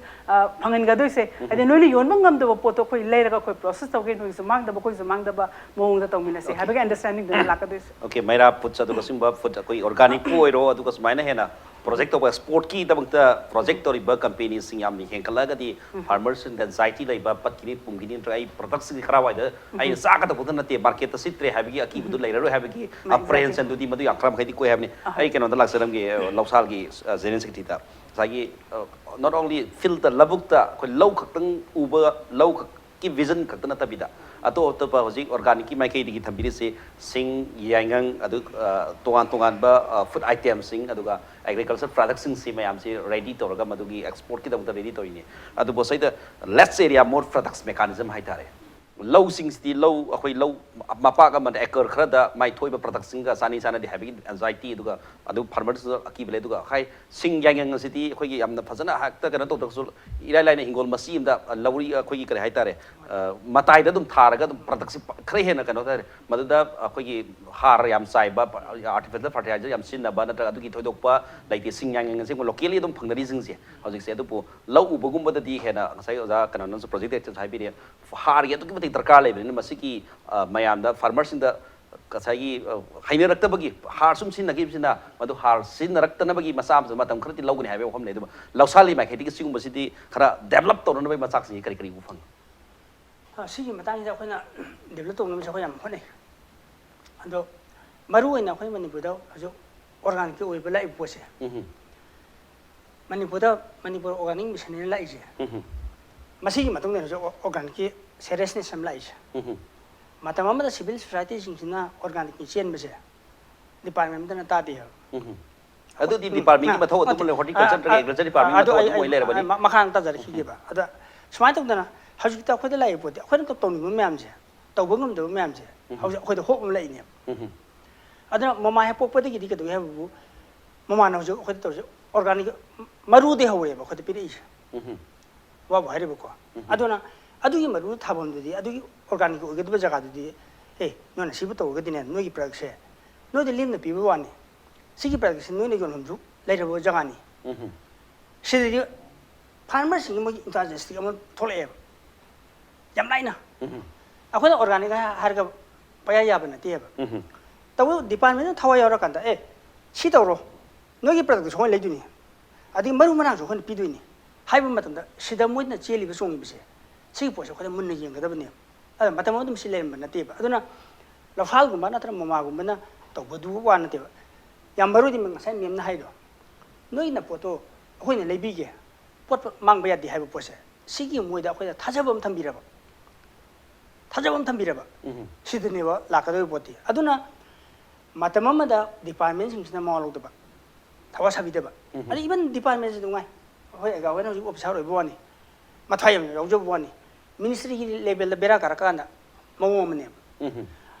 ꯐꯪꯍꯟꯒꯗꯣꯏꯁꯦ꯫ ꯍꯥꯏꯗꯤ ꯅꯣꯏꯅ ꯌꯣꯟꯕ ꯉꯝꯗꯕ ꯄꯣꯠꯇꯣ ꯑꯩꯈꯣꯏ ꯂꯩꯔꯒ ꯑꯩꯈꯣꯏ ꯄ꯭ꯔꯣꯁꯦꯁ ꯇꯧꯒꯦ, ꯅꯣꯏꯒꯤꯁꯨ ꯃꯥꯡꯗꯕ ꯑꯩꯈꯣꯏꯁꯨ ꯃꯥꯡꯗꯕ ꯃꯑꯣꯡꯗ ꯇꯧꯃꯤꯟꯅꯁꯦ ꯍꯥꯏꯕꯒꯤ ꯑꯟꯗꯔꯁ꯭ꯇꯦꯟꯗꯤꯡꯗꯨꯅ ꯂꯥꯛꯀꯗꯣꯏꯁꯦ꯫ Okay, ꯃꯩꯔꯥ ꯐꯨꯗꯁ ꯑꯗꯨꯒ ꯁꯤꯒꯨꯝꯕ ꯐꯨꯗ ꯑꯩꯈꯣꯏ ꯑꯣꯔꯒꯥꯅꯤꯛꯄꯨ ꯑꯣꯏꯔꯣ, ꯑꯗꯨꯒ ꯁꯨꯃꯥꯏꯅ ꯍꯦꯟꯅ ꯄ꯭ꯔꯣꯖꯦꯛ ꯇꯧꯕ, ꯑꯦꯛꯁꯄꯣꯔꯠꯀꯤꯗꯃꯛꯇ ꯄ꯭ꯔꯣꯖꯦꯛ ꯇꯧꯔꯤꯕ ꯀꯝꯄꯦꯅꯤꯁꯤꯡ ꯌꯥꯝꯅ ꯍꯦꯟꯒꯠꯂꯛꯑꯒꯗꯤ ꯐꯥꯔꯃꯔꯁꯤꯡꯗ ꯑꯦꯟꯖꯥꯏꯇꯤ ꯂꯩꯕ, ꯄꯠꯈꯤꯅꯤ ꯄꯨꯝꯈꯤꯅꯤ ꯅꯠꯇ꯭ꯔꯒ ꯑꯩ ꯄ꯭ꯔꯗꯛꯁꯤꯡꯁꯤ ꯀꯔꯥꯏꯋꯥꯏꯗ ꯑꯩꯅ ꯆꯥꯒꯗꯕꯗ ꯅꯠꯇꯦ, ꯃꯥꯔꯀꯦꯠꯇ ꯁꯤꯠꯇ꯭ꯔꯦ ꯍꯥꯏꯕꯒꯤ ꯑꯀꯤꯕꯗꯨ ꯂꯩꯔꯔꯣꯏ ꯍꯥꯏꯕꯒꯤ ꯑꯦꯄ꯭ꯔꯤꯍꯦꯟꯁꯟꯗꯨꯗꯤ ꯃꯗꯨ ꯌꯥꯝ ꯈꯔ ꯃꯈꯩꯗꯤ ꯀꯣꯏ ꯍꯥꯏꯕꯅꯤ꯫ ꯑꯩ ꯀꯩꯅꯣꯗ ꯂꯥꯛꯆꯔꯝꯒꯦ, ꯂꯧꯁꯥꯜꯒꯤ ꯖꯦꯅꯦꯔꯦꯜ ꯁꯦꯀ꯭ꯔꯦꯇꯔꯤꯗ꯫ ꯉꯁꯥꯏꯒꯤ ꯅꯣꯠ ꯑꯣꯟꯂꯤ ꯐꯤꯜꯗ, ꯂꯧꯕꯨꯛꯇ ꯑꯩꯈꯣꯏ ꯂꯧ ꯈꯛꯇꯪ ꯎꯕ, ꯂꯧ ꯈꯛꯀꯤ ꯚꯤꯖꯟ ꯈꯛꯇ ꯅꯠꯇꯕꯤꯗ ꯑꯇꯣꯞ ꯑꯇꯣꯞꯄ ꯍꯧꯖꯤꯛ ꯑꯣꯔꯒꯥꯅꯤꯛꯀꯤ ꯃꯥꯏꯀꯩꯗꯒꯤ ꯊꯝꯕꯤꯔꯤꯁꯤ ꯁꯤꯡ, ꯌꯥꯏꯉꯪ, ꯑꯗꯨ ꯇꯣꯉꯥꯟ ꯇꯣꯉꯥꯟꯕ ꯐꯨꯗ ꯑꯥꯏꯇꯦꯝꯁꯤꯡ, ꯑꯗꯨꯒ ꯑꯦꯒ꯭ꯔꯤꯀꯜꯆꯔ ꯄ꯭ꯔꯗꯛꯁꯤꯡꯁꯤ ꯃꯌꯥꯝꯁꯤ ꯔꯦꯗꯤ ꯇꯧꯔꯒ ꯃꯗꯨꯒꯤ ꯑꯦꯛꯁꯄꯣꯔꯠꯀꯤꯗꯃꯛꯇ ꯔꯦꯗꯤ ꯇꯧꯔꯤꯅꯤ꯫ ꯑꯗꯨꯕꯨ ꯁꯤꯗ less area more products mechanism ꯍꯥꯏꯇꯥꯔꯦ꯫ ꯂꯧꯁꯤꯡꯁꯤꯗꯤ ꯂꯧ, ꯑꯩꯈꯣꯏ ꯂꯧ ꯃꯄꯥꯛ ꯑꯃꯗ ꯑꯦꯀꯔ ꯈꯔꯗ ꯃꯥꯏ ꯊꯣꯛꯏꯕ ꯄ꯭ꯔꯗꯛꯁꯤꯡꯒ ꯆꯥꯅꯤ ꯆꯥꯅꯗꯦ ꯍꯥꯏꯕꯒꯤ ꯑꯦꯟꯖꯥꯏꯇꯤ, ꯑꯗꯨꯒ ꯑꯗꯨ ꯐꯥꯔꯃꯔꯁꯤꯁꯨ ꯑꯀꯤꯕ ꯂꯩ꯫ ꯑꯗꯨꯒ ꯍꯥꯏ ꯁꯤꯡ ꯌꯥꯏꯉꯪ ꯑꯁꯤꯗꯤ ꯑꯩꯈꯣꯏꯒꯤ ꯌꯥꯝꯅ ꯐꯖꯅ ꯍꯦꯛꯇ ꯀꯩꯅꯣ ꯇꯧꯗ꯭ꯔꯒꯁꯨ ꯏꯔꯥꯏ ꯂꯥꯏꯅ ꯍꯤꯡꯒꯣꯜ ꯃꯆꯤ ꯑꯃꯗ ꯂꯧꯔꯤ ꯑꯩꯈꯣꯏꯒꯤ ꯀꯔꯤ ꯍꯥꯏꯇꯥꯔꯦ, ꯃꯇꯥꯏꯗ ꯑꯗꯨꯝ ꯊꯥꯔꯒ ꯑꯗꯨꯝ ꯄ꯭ꯔꯗꯛꯁꯤ ꯈꯔ ꯍꯦꯟꯅ ꯀꯩꯅꯣ ꯇꯧꯔꯦ꯫ ꯃꯗꯨꯗ ꯑꯩꯈꯣꯏꯒꯤ ꯍꯥꯔ ꯌꯥꯝ ꯆꯥꯏꯕ, ꯑꯥꯔꯇꯤꯐꯤꯁꯤꯌꯦꯜ ꯐꯔꯇꯤꯂꯥꯏꯖꯔ ꯌꯥꯝ ꯁꯤꯖꯤꯟꯅꯕ ꯅꯠꯇ꯭ꯔꯒ ꯑꯗꯨꯒꯤ ꯊꯣꯏꯗꯣꯛꯄ ꯂꯩꯇꯦ꯫ ꯁꯤꯡ ꯌꯥꯏꯉꯪ ꯑꯁꯤ ꯑꯩꯈꯣꯏ ꯂꯣꯀꯦꯜꯂꯤ ꯑꯗꯨꯝ ꯐꯪꯅꯔꯤꯁꯤꯡꯁꯦ ꯍꯧꯖꯤꯛꯁꯦ꯫ ꯑꯗꯨꯕꯨ ꯂꯧ ꯎꯕꯒꯨꯝꯕꯗꯗꯤ ꯍꯦꯟꯅ ꯉꯁꯥꯏ ꯑꯣꯖꯥ ꯀꯩꯅꯣꯅꯁꯨ, ꯄ꯭ꯔꯣꯖꯦꯛ ꯗꯥꯏꯔꯦꯛꯇꯔꯁꯨ ꯍꯥꯏꯕꯤꯔꯦ, ꯍꯥꯔꯒꯤ ꯑꯗꯨꯛꯀꯤ ꯃꯇꯤꯛ ꯗꯔꯀꯥꯔ ꯂꯩꯕꯅꯤꯅ ꯃꯁꯤꯒꯤ ꯃꯌꯥꯝꯗ ꯐꯥꯔꯃꯔꯁꯤꯡꯗ ꯉꯁꯥꯏꯒꯤ ꯍꯩꯅꯔꯛꯇꯕꯒꯤ, ꯍꯥꯔ ꯁꯨꯝ ꯁꯤꯖꯤꯟꯅꯈꯤꯕꯁꯤꯅ ꯃꯗꯨ ꯍꯥꯔ ꯁꯤꯖꯤꯟꯅꯔꯛꯇꯅꯕꯒꯤ ꯃꯆꯥ ꯑꯃꯁꯨ ꯃꯇꯝ ꯈꯔꯗꯤ ꯂꯧꯒꯅꯤ ꯍꯥꯏꯕꯒꯤ ꯋꯥꯐꯝ ꯂꯩ꯫ ꯑꯗꯨꯕꯨ ꯂꯧꯁꯥꯜꯒꯤ ꯃꯥꯏꯀꯩꯗꯒꯤ ꯁꯤꯒꯨꯝꯕꯁꯤꯗꯤ ꯈꯔ ꯗꯦꯕꯂꯞ ꯇꯧꯅꯅꯕꯒꯤ ꯃꯆꯥꯛꯁꯤꯡꯁꯤ ꯀꯔꯤ ꯀꯔꯤ ꯎꯕ ꯐꯪꯉꯤ? ꯁꯤꯒꯤ ꯃꯇꯥꯡꯁꯤꯗ ꯑꯩꯈꯣꯏꯅ ꯗꯦꯕꯂꯞ ꯇꯧꯅꯕꯁꯦ ꯑꯩꯈꯣꯏ ꯌꯥꯝ ꯍꯣꯠꯅꯩ꯫ ꯑꯗꯣ ꯃꯔꯨ ꯑꯣꯏꯅ ꯑꯩꯈꯣꯏ ꯃꯅꯤꯄꯨꯔꯗ ꯍꯧꯖꯤꯛ ꯑꯣꯔꯒꯥꯅꯤꯛꯀꯤ ꯑꯣꯏꯕ ꯂꯥꯛꯏꯕ ꯄꯣꯠꯁꯦ, ꯃꯅꯤꯄꯨꯔꯗ ꯃꯅꯤꯄꯨꯔ ꯑꯣꯔꯒꯥꯅꯤꯛ ꯃꯤꯁꯟꯅ ꯂꯥꯛꯏꯁꯦ, ꯃꯁꯤꯒꯤ ꯃꯇꯨꯡꯗ ꯍꯧꯖꯤꯛ organicꯀꯤ seriousness ꯑꯃ ꯂꯥꯛꯏꯁꯦ꯫ ꯎꯝ꯫ ꯃꯇꯝ ꯑꯃꯗ civil societyꯁꯤꯡꯁꯤꯅ organicꯀꯤ ꯆꯦꯟꯕꯁꯦ department ꯑꯃꯠꯇꯅ ꯇꯥꯗꯦ ꯍꯥꯏꯕ꯫ ꯎꯝ꯫ ꯑꯗꯨꯗꯤ ꯑꯩꯈꯣꯏ, departmentꯀꯤ ꯎꯝ, ꯃꯊꯧ ꯑꯗꯨꯝ ꯑ, ꯂꯩ, horticulture ꯑ, ꯑ, agriculture departmentꯀꯤ ꯑꯗꯨ ꯃꯊꯧ ꯑꯩ, ꯑꯗꯨꯝ ꯑꯣꯏ ꯑꯩ, ꯂꯩꯔꯕꯅꯤ꯫ ꯑ, ꯃ-, ꯃꯈꯥ ꯇꯥꯖꯔꯛꯈꯤꯒꯦꯕ꯫ ꯑꯗ ꯁꯨꯃꯥꯏꯅ ꯇꯧꯗꯅ ꯍꯧꯖꯤꯛꯇ ꯑꯩꯈꯣꯏꯗ ꯂꯥꯛꯏꯕ ꯄꯣꯠꯇꯤ ꯑꯩꯈꯣꯏꯅ ꯇꯧꯅꯤꯡꯕ ꯃꯌꯥꯝꯁꯦ, ꯇꯧꯕ ꯉꯝꯗꯕ ꯃꯌꯥꯝꯁꯦ, ꯎꯝ꯫ ꯍꯧꯖꯤꯛ ꯑꯩꯈꯣꯏꯗ hope ꯑꯃ ꯂꯩꯅꯦꯕ꯫ ꯎꯝ꯫ ꯑꯗꯨꯅ ꯃꯃꯥ ꯍꯦꯛ ꯄꯣꯛꯄꯗꯒꯤꯗꯤ ꯀꯩꯗꯧꯒꯦ ꯍꯥꯏꯕꯕꯨ, ꯃꯃꯥꯅ ꯍꯧꯖꯤꯛ ꯑꯩꯈꯣꯏꯗ ꯇꯧꯔꯤꯁꯦ organic ꯃꯔꯨꯗꯩ ꯍꯧꯔꯦꯕ ꯑꯩꯈꯣꯏꯗ ꯄꯤꯔꯛꯏꯁꯦ꯫ ꯎꯝ꯫ ꯋꯥꯕꯨ ꯍꯥꯏꯔꯤꯕꯀꯣ꯫ ꯎꯝ꯫ ꯑꯗꯨꯅ ꯑꯗꯨꯒꯤ ꯃꯔꯨ ꯊꯥꯐꯝꯗꯨꯗꯤ, ꯑꯗꯨꯒꯤ organic ꯑꯣꯏꯒꯗꯕ ꯖꯒꯥꯗꯨꯗꯤ, ꯑꯦ, ꯅꯣꯏꯅ ꯁꯤꯕꯨ ꯇꯧꯔꯒꯗꯤꯅꯦ, ꯅꯣꯏꯒꯤ productꯁꯦ ꯅꯣꯏꯗ ꯂꯦꯝꯅ ꯄꯤꯕ ꯋꯥꯅꯤ, ꯁꯤꯒꯤ productꯁꯦ ꯅꯣꯏꯅ ꯌꯣꯟꯐꯝꯁꯨ ꯂꯩꯔꯕ ꯖꯒꯥꯅꯤ꯫ ꯎꯝ꯫ ꯁꯤꯗꯗꯤ farmerꯁꯤꯡꯒꯤ ꯃꯣꯏꯒꯤ interest ꯑꯃ ꯊꯣꯛꯂꯛꯑꯦꯕ꯫ ꯌꯥꯝ ꯂꯥꯏꯅ꯫ ꯎꯝ꯫ ꯑꯩꯈꯣꯏꯅ organic ꯍꯥꯏ-, ꯍꯥꯏꯔꯒ ꯄꯪꯌꯥ ꯌꯥꯕ ꯅꯠꯇꯦꯕ꯫ ꯎꯝ꯫ ꯇꯧꯕ departmentꯅ ꯊꯋꯥꯏ ꯌꯥꯎꯔꯀꯥꯟꯗ, "ꯑꯦ, ꯁꯤ ꯇꯧꯔꯣ, ꯅꯣꯏꯒꯤ productꯁꯨ ꯑꯩꯈꯣꯏꯅ ꯂꯩꯗꯣꯏꯅꯤ, ꯑꯗꯒꯤ ꯃꯔꯨ ꯃꯔꯥꯡꯁꯨ ꯑꯩꯈꯣꯏꯅ ꯄꯤꯗꯣꯏꯅꯤ" ꯍꯥꯏꯕ ꯃꯇꯝꯗ ꯁꯤꯗ ꯃꯣꯏꯅ ꯆꯦꯜꯂꯤꯕ ꯆꯣꯡꯉꯤꯕꯁꯦ, ꯁꯤꯒꯤ ꯄꯣꯠꯁꯦ ꯑꯩꯈꯣꯏꯅ ꯃꯨꯟꯅ ꯌꯦꯡꯒꯗꯕꯅꯦꯕ꯫ ꯑꯗ ꯃꯇꯝ ꯑꯃꯗ ꯃꯁꯤ ꯂꯩꯔꯝꯕ ꯅꯠꯇꯦꯕ꯫ ꯑꯗꯨꯅ ꯂꯧꯁꯥꯜꯒꯨꯝꯕ ꯅꯠꯇ꯭ꯔꯒ ꯃꯃꯥꯒꯨꯝꯕꯅ ꯇꯧꯕꯗꯨ ꯋꯥ ꯅꯠꯇꯦꯕ꯫ ꯌꯥꯝ ꯃꯔꯨꯗꯤ ꯉꯁꯥꯏ ꯃꯦꯝꯅ ꯍꯥꯏꯗꯣ, "ꯅꯣꯏꯅ ꯄꯣꯠꯇꯣ ꯑꯩꯈꯣꯏꯅ ꯂꯩꯕꯤꯒꯦ, ꯄꯣꯠ ꯃꯥꯡꯕ ꯌꯥꯗꯦ" ꯍꯥꯏꯕ ꯄꯣꯠꯁꯦ, ꯁꯤꯒꯤ ꯃꯣꯏꯗ ꯑꯩꯈꯣꯏꯅ ꯊꯥꯖꯕ ꯑꯃ ꯊꯝꯕꯤꯔꯕ, ꯊꯥꯖꯕ ꯑꯃ ꯊꯝꯕꯤꯔꯕ, ꯎꯝ꯫ ꯁꯤꯗꯅꯦꯕ ꯂꯥꯛꯀꯗꯧꯔꯤꯕ ꯄꯣꯠꯇꯤ꯫ ꯑꯗꯨꯅ ꯃꯇꯝ ꯑꯃꯗ departmentꯁꯤꯡꯁꯤꯅ ꯃꯋꯥ ꯂꯧꯗꯕ, ꯊꯋꯥ ꯁꯥꯕꯤꯗꯕ, ꯎꯝ꯫ ꯑꯗꯩ even departmentꯁꯤ ꯅꯨꯡꯉꯥꯏ, ꯑꯩꯈꯣꯏ ꯑꯒꯥꯎ ꯍꯣꯏꯅ ꯍꯧꯖꯤꯛ officer ꯑꯣꯏꯕ ꯋꯥꯅꯤ, ꯃꯊ꯭ꯋꯥꯏ ꯌꯥꯝ ꯌꯥꯎꯖꯕ ꯋꯥꯅꯤ꯫ Ministryꯒꯤ levelꯗ ꯕꯦꯔꯥ ꯀꯥꯔꯛꯀꯥꯟꯗ ꯃꯑꯣꯡ ꯑꯃꯅꯦꯕ꯫ ꯎꯝ꯫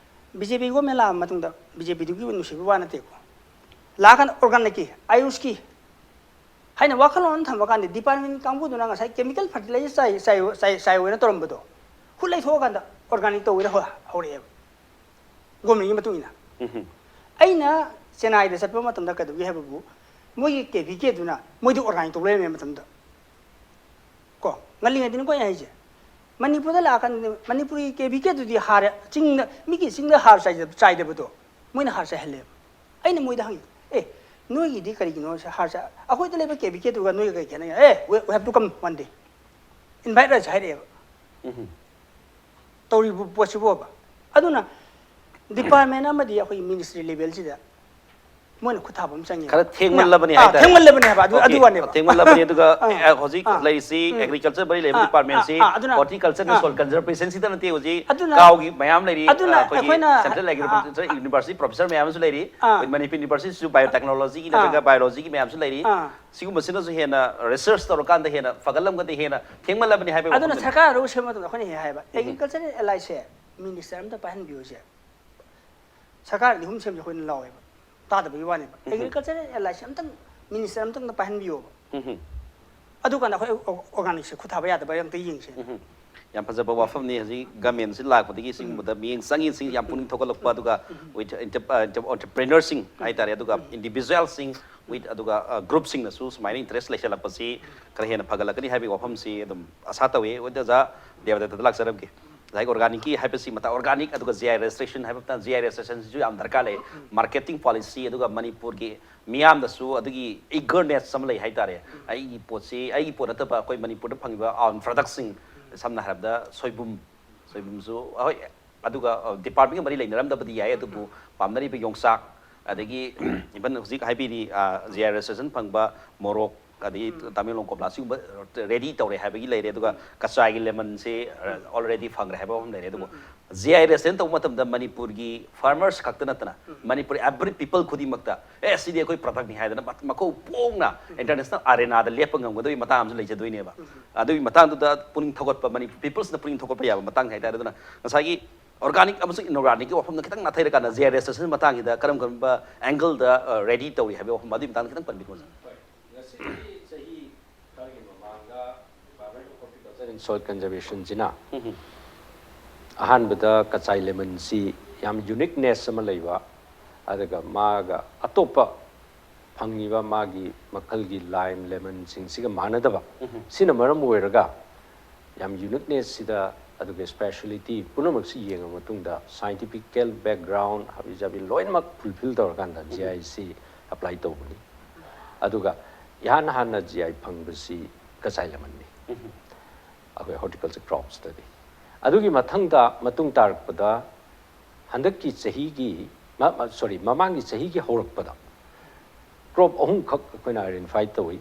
BJP government ꯂꯥꯛꯑ ꯃꯇꯨꯡꯗ BJPꯗꯨꯒꯤ ꯅꯨꯡꯁꯤꯕ ꯋꯥ ꯅꯠꯇꯦꯀꯣ, ꯂꯥꯛꯑꯀꯥꯟꯗ organicꯀꯤ, AYUSHꯀꯤ ꯍꯥꯏꯅ ꯋꯥꯈꯜꯂꯣꯟ ꯑꯃ ꯊꯝꯕ ꯀꯥꯟꯗ department ꯀꯥꯡꯕꯨꯗꯨꯅ ꯉꯁꯥꯏ chemical fertilizer ꯆꯥꯏ, ꯆꯥꯏ, ꯆꯥꯏ, ꯆꯥꯏ ꯑꯣꯏꯅ ꯇꯧꯔꯝꯕꯗꯣ ꯍꯨꯠ ꯂꯩꯊꯣꯛꯑꯀꯥꯟꯗ organic ꯇꯧꯕꯗ ꯍꯧ-, ꯍꯧꯔꯛꯑꯦꯕ꯫ Governmentꯀꯤ ꯃꯇꯨꯡ ꯏꯟꯅ꯫ ꯎꯝ꯫ ꯑꯩꯅ ꯆꯦꯟꯅꯥꯏꯗ ꯆꯠꯄ ꯃꯇꯝꯗ ꯀꯩꯗꯧꯒꯦ ꯍꯥꯏꯕꯕꯨ, ꯃꯣꯏꯒꯤ KVKꯗꯨꯅ ꯃꯣꯏꯗꯤ organic ꯇꯧ ꯂꯩꯔꯝꯃꯦ ꯃꯇꯝꯗ꯫ ꯀꯣ, ꯉꯜꯂꯤꯉꯩꯗꯅꯤꯀꯣ ꯑꯩ ꯍꯥꯏꯁꯦ꯫ ꯃꯅꯤꯄꯨꯔꯗ ꯂꯥꯛꯑꯀꯥꯟꯗ ꯃꯅꯤꯄꯨꯔꯒꯤ KVKꯗꯨꯗꯤ ꯍꯥꯔ, ꯆꯤꯡꯗ, ꯃꯤꯒꯤ ꯆꯤꯡꯗ ꯍꯥꯔ ꯆꯥꯏꯗ-, ꯆꯥꯏꯗꯕꯗꯣ ꯃꯣꯏꯅ ꯍꯥꯔ ꯆꯥꯏꯍꯜꯂꯦꯕ꯫ ꯑꯩꯅ ꯃꯣꯏꯗ ꯍꯪꯉꯤ, "ꯑꯦ, ꯅꯣꯏꯒꯤꯗꯤ ꯀꯔꯤꯒꯤꯅꯣ ꯁꯤ ꯍꯥꯔ ꯆꯥꯏ-, ꯑꯩꯈꯣꯏꯗ ꯂꯩꯕ KVKꯗꯨꯒ ꯅꯣꯏꯒ ꯀꯔꯤ ꯈꯦꯠꯅꯩ?" "ꯑꯦ, we, we have to come one day, invite us" ꯍꯥꯏꯔꯛꯑꯦꯕ꯫ ꯎꯝ꯫ ꯇꯧꯔꯤꯕ ꯄꯣꯠꯁꯤꯕꯣꯕ꯫ ꯑꯗꯨꯅ department ꯑꯃꯗꯤ ꯑꯩꯈꯣꯏꯒꯤ ministry levelꯁꯤꯗ ꯃꯣꯏꯅ ꯈꯨꯠ ꯊꯥꯕ ꯑꯃ ꯆꯪꯉꯦ꯫ ꯈꯔ ꯊꯦꯡꯃꯜꯂꯕꯅꯤ ꯑꯥ, ꯍꯥꯏꯇꯥꯔꯦ꯫ ꯊꯦꯡꯃꯜꯂꯕꯅꯤ ꯍꯥꯏꯕ, ꯑꯗꯨ, Okay, ꯑꯗꯨ ꯋꯥꯅꯦꯕ꯫ ꯊꯦꯡꯃꯜꯂꯕꯅꯤ꯫ ꯑꯗꯨꯒ ꯑꯥ, ꯑꯦ, ꯍꯧꯖꯤꯛ ꯑꯥ, ꯂꯩꯔꯤꯁꯤ ꯎꯝ, agriculture ꯃꯔꯤ ꯂꯩꯕ ꯑꯥ, departmentꯁꯤ ꯑꯥ, ꯑꯗꯨꯅ, horticulture and ꯑꯥ, soil conservationꯁꯤꯗ ꯅꯠꯇꯦ꯫ ꯍꯧꯖꯤꯛ ꯑꯗꯨꯅ, ꯀꯥꯎꯒꯤ ꯃꯌꯥꯝ ꯂꯩꯔꯤ꯫ ꯑꯗꯨꯅ ꯑ, ꯑꯩꯈꯣꯏꯒꯤ ꯑꯩꯈꯣꯏꯅ, Central ꯑꯥ, Agriculture University professor ꯃꯌꯥꯝ ꯑꯃꯁꯨ ꯂꯩꯔꯤ꯫ ꯑꯥ, ꯑꯩꯈꯣꯏ ꯃꯅꯤꯄꯨꯔ Universityꯁꯨ biotechnologyꯒꯤ ꯑꯥ, ꯅꯠꯇ꯭ꯔꯒ biologyꯒꯤ ꯃꯌꯥꯝꯁꯨ ꯂꯩꯔꯤ꯫ ꯑꯥ, ꯁꯤꯒꯨꯝꯕꯁꯤꯅꯁꯨ ꯍꯦꯟꯅ research ꯇꯧꯔꯀꯥꯟꯗ ꯍꯦꯟꯅ ꯐꯒꯠꯂꯝꯒꯗꯤ꯫ ꯍꯦꯟꯅ ꯊꯦꯡꯃꯜꯂꯕꯅꯤ ꯍꯥꯏꯕꯒꯤ ꯑꯗꯨꯅ ꯋꯥꯐꯝꯗꯨꯅꯤ꯫ ꯁꯔꯀꯥꯔ rule ꯁꯦꯝꯕ ꯃꯇꯝꯗ ꯑꯩꯈꯣꯏꯅ ꯍꯦꯛ ꯍꯥꯏꯕ, agriculture and alliedꯁꯦ minister ꯑꯝꯇ ꯄꯥꯏꯍꯟꯕꯤꯌꯨꯁꯦ꯫ ꯁꯔꯀꯥꯔ ꯑꯅꯤ ꯑꯍꯨꯝ ꯁꯦꯝꯁꯦ ꯑꯩꯈꯣꯏꯅ ꯂꯥꯎꯋꯦꯕ, ꯇꯥꯗꯕꯒꯤ ꯋꯥꯅꯦꯕ꯫ Agriculture and alliedꯁꯦ ꯑꯝꯇꯪ minister ꯑꯝꯇꯪ ꯄꯥꯏꯍꯟꯕꯤꯌꯣꯕ꯫ ꯎꯝ, ꯑꯗꯨꯀꯥꯟꯗ ꯑꯩꯈꯣꯏ organicꯁꯦ ꯈꯨꯠ ꯊꯥꯕ ꯌꯥꯗꯕ ꯑꯝꯇ ꯌꯦꯡꯁꯦ꯫ ꯎꯝ꯫ ꯌꯥꯝ ꯐꯖꯕ ꯋꯥꯐꯝꯅꯤ꯫ ꯍꯧꯖꯤꯛ governmentꯁꯤ ꯂꯥꯛꯄꯗꯒꯤ ꯁꯤꯒꯨꯝꯕꯗ ꯃꯤꯠꯌꯦꯡ ꯆꯪꯉꯤ꯫ ꯁꯤ ꯌꯥꯝ ꯄꯨꯛꯅꯤꯡ ꯊꯧꯒꯠꯂꯛꯄ, ꯑꯗꯨꯒ with entrep-, entrepreneurꯁꯤꯡ ꯍꯥꯏꯇꯥꯔꯦ, ꯑꯗꯨꯒ individualꯁꯤꯡ with, ꯑꯗꯨꯒ groupꯁꯤꯡꯅꯁꯨ ꯁꯨꯃꯥꯏꯅ interest ꯂꯩꯁꯜꯂꯛꯄꯁꯤ ꯈꯔ ꯍꯦꯟꯅ ꯐꯒꯠꯂꯛꯀꯅꯤ ꯍꯥꯏꯕꯒꯤ ꯋꯥꯐꯝꯁꯤ ꯑꯗꯨꯝ ꯑꯁꯥ ꯇꯧꯏ꯫ ꯑꯣꯖꯥ ꯗꯦꯕꯗꯠꯇꯗ ꯂꯥꯛꯆꯔꯝꯒꯦ꯫ ꯉꯁꯥꯏꯒꯤ organicꯀꯤ ꯍꯥꯏꯕꯁꯤ ꯃꯇꯥꯡ, organic ꯑꯗꯨꯒ G I registration ꯍꯥꯏꯕ ꯃꯇꯥꯡ, G I registrationꯁꯤꯁꯨ ꯌꯥꯝ ꯗꯔꯀꯥꯔ ꯂꯩ꯫ Marketing policy ꯑꯗꯨꯒ ꯃꯅꯤꯄꯨꯔꯒꯤ ꯃꯤꯌꯥꯝꯗꯁꯨ ꯑꯗꯨꯒꯤ eagerness ꯑꯃ ꯂꯩ ꯍꯥꯏꯇꯥꯔꯦ꯫ ꯑꯩꯒꯤ ꯄꯣꯠꯁꯤ, ꯑꯩꯒꯤ ꯄꯣꯠ ꯅꯠꯇꯕ ꯑꯩꯈꯣꯏ ꯃꯅꯤꯄꯨꯔꯗ ꯐꯪꯉꯤꯕ own productꯁꯤꯡ, ꯁꯝꯅ ꯍꯥꯏꯔꯕꯗ ꯁꯣꯏꯕꯨꯝ, ꯁꯣꯏꯕꯨꯝꯁꯨ, ꯍꯣꯏ, ꯑꯗꯨꯒ departmentꯀ ꯃꯔꯤ ꯂꯩꯅꯔꯝꯗꯕꯗꯤ ꯌꯥꯏ, ꯑꯗꯨꯕꯨ ꯄꯥꯝꯅꯔꯤꯕ ꯌꯣꯡꯆꯥꯛ, ꯑꯗꯒꯤ even ꯍꯧꯖꯤꯛ ꯍꯥꯏꯕꯤꯔꯤ, G I registration ꯐꯪꯕ ꯃꯣꯔꯣꯛ, ꯑꯗꯒꯤ ꯇꯃꯦꯡꯂꯣꯡ ꯀꯣꯝꯂꯥ, ꯁꯤꯒꯨꯝꯕ ready ꯇꯧꯔꯦ ꯍꯥꯏꯕꯒꯤ ꯂꯩꯔꯦ꯫ ꯑꯗꯨꯒ ꯀꯆꯥꯏꯒꯤ lemonꯁꯦ already ꯐꯪꯈ꯭ꯔꯦ ꯍꯥꯏꯕ ꯑꯃ ꯂꯩꯔꯦ꯫ ꯑꯗꯨꯕꯨ G I registration ꯇꯧꯕ ꯃꯇꯝꯗ ꯃꯅꯤꯄꯨꯔꯒꯤ farmers ꯈꯛꯇ ꯅꯠꯇꯅ ꯃꯅꯤꯄꯨꯔ every people ꯈꯨꯗꯤꯡꯃꯛꯇ, "ꯑꯦ, ꯁꯤꯗꯤ ꯑꯩꯈꯣꯏ productꯅꯤ" ꯍꯥꯏꯗꯅ ꯃꯈꯧ ꯐꯣꯡꯅ international arenaꯗ ꯂꯦꯞꯄ ꯉꯝꯒꯗꯕꯒꯤ ꯃꯇꯥꯡ ꯑꯃꯁꯨ ꯂꯩꯖꯗꯣꯏꯅꯦꯕ꯫ ꯑꯗꯨꯒꯤ ꯃꯇꯥꯡꯗꯨꯗ ꯄꯨꯛꯅꯤꯡ ꯊꯧꯒꯠꯄ, ꯃꯅꯤꯄꯨꯔ peoplesꯅ ꯄꯨꯛꯅꯤꯡ ꯊꯧꯒꯠꯄ ꯌꯥꯕ ꯃꯇꯥꯡ ꯍꯥꯏꯇꯥꯔꯦ꯫ ꯑꯗꯨꯅ ꯉꯁꯥꯏꯒꯤ organic ꯑꯃꯁꯨꯡ inorganicꯀꯤ ꯋꯥꯐꯝꯗ ꯈꯤꯇꯪ ꯅꯥꯊꯩꯔꯀꯥꯟꯗ, G I registration ꯃꯇꯥꯡꯁꯤꯗ ꯀꯔꯝ ꯀꯔꯝꯕ angleꯗ ready ꯇꯧꯔꯤ ꯍꯥꯏꯕꯒꯤ ꯋꯥꯐꯝ ꯑꯗꯨꯒꯤ ꯃꯇꯥꯡꯗ ꯈꯤꯇꯪ ꯄꯟꯕꯤꯈꯣ꯫ ꯉꯁꯤꯗꯤ ꯆꯍꯤ ꯈꯔꯒꯤ ꯃꯃꯥꯡꯗ Department of Horticulture and Soil Conservationꯁꯤꯅ ꯑꯍꯥꯟꯕꯗ ꯀꯆꯥꯏ lemonꯁꯤ ꯌꯥꯝ uniqueness ꯑꯃ ꯂꯩꯕ, ꯑꯗꯨꯒ ꯃꯥꯒ ꯑꯇꯣꯞꯄ ꯐꯪꯉꯤꯕ ꯃꯥꯒꯤ ꯃꯈꯜꯒꯤ lime lemonꯁꯤꯡꯁꯤꯒ ꯃꯥꯟꯅꯗꯕ, ꯁꯤꯅ ꯃꯔꯝ ꯑꯣꯏꯔꯒ ꯌꯥꯝ uniquenessꯁꯤꯗ, ꯑꯗꯨꯒ speciality ꯄꯨꯝꯅꯃꯛꯁꯤ ꯌꯦꯡꯉ ꯃꯇꯨꯡꯗ, scientifical background ꯍꯥꯕꯤ ꯖꯥꯕꯤ ꯂꯣꯏꯅꯃꯛ fulfill ꯇꯧꯔꯀꯥꯟꯗ GIꯁꯤ apply ꯇꯧꯕꯅꯤ꯫ ꯑꯗꯨꯒ ꯏꯍꯥꯟ ꯍꯥꯟꯅ GI ꯐꯪꯕꯁꯤ ꯀꯆꯥꯏ lemonꯅꯤ, ꯑꯩꯈꯣꯏ horticulture cropsꯇꯗꯤ꯫ ꯑꯗꯨꯒꯤ ꯃꯊꯪꯗ, ꯃꯇꯨꯡ ꯇꯥꯔꯛꯄꯗ, ꯍꯟꯗꯛꯀꯤ ꯆꯍꯤꯒꯤ, sorry, ꯃꯃꯥꯡꯒꯤ ꯆꯍꯤꯒꯤ ꯍꯧꯔꯛꯄꯗ ꯀ꯭ꯔꯣꯞ ꯑꯍꯨꯝꯈꯛ ꯑꯩꯈꯣꯏꯅ ꯑꯥꯏꯗꯦꯟꯇꯤꯐꯥꯏ ꯇꯧꯏ꯫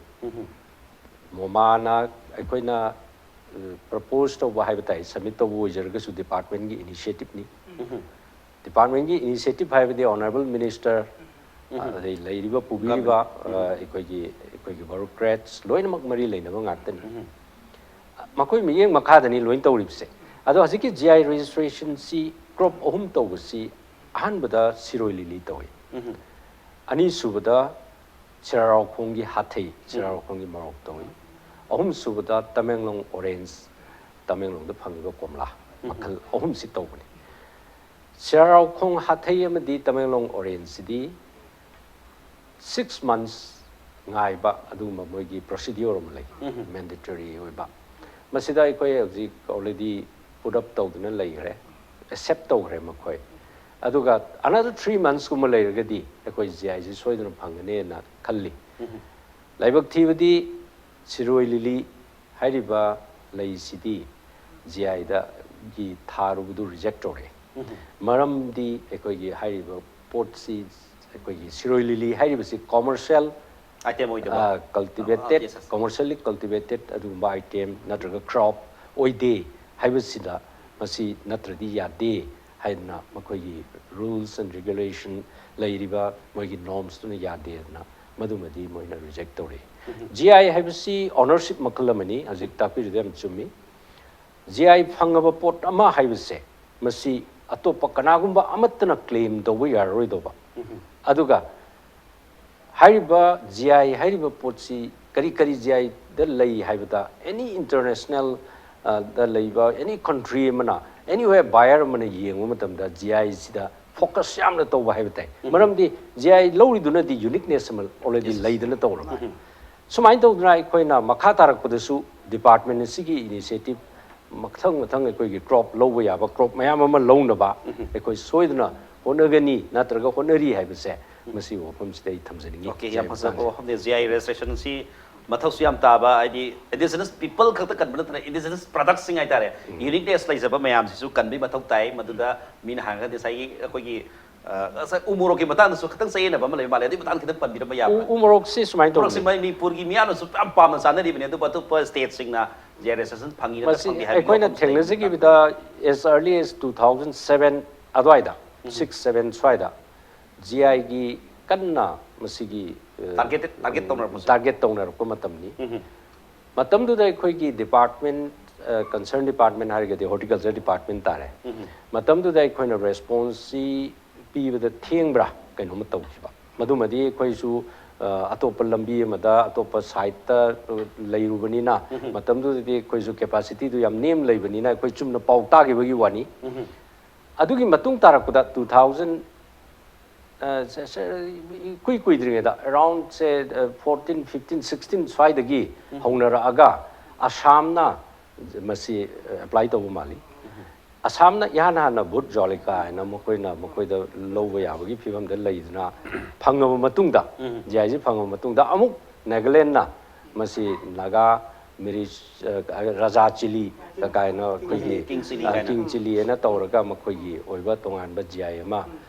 ꯃꯣꯃꯥꯅ ꯑꯩꯈꯣꯏꯅ ꯄ꯭ꯔꯄꯣꯁ ꯇꯧꯕ ꯍꯥꯏꯕ ꯇꯥꯏ, ꯁꯕꯃꯤꯠ ꯇꯧꯕ ꯑꯣꯏꯖꯔꯒꯁꯨ ꯗꯤꯄꯥꯔꯠꯃꯦꯟꯒꯤ ꯏꯅꯤꯁꯤꯌꯦꯇꯤꯞꯅꯤ꯫ ꯗꯤꯄꯥꯔꯠꯃꯦꯟꯒꯤ ꯏꯅꯤꯁꯤꯌꯦꯇꯤꯞ ꯍꯥꯏꯕꯗꯤ ꯑꯣꯅꯔꯦꯕꯜ ꯃꯤꯅꯤꯁꯇꯔ, ꯑꯗꯩ ꯂꯩꯔꯤꯕ ꯄꯨꯕꯤꯔꯤꯕ ꯑ, ꯑꯩꯈꯣꯏꯒꯤ ꯑꯩꯈꯣꯏꯒꯤ ꯕ꯭ꯌꯨꯔꯣꯀ꯭ꯔꯦꯠꯁ ꯂꯣꯏꯅꯃꯛ ꯃꯔꯤ ꯂꯩꯅꯕ ꯉꯥꯛꯇꯅꯤ꯫ ꯃꯈꯣꯏ ꯃꯤꯠꯌꯦꯡ ꯃꯈꯥꯗꯅꯤ ꯂꯣꯏ ꯇꯧꯔꯤꯕꯁꯦ꯫ ꯑꯗꯣ ꯍꯧꯖꯤꯛꯀꯤ ꯖꯤ ꯑꯥꯏ ꯔꯦꯖꯤꯁꯇ꯭ꯔꯦꯁꯟꯁꯤ ꯀ꯭ꯔꯣꯞ ꯑꯍꯨꯝ ꯇꯧꯕꯁꯤ ꯑꯍꯥꯟꯕꯗ ꯁꯤꯔꯣꯏ ꯂꯤꯂꯤ ꯇꯧꯏ, ꯑꯅꯤꯁꯨꯕꯗ ꯁꯤꯔꯥꯔꯥꯎꯈꯣꯡꯒꯤ ꯍꯥꯊꯩ, ꯁꯤꯔꯥꯔꯥꯎꯈꯣꯡꯒꯤ ꯃꯣꯔꯣꯛ ꯇꯧꯏ, ꯑꯍꯨꯝꯁꯨꯕꯗ ꯇꯃꯦꯡꯂꯣꯡ ꯑꯣꯔꯦꯟꯖ, ꯇꯃꯦꯡꯂꯣꯡꯗ ꯐꯪꯉꯤꯕ ꯀꯣꯝꯂꯥ ꯃꯈꯜ ꯑꯍꯨꯝꯁꯤ ꯇꯧꯕꯅꯤ꯫ ꯁꯤꯔꯥꯔꯥꯎꯈꯣꯡ ꯍꯥꯊꯩ ꯑꯃꯗꯤ ꯇꯃꯦꯡꯂꯣꯡ ꯑꯣꯔꯦꯟꯖꯁꯤꯗꯤ ꯁꯤꯛꯁ ꯃꯟꯁ ꯉꯥꯏꯕ ꯑꯗꯨꯒꯨꯝꯕ ꯃꯣꯏꯒꯤ ꯄ꯭ꯔꯣꯁꯤꯗ꯭ꯌꯨꯔ ꯑꯃ ꯂꯩ, ꯃꯦꯟꯗꯦꯇꯔꯤ ꯑꯣꯏꯕ꯫ ꯃꯁꯤꯗ ꯑꯩꯈꯣꯏ ꯍꯧꯖꯤꯛ ꯑꯣꯜꯔꯦꯗꯤ ꯄꯨꯠ ꯑꯞ ꯇꯧꯗꯨꯅ ꯂꯩꯈ꯭ꯔꯦ, ꯑꯦꯛꯁꯦꯞ ꯇꯧꯈ꯭ꯔꯦ ꯃꯈꯣꯏ꯫ ꯑꯗꯨꯒ ꯑꯅꯗꯔ ꯊ꯭ꯔꯤ ꯃꯟꯁꯀꯨꯝꯕ ꯂꯩꯔꯒꯗꯤ ꯑꯩꯈꯣꯏ ꯖꯤ ꯑꯥꯏꯁꯤ ꯁꯣꯏꯗꯅ ꯐꯪꯒꯅꯦꯅ ꯈꯜꯂꯤ꯫ ꯂꯥꯏꯕꯛ ꯊꯤꯕꯗꯤ ꯁꯤꯔꯣꯏ ꯂꯤꯂꯤ ꯍꯥꯏꯔꯤꯕ ꯂꯩꯁꯤꯗꯤ ꯖꯤ ꯑꯥꯏꯗꯒꯤ ꯊꯥꯔꯨꯕꯗꯨ ꯔꯤꯖꯦꯛ ꯇꯧꯔꯛꯑꯦ꯫ ꯃꯔꯝꯗꯤ ꯑꯩꯈꯣꯏꯒꯤ ꯍꯥꯏꯔꯤꯕ ꯄꯣꯠꯁꯤ, ꯑꯩꯈꯣꯏꯒꯤ ꯁꯤꯔꯣꯏ ꯂꯤꯂꯤ ꯍꯥꯏꯔꯤꯕꯁꯤ ꯀꯣꯃꯔꯁꯤꯌꯦꯜ, ꯑꯥꯏꯇꯦꯝ ꯑꯣꯏꯗꯕ꯫ ꯀꯜꯇꯤꯚꯦꯇꯦꯠ, ꯀꯣꯃꯔꯁꯤꯌꯦꯜꯂꯤ ꯀꯜꯇꯤꯚꯦꯇꯦꯠ ꯑꯗꯨꯒꯨꯝꯕ ꯑꯥꯏꯇꯦꯝ ꯅꯠꯇ꯭ꯔꯒ ꯀ꯭ꯔꯣꯞ ꯑꯣꯏꯗꯦ ꯍꯥꯏꯕꯁꯤꯗ ꯃꯁꯤ ꯅꯠꯇ꯭ꯔꯗꯤ ꯌꯥꯗꯦ ꯍꯥꯏꯗꯅ ꯃꯈꯣꯏꯒꯤ ꯔꯨꯜꯁ ꯑꯦꯟ ꯔꯤꯒꯨꯂꯦꯁꯟ ꯂꯩꯔꯤꯕ ꯃꯣꯏꯒꯤ ꯅꯣꯔꯝꯁꯇꯨꯅ ꯌꯥꯗꯦꯗꯅ ꯃꯗꯨꯃꯗꯤ ꯃꯣꯏꯅ ꯔꯤꯖꯦꯛ ꯇꯧꯔꯛꯏ꯫ ꯖꯤ ꯑꯥꯏ ꯍꯥꯏꯕꯁꯤ ꯑꯣꯅꯔꯁꯤꯞ ꯃꯈꯜ ꯑꯃꯅꯤ, ꯍꯧꯖꯤꯛ ꯇꯥꯛꯄꯤꯔꯤꯗꯣ ꯌꯥꯝ ꯆꯨꯝꯃꯤ꯫ ꯖꯤ ꯑꯥꯏ ꯐꯪꯉꯕ ꯄꯣꯠ ꯑꯃ ꯍꯥꯏꯕꯁꯦ ꯃꯁꯤ ꯑꯇꯣꯞꯄ ꯀꯅꯥꯒꯨꯝꯕ ꯑꯃꯠꯇꯅ ꯀ꯭ꯂꯦꯝ ꯇꯧꯕ ꯌꯥꯔꯔꯣꯏꯗꯧꯕ꯫ ꯑꯗꯨꯒ ꯍꯥꯏꯔꯤꯕ ꯖꯤ ꯑꯥꯏ ꯍꯥꯏꯔꯤꯕ ꯄꯣꯠꯁꯤ ꯀꯔꯤ ꯀꯔꯤ ꯖꯤ ꯑꯥꯏꯗ ꯂꯩ ꯍꯥꯏꯕꯗ, ꯑꯦꯅꯤ ꯏꯟꯇꯔꯅꯦꯁꯅꯦꯜ ꯗ ꯂꯩꯕ ꯑꯦꯅꯤ ꯀꯟꯇ꯭ꯔꯤ ꯑꯃꯅ, ꯑꯦꯅꯤꯋꯦ ꯕꯥꯌꯔ ꯑꯃꯅ ꯌꯦꯡꯕ ꯃꯇꯝꯗ ꯖꯤ ꯑꯥꯏꯁꯤꯗ ꯐꯣꯀꯁ ꯌꯥꯝꯅ ꯇꯧꯕ ꯍꯥꯏꯕ ꯇꯥꯏ꯫ ꯃꯔꯝꯗꯤ ꯖꯤ ꯑꯥꯏ ꯂꯧꯔꯤꯗꯨꯅꯗꯤ ꯌꯨꯅꯤꯛꯅꯦꯁ ꯑꯃ ꯑꯣꯜꯔꯦꯗꯤ ꯂꯩꯗꯅ ꯇꯧꯔꯕ꯫ ꯁꯨꯃꯥꯏꯅ ꯇꯧꯗꯅ ꯑꯩꯈꯣꯏꯅ ꯃꯈꯥ ꯇꯥꯔꯛꯄꯗꯁꯨ ꯗꯤꯄꯥꯔꯠꯃꯦꯟ ꯑꯁꯤꯒꯤ ꯏꯅꯤꯁꯤꯌꯦꯇꯤꯞ ꯃꯊꯪ ꯃꯊꯪ ꯑꯩꯈꯣꯏꯒꯤ ꯀ꯭ꯔꯣꯞ ꯂꯧꯕ ꯌꯥꯕ ꯀ꯭ꯔꯣꯞ ꯃꯌꯥꯝ ꯑꯃ ꯂꯧꯅꯕ ꯑꯩꯈꯣꯏ ꯁꯣꯏꯗꯅ ꯍꯣꯠꯅꯒꯅꯤ ꯅꯠꯇ꯭ꯔꯒ ꯍꯣꯠꯅꯔꯤ ꯍꯥꯏꯕꯁꯦ ꯃꯁꯤꯒꯤ ꯋꯥꯐꯝꯁꯤꯗ ꯑꯩ ꯊꯝꯖꯅꯤꯡꯉꯤ꯫ ꯑꯣꯀꯦ, ꯌꯥꯝ ꯖꯤ ꯑꯥꯏ ꯐꯖꯕ ꯃꯇꯥꯡꯁꯦ꯫ ꯋꯥꯐꯝꯅꯤ꯫ ꯖꯤ ꯑꯥꯏ ꯔꯦꯖꯤꯁꯇ꯭ꯔꯦꯁꯟꯁꯤ ꯃꯊꯧꯁꯨ ꯌꯥꯝ ꯇꯥꯕ, ꯍꯥꯏꯗꯤ ꯏꯟꯗꯤꯖꯤꯅꯁ ꯄꯤꯄꯜ ꯈꯛꯇ ꯀꯟꯕ ꯅꯠꯇꯅ ꯏꯟꯗꯤꯖꯤꯅꯁ ꯄ꯭ꯔꯗꯛꯁꯤꯡ ꯍꯥꯏꯇꯥꯔꯦ, ꯌꯨꯅꯤꯛꯅꯦꯁ ꯂꯩꯖꯕ ꯃꯌꯥꯝꯁꯤꯁꯨ ꯀꯟꯕꯒꯤ ꯃꯊꯧ ꯇꯥꯏ꯫ ꯃꯗꯨꯗ ꯃꯤꯅ ꯍꯥꯏꯔꯒꯗꯤ ꯉꯁꯥꯏꯒꯤ ꯑꯩꯈꯣꯏꯒꯤ ꯑ, ꯉꯁꯥꯏ ꯎ ꯃꯣꯔꯣꯛꯀꯤ ꯃꯇꯥꯡꯗꯁꯨ ꯈꯤꯇꯪ ꯆꯌꯦꯠꯅꯕ ꯑꯃ ꯂꯩꯕ ꯃꯥꯜꯂꯦ, ꯑꯗꯨꯒꯤ ꯃꯇꯥꯡꯗ ꯈꯤꯇꯪ ꯄꯟꯕꯤꯔꯝꯕ ꯌꯥꯕ꯭ꯔꯥ? ꯎ ꯎ ꯃꯣꯔꯣꯛꯁꯤ ꯁꯨꯃꯥꯏꯅ ꯃꯣꯔꯣꯛꯁꯤ ꯇꯧꯕꯅꯤ꯫ ꯃꯅꯤꯄꯨꯔꯒꯤ ꯃꯤꯌꯥꯝꯅꯁꯨ ꯌꯥꯝ ꯄꯥꯝꯅ ꯆꯥꯅꯔꯤꯕꯅꯤ, ꯑꯗꯨꯕꯨ ꯑꯇꯣꯞꯄ ꯁ꯭ꯇꯦꯠꯁꯤꯡꯅ, ꯖꯤ ꯑꯥꯏ ꯔꯦꯖꯤꯁꯇ꯭ꯔꯦꯁꯟ ꯐꯪꯉꯤ ꯅꯠꯇ꯭ꯔ ꯃꯁꯤ ꯐꯪꯗꯦ ꯍꯥꯏꯕꯒꯤ ꯑꯩꯈꯣꯏꯅ ꯋꯥꯐꯝꯁꯨ ꯂꯩꯕ ꯊꯦꯡꯅꯖꯈꯤꯕꯗ as early as two thousand seven ꯑꯗꯨꯋꯥꯏꯗ, ꯁꯤꯛꯁ ꯁꯚꯦꯟ ꯁ꯭ꯋꯥꯏꯗ ꯖꯤ ꯑꯥꯏꯒꯤ ꯀꯟꯅ ꯃꯁꯤꯒꯤ ꯑ, Targeted- target ꯇꯧꯅꯔꯛꯄꯁꯦ꯫ ꯇꯥꯔꯒꯦꯠ ꯇꯧꯅꯔꯛꯄ ꯃꯇꯝꯅꯤ꯫ ꯎꯝ꯫ ꯃꯇꯝꯗꯨꯗ ꯑꯩꯈꯣꯏꯒꯤ ꯗꯤꯄꯥꯔꯠꯃꯦꯟ, ꯀꯟꯁꯔꯟ ꯗꯤꯄꯥꯔꯠꯃꯦꯟ ꯍꯥꯏꯔꯒꯗꯤ ꯍꯣꯔꯇꯤꯀꯜꯆꯔ ꯗꯤꯄꯥꯔꯠꯃꯦꯟ ꯇꯥꯔꯦ꯫ ꯎꯝ꯫ ꯃꯇꯝꯗꯨꯗ ꯑꯩꯈꯣꯏꯅ ꯔꯦꯁꯄꯣꯟꯁꯁꯤ ꯄꯤꯕꯗ ꯊꯦꯡꯕ꯭ꯔꯥ ꯀꯩꯅꯣꯝꯃ ꯇꯧꯈꯤꯕ꯫ ꯃꯗꯨꯃꯗꯤ ꯑꯩꯈꯣꯏꯁꯨ ꯑ, ꯑꯇꯣꯞꯄ ꯂꯝꯕꯤ ꯑꯃꯗ ꯑꯇꯣꯞꯄ ꯁꯥꯏꯠꯇ ꯂꯩꯔꯨꯕꯅꯤꯅ, ꯎꯝ꯫ ꯃꯇꯝꯗꯨꯗꯗꯤ ꯑꯩꯈꯣꯏꯁꯨ ꯀꯦꯄꯥꯁꯤꯇꯤꯗꯨ ꯌꯥꯝ ꯅꯦꯝ ꯂꯩꯕꯅꯤꯅ ꯑꯩꯈꯣꯏ ꯆꯨꯝꯅ ꯄꯥꯎ ꯇꯥꯈꯤꯕꯒꯤ ꯋꯥꯅꯤ꯫ ꯎꯝ꯫ ꯑꯗꯨꯒꯤ ꯃꯇꯨꯡ ꯇꯥꯔꯛꯄꯗ two thousand, ꯑ, ꯁ- ꯁ- ꯏꯀꯨꯏ ꯀꯨꯏꯗ꯭ꯔꯤꯉꯩꯗ, ꯑꯦꯔꯥꯎꯟꯁꯦ ꯐꯣꯔꯇꯤꯟ ꯐꯤꯐꯇꯤꯟ ꯁꯤꯛꯁꯇꯤꯟ ꯁ꯭ꯋꯥꯏꯗꯒꯤ ꯍꯧꯅꯔꯛꯑꯒ ꯑꯁꯥꯝꯅ ꯃꯁꯤ ꯑꯦꯄ꯭ꯂꯥꯏ ꯇꯧꯕ ꯃꯥꯜꯂꯤ꯫ ꯑꯁꯥꯝꯅ ꯏꯍꯥꯟ ꯍꯥꯟꯅ ꯚꯨꯠ ꯖꯣꯂꯤꯀꯥ ꯍꯥꯏꯅ ꯃꯈꯣꯏꯅ ꯃꯈꯣꯏꯗ ꯂꯧꯕ ꯌꯥꯕꯒꯤ ꯐꯤꯕꯝꯗ ꯂꯩꯗꯨꯅ ꯐꯪꯉꯕ ꯃꯇꯨꯡꯗ, ꯎꯝ꯫ ꯖꯤ ꯑꯥꯏꯁꯤ ꯐꯪꯉꯕ ꯃꯇꯨꯡꯗ, ꯑꯃꯨꯛ ꯅꯥꯒꯥꯂꯦꯟꯗꯅ ꯃꯁꯤ ꯅꯥꯒꯥ ꯃꯤꯔꯤꯁ, ꯑ, ꯔꯥꯖꯥ ꯆꯤꯂꯤ ꯀꯥꯏꯅ ꯑꯩꯈꯣꯏꯒꯤ, ꯀꯤꯡ ꯆꯤꯂꯤ ꯑ, ꯀꯥꯏꯅ꯫ ꯀꯤꯡ ꯆꯤꯂꯤ ꯍꯥꯏꯅ ꯇꯧꯔꯒ ꯃꯈꯣꯏꯒꯤ ꯑꯣꯏꯕ ꯇꯣꯉꯥꯟꯕ ꯖꯤ ꯑꯥꯏ ꯑꯃ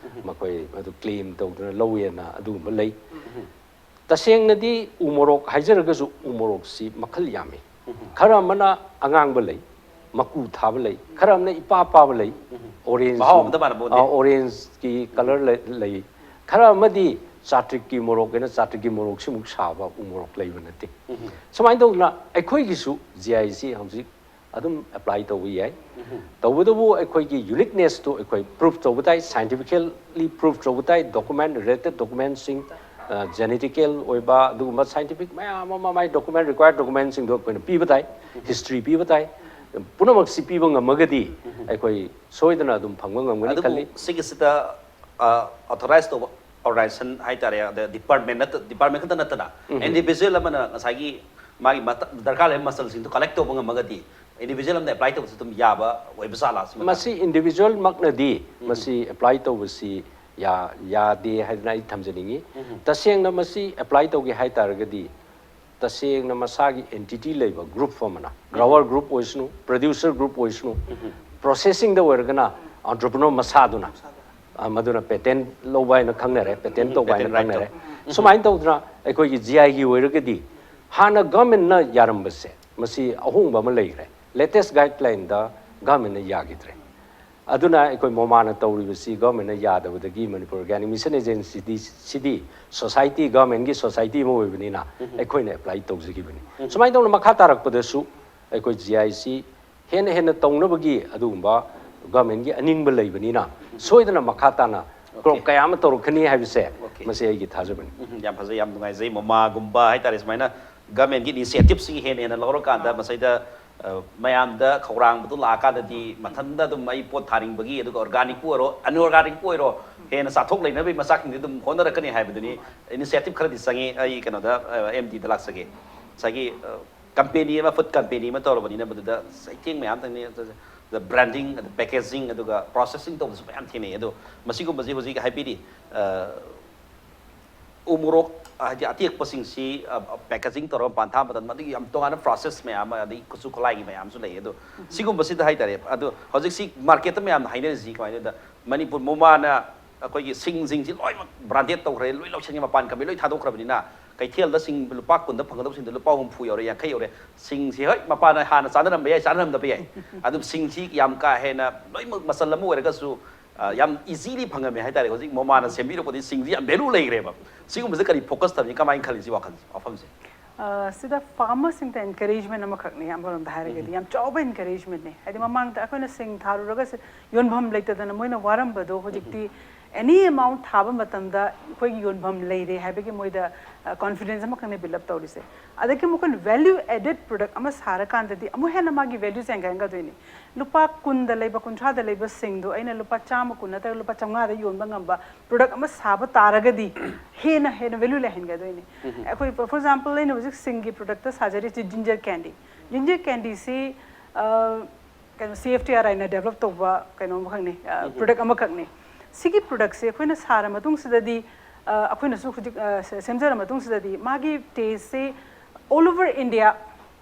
ꯃꯈꯣꯏ ꯑꯗꯨ ꯀ꯭ꯂꯦꯝ ꯇꯧꯗꯨꯅ ꯂꯧꯋꯦꯅ ꯑꯗꯨꯒꯨꯝꯕ ꯂꯩ꯫ ꯇꯁꯦꯡꯅꯗꯤ ꯎ ꯃꯣꯔꯣꯛ ꯍꯥꯏꯖꯔꯒꯁꯨ ꯎ ꯃꯣꯔꯣꯛꯁꯤ ꯃꯈꯜ ꯌꯥꯝꯃꯤ꯫ ꯈꯔ ꯑꯃꯅ ꯑꯉꯥꯡꯕ ꯂꯩ, ꯃꯀꯨ ꯊꯥꯕ ꯂꯩ, ꯈꯔ ꯑꯃꯅ ꯏꯄꯥ ꯄꯥꯕ ꯂꯩ, ꯑꯣꯔꯦꯟꯖ, ꯃꯍꯥꯎ ꯑꯝꯇ ꯃꯥꯟꯅꯕ ꯄꯣꯟꯇꯦ꯫ ꯑ, ꯑꯣꯔꯦꯟꯖꯀꯤ ꯀꯂꯔ ꯂꯩ, ꯂꯩ꯫ ꯈꯔ ꯑꯃꯗꯤ ꯆꯥꯇ꯭ꯔꯤꯛꯀꯤ ꯃꯣꯔꯣꯛ ꯍꯥꯏꯅ ꯆꯥꯇ꯭ꯔꯤꯛꯀꯤ ꯃꯣꯔꯣꯛꯁꯤꯃꯨꯛ ꯁꯥꯕ ꯎ ꯃꯣꯔꯣꯛ ꯂꯩꯕ ꯅꯠꯇꯦ꯫ ꯁꯨꯃꯥꯏꯅ ꯇꯧꯗꯅ ꯑꯩꯈꯣꯏꯒꯤꯁꯨ ꯖꯤ ꯑꯥꯏꯁꯤ ꯍꯧꯖꯤꯛ ꯑꯗꯨꯝ ꯑꯦꯄ꯭ꯂꯥꯏ ꯇꯧꯕ ꯌꯥꯏ꯫ ꯇꯧꯕꯇꯕꯨ ꯑꯩꯈꯣꯏꯒꯤ ꯌꯨꯅꯤꯛꯅꯦꯁꯇꯨ ꯑꯩꯈꯣꯏ ꯄ꯭ꯔꯨꯐ ꯇꯧꯕ ꯇꯥꯏ, ꯁꯥꯏꯟꯇꯤꯐꯤꯀꯦꯜꯂꯤ ꯄ꯭ꯔꯨꯐ ꯇꯧꯕ ꯇꯥꯏ, ꯗꯣꯀꯨꯃꯦꯟ, ꯔꯤꯂꯦꯇꯦꯠ ꯗꯣꯀꯨꯃꯦꯟꯁꯤꯡ, ꯖꯦꯅꯦꯇꯤꯀꯦꯜ ꯑꯣꯏꯕ ꯑꯗꯨꯒꯨꯝꯕ ꯁꯥꯏꯟꯇꯤꯐꯤꯛ ꯃꯌꯥꯝ ꯑꯃ, ꯃꯥꯏ ꯗꯣꯀꯨꯃꯦꯟ, ꯔꯤꯀ꯭ꯋꯥꯌꯔ ꯗꯣꯀꯨꯃꯦꯟꯁꯤꯡꯗꯣ ꯑꯩꯈꯣꯏꯅ ꯄꯤꯕ ꯇꯥꯏ, ꯍꯤꯁꯇ꯭ꯔꯤ ꯄꯤꯕ ꯇꯥꯏ꯫ ꯄꯨꯝꯅꯃꯛꯁꯤ ꯄꯤꯕ ꯉꯝꯃꯒꯗꯤ ꯑꯩꯈꯣꯏ ꯁꯣꯏꯗꯅ ꯑꯗꯨꯝ ꯐꯪꯕ ꯉꯝꯒꯅꯤ ꯑꯗꯨꯕꯨ ꯈꯜꯂꯤ꯫ ꯁꯤꯒꯤꯁꯤꯗ, ꯑ, ꯑꯣꯊꯣꯔꯥꯏꯁ ꯇꯧꯕ ꯑꯣꯔꯒꯅꯥꯏꯖꯦꯁꯟ ꯍꯥꯏꯇꯥꯔꯦ, ꯑꯗ ꯗꯤꯄꯥꯔꯠꯃꯦꯟ ꯅꯠꯇ-, ꯗꯤꯄꯥꯔꯠꯃꯦꯟ ꯈꯛꯇ ꯅꯠꯇꯅ, ꯏꯟꯗꯤꯕꯤꯖꯨꯋꯦꯜ ꯑꯃꯅ ꯉꯁꯥꯏꯒꯤ ꯃꯥꯒꯤ ꯃꯇ-, ꯗꯔꯀꯥꯔ ꯂꯩꯕ ꯃꯆꯜꯁꯤꯡꯗꯨ ꯀꯂꯦꯛ ꯇꯧꯕ ꯉꯝꯃꯒꯗꯤ, ꯏꯟꯗꯤꯕꯤꯖꯨꯋꯦꯜ ꯑꯃꯅ ꯑꯦꯄ꯭ꯂꯥꯏ ꯇꯧꯕꯁꯨ ꯑꯗꯨꯝ ꯌꯥꯕ ꯑꯣꯏꯕ ꯖꯥꯠꯂꯥ ꯁꯤ ꯃꯇꯥꯡꯗ? ꯃꯁꯤ ꯏꯟꯗꯤꯕꯤꯖꯨꯋꯦꯜꯃꯛꯅꯗꯤ ꯃꯁꯤ ꯑꯦꯄ꯭ꯂꯥꯏ ꯇꯧꯕꯁꯤ ꯌꯥ-, ꯌꯥꯗꯦ ꯍꯥꯏꯗꯅ ꯑꯩ ꯊꯝꯖꯅꯤꯡꯉꯤ꯫ ꯇꯁꯦꯡꯅ ꯃꯁꯤ ꯑꯦꯄ꯭ꯂꯥꯏ ꯇꯧꯒꯦ ꯍꯥꯏ ꯇꯥꯔꯒꯗꯤ, ꯇꯁꯦꯡꯅ ꯃꯁꯥꯒꯤ ꯑꯦꯟꯇꯤꯇꯤ ꯂꯩꯕ ꯒ꯭ꯔꯨꯞ ꯑꯃꯅ, ꯒ꯭ꯔꯣꯋꯔ ꯒ꯭ꯔꯨꯞ ꯑꯣꯏꯁꯅꯨ, ꯄ꯭ꯔꯣꯗ꯭ꯌꯨꯁꯔ ꯒ꯭ꯔꯨꯞ ꯑꯣꯏꯁꯅꯨ, ꯄ꯭ꯔꯣꯁꯦꯁꯤꯡꯗ ꯑꯣꯏꯔꯒꯅ ꯑꯣꯟꯇꯔꯄ꯭ꯔꯤꯅꯣꯔ ꯃꯁꯥꯗꯨꯅ ꯑ, ꯃꯗꯨꯅ patent ꯂꯧꯕ ꯍꯥꯏꯅ ꯈꯪꯅꯔꯦ, patent ꯇꯧꯕ ꯍꯥꯏꯅ ꯈꯪꯅꯔꯦ꯫ ꯁꯨꯃꯥꯏꯅ ꯇꯧꯗꯅ ꯑꯩꯈꯣꯏꯒꯤ GIꯒꯤ ꯑꯣꯏꯔꯒꯗꯤ ꯍꯥꯟꯅ governmentꯅ ꯌꯥꯔꯝꯕꯁꯦ ꯃꯁꯤ ꯑꯍꯣꯡꯕ ꯑꯃ ꯂꯩꯈ꯭ꯔꯦ꯫ Latest guidelineꯗ governmentꯅ ꯌꯥꯈꯤꯗ꯭ꯔꯦ꯫ ꯑꯗꯨꯅ ꯑꯩꯈꯣꯏ ꯃꯣꯃꯥꯅ ꯇꯧꯔꯤꯕꯁꯤ governmentꯅ ꯌꯥꯗꯕꯗꯒꯤ ꯃꯅꯤꯄꯨꯔ organic mission agencyꯗꯤ ꯁꯤꯗꯤ society, governmentꯀꯤ society ꯑꯃ ꯑꯣꯏꯕꯅꯤꯅ ꯑꯩꯈꯣꯏꯅ apply ꯇꯧꯖꯈꯤꯕꯅꯤ꯫ ꯁꯨꯃꯥꯏꯅ ꯇꯧꯅ ꯃꯈꯥ ꯇꯥꯔꯛꯄꯗꯁꯨ ꯑꯩꯈꯣꯏ GIꯁꯤ ꯍꯦꯟꯅ ꯍꯦꯟꯅ ꯇꯧꯅꯕꯒꯤ ꯑꯗꯨꯒꯨꯝꯕ governmentꯀꯤ ꯑꯅꯤꯡꯕ ꯂꯩꯕꯅꯤꯅ ꯁꯣꯏꯗꯅ ꯃꯈꯥ ꯇꯥꯅ crop ꯀꯌꯥ ꯑꯃ ꯇꯧꯔꯛꯀꯅꯤ ꯍꯥꯏꯕꯁꯦ ꯃꯁꯤ ꯑꯩꯒꯤ ꯊꯥꯖꯕꯅꯤ꯫ ꯎꯝ, ꯌꯥꯝ ꯐꯖꯩ, ꯌꯥꯝ ꯅꯨꯡꯉꯥꯏꯖꯩ꯫ ꯃꯣꯃꯥꯒꯨꯝꯕ ꯍꯥꯏꯇꯥꯔꯦ, ꯁꯨꯃꯥꯏꯅ governmentꯀꯤ initiativeꯁꯤꯡ ꯍꯦꯟꯅ ꯍꯦꯟꯅ ꯂꯧꯔꯀꯥꯟꯗ ꯃꯁꯤꯗ, ꯑ, ꯃꯌꯥꯝꯗ ꯈꯧꯔꯥꯡꯕꯗꯨ ꯂꯥꯛꯑꯀꯥꯟꯗꯗꯤ ꯃꯊꯟꯇ ꯑꯗꯨꯝ ꯑꯩ ꯄꯣꯠ ꯊꯥꯅꯤꯡꯕꯒꯤ, ꯑꯗꯨꯒ organicꯄꯨ ꯑꯣꯏꯔꯣ, unorganicꯄꯨ ꯑꯣꯏꯔꯣ, ꯍꯦꯟꯅ ꯆꯥꯊꯣꯛ ꯂꯩꯅꯕꯒꯤ ꯃꯆꯥꯛꯁꯤꯡꯗꯤ ꯑꯗꯨꯝ ꯍꯣꯠꯅꯔꯛꯀꯅꯤ ꯍꯥꯏꯕꯗꯨꯅꯤ꯫ Initiative ꯈꯔꯗꯤ ꯆꯪꯉꯤ꯫ ꯑꯩ ꯀꯩꯅꯣꯗ, ꯑ, MDꯗ ꯂꯥꯛꯆꯒꯦ꯫ ꯉꯁꯥꯏꯒꯤ, ꯑ, company ꯑꯃ, food company ꯑꯃ ꯇꯧꯔꯕꯅꯤꯅ ꯃꯗꯨꯗ ꯆꯩꯊꯦꯡ ꯃꯌꯥꯝ ꯊꯦꯡꯅꯩ꯫ ꯑꯗꯨ branding, ꯑꯗꯨ packaging, ꯑꯗꯨꯒ processing ꯇꯧꯕꯁꯨ ꯃꯌꯥꯝ ꯊꯦꯡꯅꯩ꯫ ꯑꯗꯣ ꯃꯁꯤꯒꯨꯝꯕꯁꯤ ꯍꯧꯖꯤꯛ ꯍꯥꯏꯕꯤꯔꯤ, ꯑ, ꯎ ꯃꯣꯔꯣꯛ, ꯍꯥꯏꯗꯤ ꯑꯇꯦꯛꯄꯁꯤꯡꯁꯤ, ꯑ, packaging ꯇꯧꯔꯒ ꯃꯄꯥꯟ ꯊꯥꯕ ꯃꯇꯝꯗ ꯃꯗꯨꯒꯤ ꯌꯥꯝ ꯇꯣꯉꯥꯟꯕ process ꯃꯌꯥꯝ ꯑꯃ, ꯑꯗꯒꯤ ꯈꯨꯠꯁꯨ ꯈꯨꯠꯂꯥꯏꯒꯤ ꯃꯌꯥꯝꯁꯨ ꯂꯩ꯫ ꯑꯗꯣ ꯁꯤꯒꯨꯝꯕꯁꯤꯗ ꯍꯥꯏꯇꯥꯔꯦ, ꯑꯗꯣ ꯍꯧꯖꯤꯛꯁꯤ marketꯇ ꯃꯌꯥꯝꯅ ꯍꯥꯏꯅꯔꯤꯁꯤ ꯀꯃꯥꯏꯅ ꯇꯧꯗ, ꯃꯅꯤꯄꯨꯔ ꯃꯣꯃꯥꯅ ꯑꯩꯈꯣꯏꯒꯤ ꯁꯤꯡꯁꯤꯡꯁꯤ ꯂꯣꯏꯅꯃꯛ branded ꯇꯧꯈ꯭ꯔꯦ, ꯂꯣꯏ ꯂꯧꯁꯤꯟꯈ꯭ꯔꯦ, ꯃꯄꯥꯟ ꯀꯝꯄꯅꯤ ꯂꯣꯏ ꯊꯥꯗꯣꯛꯈ꯭ꯔꯕꯅꯤꯅ ꯀꯩꯊꯦꯜꯗ ꯁꯤꯡ ꯂꯨꯄꯥ ꯀꯨꯟꯗ ꯐꯪꯒꯗꯕꯁꯤꯡꯗꯣ ꯂꯨꯄꯥ ꯍꯨꯝꯐꯨ ꯌꯧꯔꯦ, ꯌꯥꯡꯈꯩ ꯌꯧꯔꯦ꯫ ꯁꯤꯡꯁꯤ ꯍꯣꯏ ꯃꯄꯥꯟꯅ ꯍꯥꯟꯅ ꯆꯥꯅꯔꯝꯕ ꯌꯥꯏ, ꯆꯥꯅꯔꯝꯗꯕ ꯌꯥꯏ, ꯑꯗꯨ ꯁꯤꯡꯁꯤ ꯌꯥꯝ ꯀꯥ ꯍꯦꯟꯅ ꯂꯣꯏꯅꯃꯛ ꯃꯆꯜ ꯑꯃ ꯑꯣꯏꯔꯒꯁꯨ, ꯑ, ꯌꯥꯝ easily ꯐꯪꯉꯝꯃꯦ ꯍꯥꯏꯇꯥꯔꯦ꯫ ꯍꯧꯖꯤꯛ ꯃꯣꯃꯥꯅ ꯁꯦꯝꯕꯤꯔꯛꯄꯗꯤ ꯁꯤꯡꯁꯤ ꯌꯥꯝ value ꯂꯩꯈ꯭ꯔꯦꯕ꯫ ꯁꯤꯒꯨꯝꯕꯁꯦ ꯀꯔꯤ focus ꯊꯝꯃꯤ, ꯀꯃꯥꯏꯅ ꯈꯜꯂꯤ ꯁꯤ ꯋꯥꯈꯜꯁꯦ, ꯋꯥꯐꯝꯁꯦ? ꯑ, ꯁꯤꯗ farmerꯁꯤꯡꯗ encouragement ꯑꯃꯈꯛꯅꯤ, ꯑꯃꯔꯣꯝꯗ ꯍꯥꯏꯔꯒꯗꯤ ꯌꯥꯝ ꯆꯥꯎꯕ encouragementꯅꯤ꯫ ꯍꯥꯏꯗꯤ ꯃꯃꯥꯡꯗ ꯑꯩꯈꯣꯏꯅ ꯁꯤꯡ ꯊꯥꯔꯨꯔꯒ ꯁꯤ ꯌꯣꯟꯐꯝ ꯂꯩꯇꯗꯅ ꯃꯣꯏꯅ ꯋꯥꯔꯝꯕꯗꯣ ꯍꯧꯖꯤꯛꯇꯤ any amount ꯊꯥꯕ ꯃꯇꯝꯗ ꯑꯩꯈꯣꯏꯒꯤ ꯌꯣꯟꯐꯝ ꯂꯩꯔꯦ ꯍꯥꯏꯕꯒꯤ ꯃꯣꯏꯗ, ꯑ, confidence ꯑꯃꯈꯛꯅꯤ build up ꯇꯧꯔꯤꯁꯦ꯫ ꯑꯗꯒꯤ ꯑꯃꯨꯛ ꯑꯩꯈꯣꯏꯅ value added product ꯑꯃ ꯁꯥꯔꯀꯥꯟꯗꯗꯤ ꯑꯃꯨꯛ ꯍꯦꯟꯅ ꯃꯥꯒꯤ valueꯁꯦ ꯍꯦꯟꯒꯠꯍꯟꯒꯗꯣꯏꯅꯤ꯫ ꯂꯨꯄꯥ ꯀꯨꯟꯗ ꯂꯩꯕ, ꯀꯨꯟꯊ꯭ꯔꯥꯗ ꯂꯩꯕ ꯁꯤꯡꯗꯣ ꯑꯩꯅ ꯂꯨꯄꯥ ꯆꯥꯝꯃ ꯀꯨꯟ ꯅꯠꯇ꯭ꯔꯒ ꯂꯨꯄꯥ ꯆꯥꯝꯃꯉꯥꯗ ꯌꯣꯟꯕ ꯉꯝꯕ product ꯑꯃ ꯁꯥꯕ ꯇꯥꯔꯒꯗꯤ ꯍꯦꯟꯅ ꯍꯦꯟꯅ value ꯂꯩꯍꯟꯒꯗꯣꯏꯅꯤ꯫ ꯑꯩꯈꯣꯏ, for example, ꯑꯩꯅ ꯍꯧꯖꯤꯛ ꯁꯤꯡꯒꯤ productꯇ ꯁꯥꯖꯔꯤꯁꯤ ginger candy꯫ Ginger candyꯁꯤ, ꯑ, ꯀꯩꯅꯣ, CFTRIꯅ develop ꯇꯧꯕ ꯀꯩꯅꯣ ꯑꯃꯈꯛꯅꯤ, ꯑ, product ꯑꯃꯈꯛꯅꯤ꯫ ꯁꯤꯒꯤ productꯁꯦ ꯑꯩꯈꯣꯏꯅ ꯁꯥꯔ ꯃꯇꯨꯡꯁꯤꯗꯗꯤ, ꯑ, ꯑꯩꯈꯣꯏꯅꯁꯨ ꯍꯧꯖꯤꯛ, ꯑ, ꯁꯦ-, ꯁꯦꯝꯖꯔ ꯃꯇꯨꯡꯁꯤꯗꯗꯤ ꯃꯥꯒꯤ tasteꯁꯦ all over India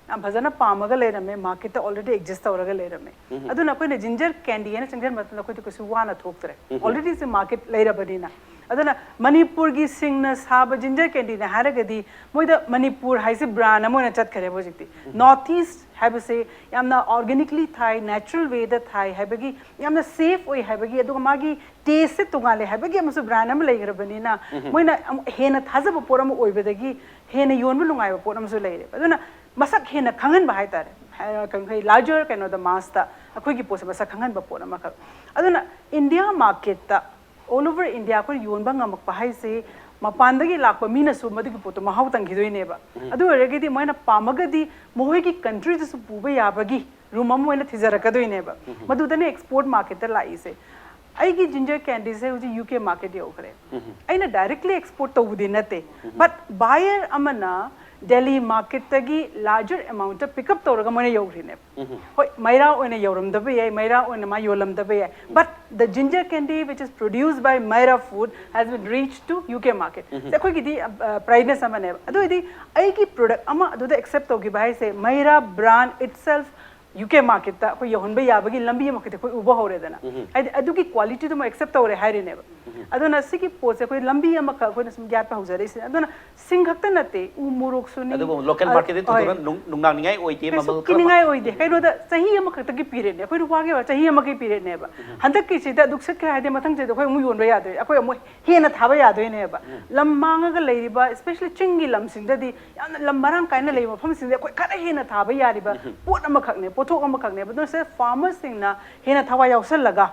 ꯌꯥꯝ ꯐꯖꯅ ꯄꯥꯝꯃꯒ ꯂꯩꯔꯝꯃꯦ, ꯃꯥꯔꯀꯦꯠꯇ already exist ꯇꯧꯔꯒ ꯂꯩꯔꯝꯃꯦ꯫ ꯑꯗꯨꯅ ꯑꯩꯈꯣꯏꯅ ginger candy ꯍꯥꯏꯅ ꯆꯪꯁꯤꯟꯕ ꯃꯇꯝꯗ ꯑꯩꯈꯣꯏꯗ ꯀꯩꯁꯨ ꯋꯥꯅ ꯊꯣꯛꯇ꯭ꯔꯦ꯫ Already ꯁꯤ ꯃꯥꯔꯀꯦꯠ ꯂꯩꯔꯕꯅꯤꯅ꯫ ꯑꯗꯨꯅ ꯃꯅꯤꯄꯨꯔꯒꯤ ꯁꯤꯡꯅ ꯁꯥꯕ ginger candy ꯅ ꯍꯥꯏꯔꯒꯗꯤ ꯃꯣꯏꯗ ꯃꯅꯤꯄꯨꯔ ꯍꯥꯏꯁꯦ ꯕ꯭ꯔꯥꯟ ꯑꯃ ꯑꯣꯏꯅ ꯆꯠꯈ꯭ꯔꯦꯕ ꯍꯧꯖꯤꯛꯇꯤ꯫ North East ꯍꯥꯏꯕꯁꯦ ꯌꯥꯝꯅ organically ꯊꯥꯏ, natural way ꯗ ꯊꯥꯏ ꯍꯥꯏꯕꯒꯤ, ꯌꯥꯝꯅ ꯁꯦꯐ ꯑꯣꯏ ꯍꯥꯏꯕꯒꯤ, ꯑꯗꯨꯒ ꯃꯥꯒꯤ ꯇꯦꯁꯁꯦ ꯇꯣꯉꯥꯜꯂꯦ ꯍꯥꯏꯕꯒꯤ ꯑꯃꯁꯨ ꯕ꯭ꯔꯥꯟ ꯑꯃ ꯂꯩꯈ꯭ꯔꯕꯅꯤꯅ, ꯃꯣꯏꯅ ꯑꯃꯨꯛ ꯍꯦꯟꯅ ꯊꯥꯖꯕ ꯄꯣꯠ ꯑꯃ ꯑꯣꯏꯕꯗꯒꯤ ꯍꯦꯟꯅ ꯌꯣꯟꯕ ꯅꯨꯡꯉꯥꯏꯕ ꯄꯣꯠ ꯑꯃꯁꯨ ꯂꯩꯔꯦꯕ꯫ ꯑꯗꯨꯅ ꯃꯁꯛ ꯍꯦꯟꯅ ꯈꯪꯍꯟꯕ ꯍꯥꯏꯇꯥꯔꯦ, ꯍꯥꯏ-, ꯀꯩꯅꯣ, larger ꯀꯩꯅꯣꯗ, ꯃꯥꯁꯇ ꯑꯩꯈꯣꯏꯒꯤ ꯄꯣꯠꯁꯦ ꯃꯁꯛ ꯈꯪꯍꯟꯕ ꯄꯣꯠ ꯑꯃꯈꯛ꯫ ꯑꯗꯨꯅ ꯏꯟꯗꯤꯌꯥ ꯃꯥꯔꯀꯦꯠꯇ, all over India ꯑꯩꯈꯣꯏꯅ ꯌꯣꯟꯕ ꯉꯝꯃꯛꯄ ꯍꯥꯏꯁꯦ ꯃꯄꯥꯟꯗꯒꯤ ꯂꯥꯛꯄ ꯃꯤꯅꯁꯨ ꯃꯗꯨꯒꯤ ꯄꯣꯠꯇꯣ ꯃꯍꯥꯎ ꯇꯪꯈꯤꯗꯣꯏꯅꯦꯕ꯫ ꯑꯗꯨ ꯑꯣꯏꯔꯒꯗꯤ ꯃꯣꯏꯅ ꯄꯥꯝꯃꯒꯗꯤ ꯃꯈꯣꯏꯒꯤ ꯀꯟꯇ꯭ꯔꯤꯗꯁꯨ ꯄꯨꯕ ꯌꯥꯕꯒꯤ ꯔꯨꯝ ꯑꯃ ꯑꯣꯏꯅ ꯊꯤꯖꯔꯛꯀꯗꯣꯏꯅꯦꯕ꯫ ꯃꯗꯨꯗꯅ ꯑꯦꯛꯁꯄꯣꯔꯠ ꯃꯥꯔꯀꯦꯠꯇ ꯂꯥꯛꯏꯁꯦ꯫ ꯑꯩꯒꯤ ginger candy ꯁꯦ ꯍꯧꯖꯤꯛ ꯌꯨ ꯀꯦ ꯃꯥꯔꯀꯦꯠ ꯌꯧꯈ꯭ꯔꯦ꯫ ꯑꯩꯅ directly export ꯇꯧꯕꯗꯤ ꯅꯠꯇꯦ, but buyer ꯑꯃꯅ ꯗꯦꯜꯂꯤ ꯃꯥꯔꯀꯦꯠꯇꯒꯤ larger amount ꯇ pick up ꯇꯧꯔꯒ ꯃꯣꯏꯅ ꯌꯧꯈ꯭ꯔꯤꯅꯦꯕ꯫ ꯍꯣꯏ, ꯃꯩꯔꯥ ꯑꯣꯏꯅ ꯌꯧꯔꯝꯗꯕ ꯌꯥꯏ, ꯃꯩꯔꯥ ꯑꯣꯏꯅ ꯃꯥ ꯌꯣꯜꯂꯝꯗꯕ ꯌꯥꯏ, but the ginger candy which is produced by Maira Food has been reached to U K market. ꯁꯦ ꯑꯩꯈꯣꯏꯒꯤꯗꯤ ꯄ꯭ꯔꯥꯏꯗꯅꯦꯁ ꯑꯃꯅꯦꯕ꯫ ꯑꯗꯨ ꯑꯣꯏꯔꯗꯤ ꯑꯩꯒꯤ ꯄ꯭ꯔꯗꯛ ꯑꯃ ꯑꯗꯨꯗ ꯑꯦꯛꯁꯦꯞ ꯇꯧꯈꯤꯕ ꯍꯥꯏꯁꯦ ꯃꯩꯔꯥ ꯕ꯭ꯔꯥꯟ itself ꯌꯨ ꯀꯦ ꯃꯥꯔꯀꯦꯠꯇ ꯑꯩꯈꯣꯏ ꯌꯧꯍꯟꯕ ꯌꯥꯕꯒꯤ ꯂꯝꯕꯤ ꯑꯃꯈꯛꯇꯤ ꯑꯩꯈꯣꯏ ꯎꯕ ꯍꯧꯔꯦꯗꯅ꯫ ꯍꯥꯏꯗꯤ ꯑꯗꯨꯒꯤ ꯀ꯭ꯋꯥꯂꯤꯇꯤꯗꯨꯃ ꯑꯦꯛꯁꯦꯞ ꯇꯧꯔꯦ ꯍꯥꯏꯔꯤꯅꯦꯕ꯫ ꯑꯗꯨꯅ ꯁꯤꯒꯤ ꯄꯣꯠꯁꯦ ꯑꯩꯈꯣꯏ ꯂꯝꯕꯤ ꯑꯃꯈꯛ ꯑꯩꯈꯣꯏꯅ ꯁꯨꯝ ꯌꯥꯠꯄ ꯍꯧꯖꯔꯛꯏꯁꯤꯅꯦ꯫ ꯑꯗꯨꯅ ꯁꯤꯡ ꯈꯛꯇ ꯅꯠꯇꯦ, ꯎ ꯃꯣꯔꯣꯛꯁꯨꯅꯤ꯫ ꯑꯗꯨꯕꯨ ꯂꯣꯀꯦꯜ ꯑ, ꯃꯥꯔꯀꯦꯠꯇ ꯍꯣꯏ꯫ ꯊꯤꯗꯣꯛꯅ ꯅꯨꯡ-, ꯅꯨꯡꯅꯥꯡꯅꯤꯡꯉꯥꯏ ꯑꯣꯏꯗꯦ, ꯀꯩꯁꯨ ꯃꯃꯜ ꯈꯔ ꯀꯤꯅꯤꯡꯉꯥꯏ ꯑꯣꯏꯗꯦ꯫ ꯀꯩꯅꯣꯗ ꯆꯍꯤ ꯑꯃꯈꯛꯇꯒꯤ ꯄꯤꯔꯦꯅꯦ, ꯑꯩꯈꯣꯏꯅ ꯋꯥꯒꯤ ꯋꯥ ꯆꯍꯤ ꯑꯃꯒꯤ ꯄꯤꯔꯦꯅꯦꯕ꯫ ꯍꯟꯗꯛꯀꯤꯁꯤꯗ ꯑꯗꯨꯛ ꯁꯤꯠꯈ꯭ꯔꯦ ꯍꯥꯏꯗꯤ ꯃꯊꯪ ꯆꯍꯤꯗ ꯑꯩꯈꯣꯏ ꯑꯃꯨꯛ ꯌꯣꯟꯕ ꯌꯥꯗꯣꯏ, ꯑꯩꯈꯣꯏ ꯑꯃꯨꯛ ꯍꯦꯟꯅ ꯊꯥꯕ ꯌꯥꯗꯣꯏꯅꯦꯕ꯫ ꯂꯝ ꯃꯥꯡꯉꯒ ꯂꯩꯔꯤꯕ, especially ꯆꯤꯡꯒꯤ ꯂꯝꯁꯤꯡꯗꯗꯤ ꯌꯥꯝꯅ ꯂꯝ ꯃꯔꯥꯡ ꯀꯥꯏꯅ ꯂꯩꯕ ꯃꯐꯝꯁꯤꯡꯗ ꯑꯩꯈꯣꯏ ꯈꯔ ꯍꯦꯟꯅ ꯊꯥꯕ ꯌꯥꯔꯤꯕ ꯄꯣꯠ ꯑꯃꯈꯛꯅꯦ, ꯄꯣꯠꯊꯣꯛ ꯑꯃꯈꯛꯅꯦꯕ꯫ ꯑꯗꯨꯅ ꯁꯤꯗ ꯐꯥꯔꯃꯔꯁꯤꯡꯅ ꯍꯦꯟꯅ ꯊꯋꯥꯏ ꯌꯥꯎꯁꯜꯂꯒ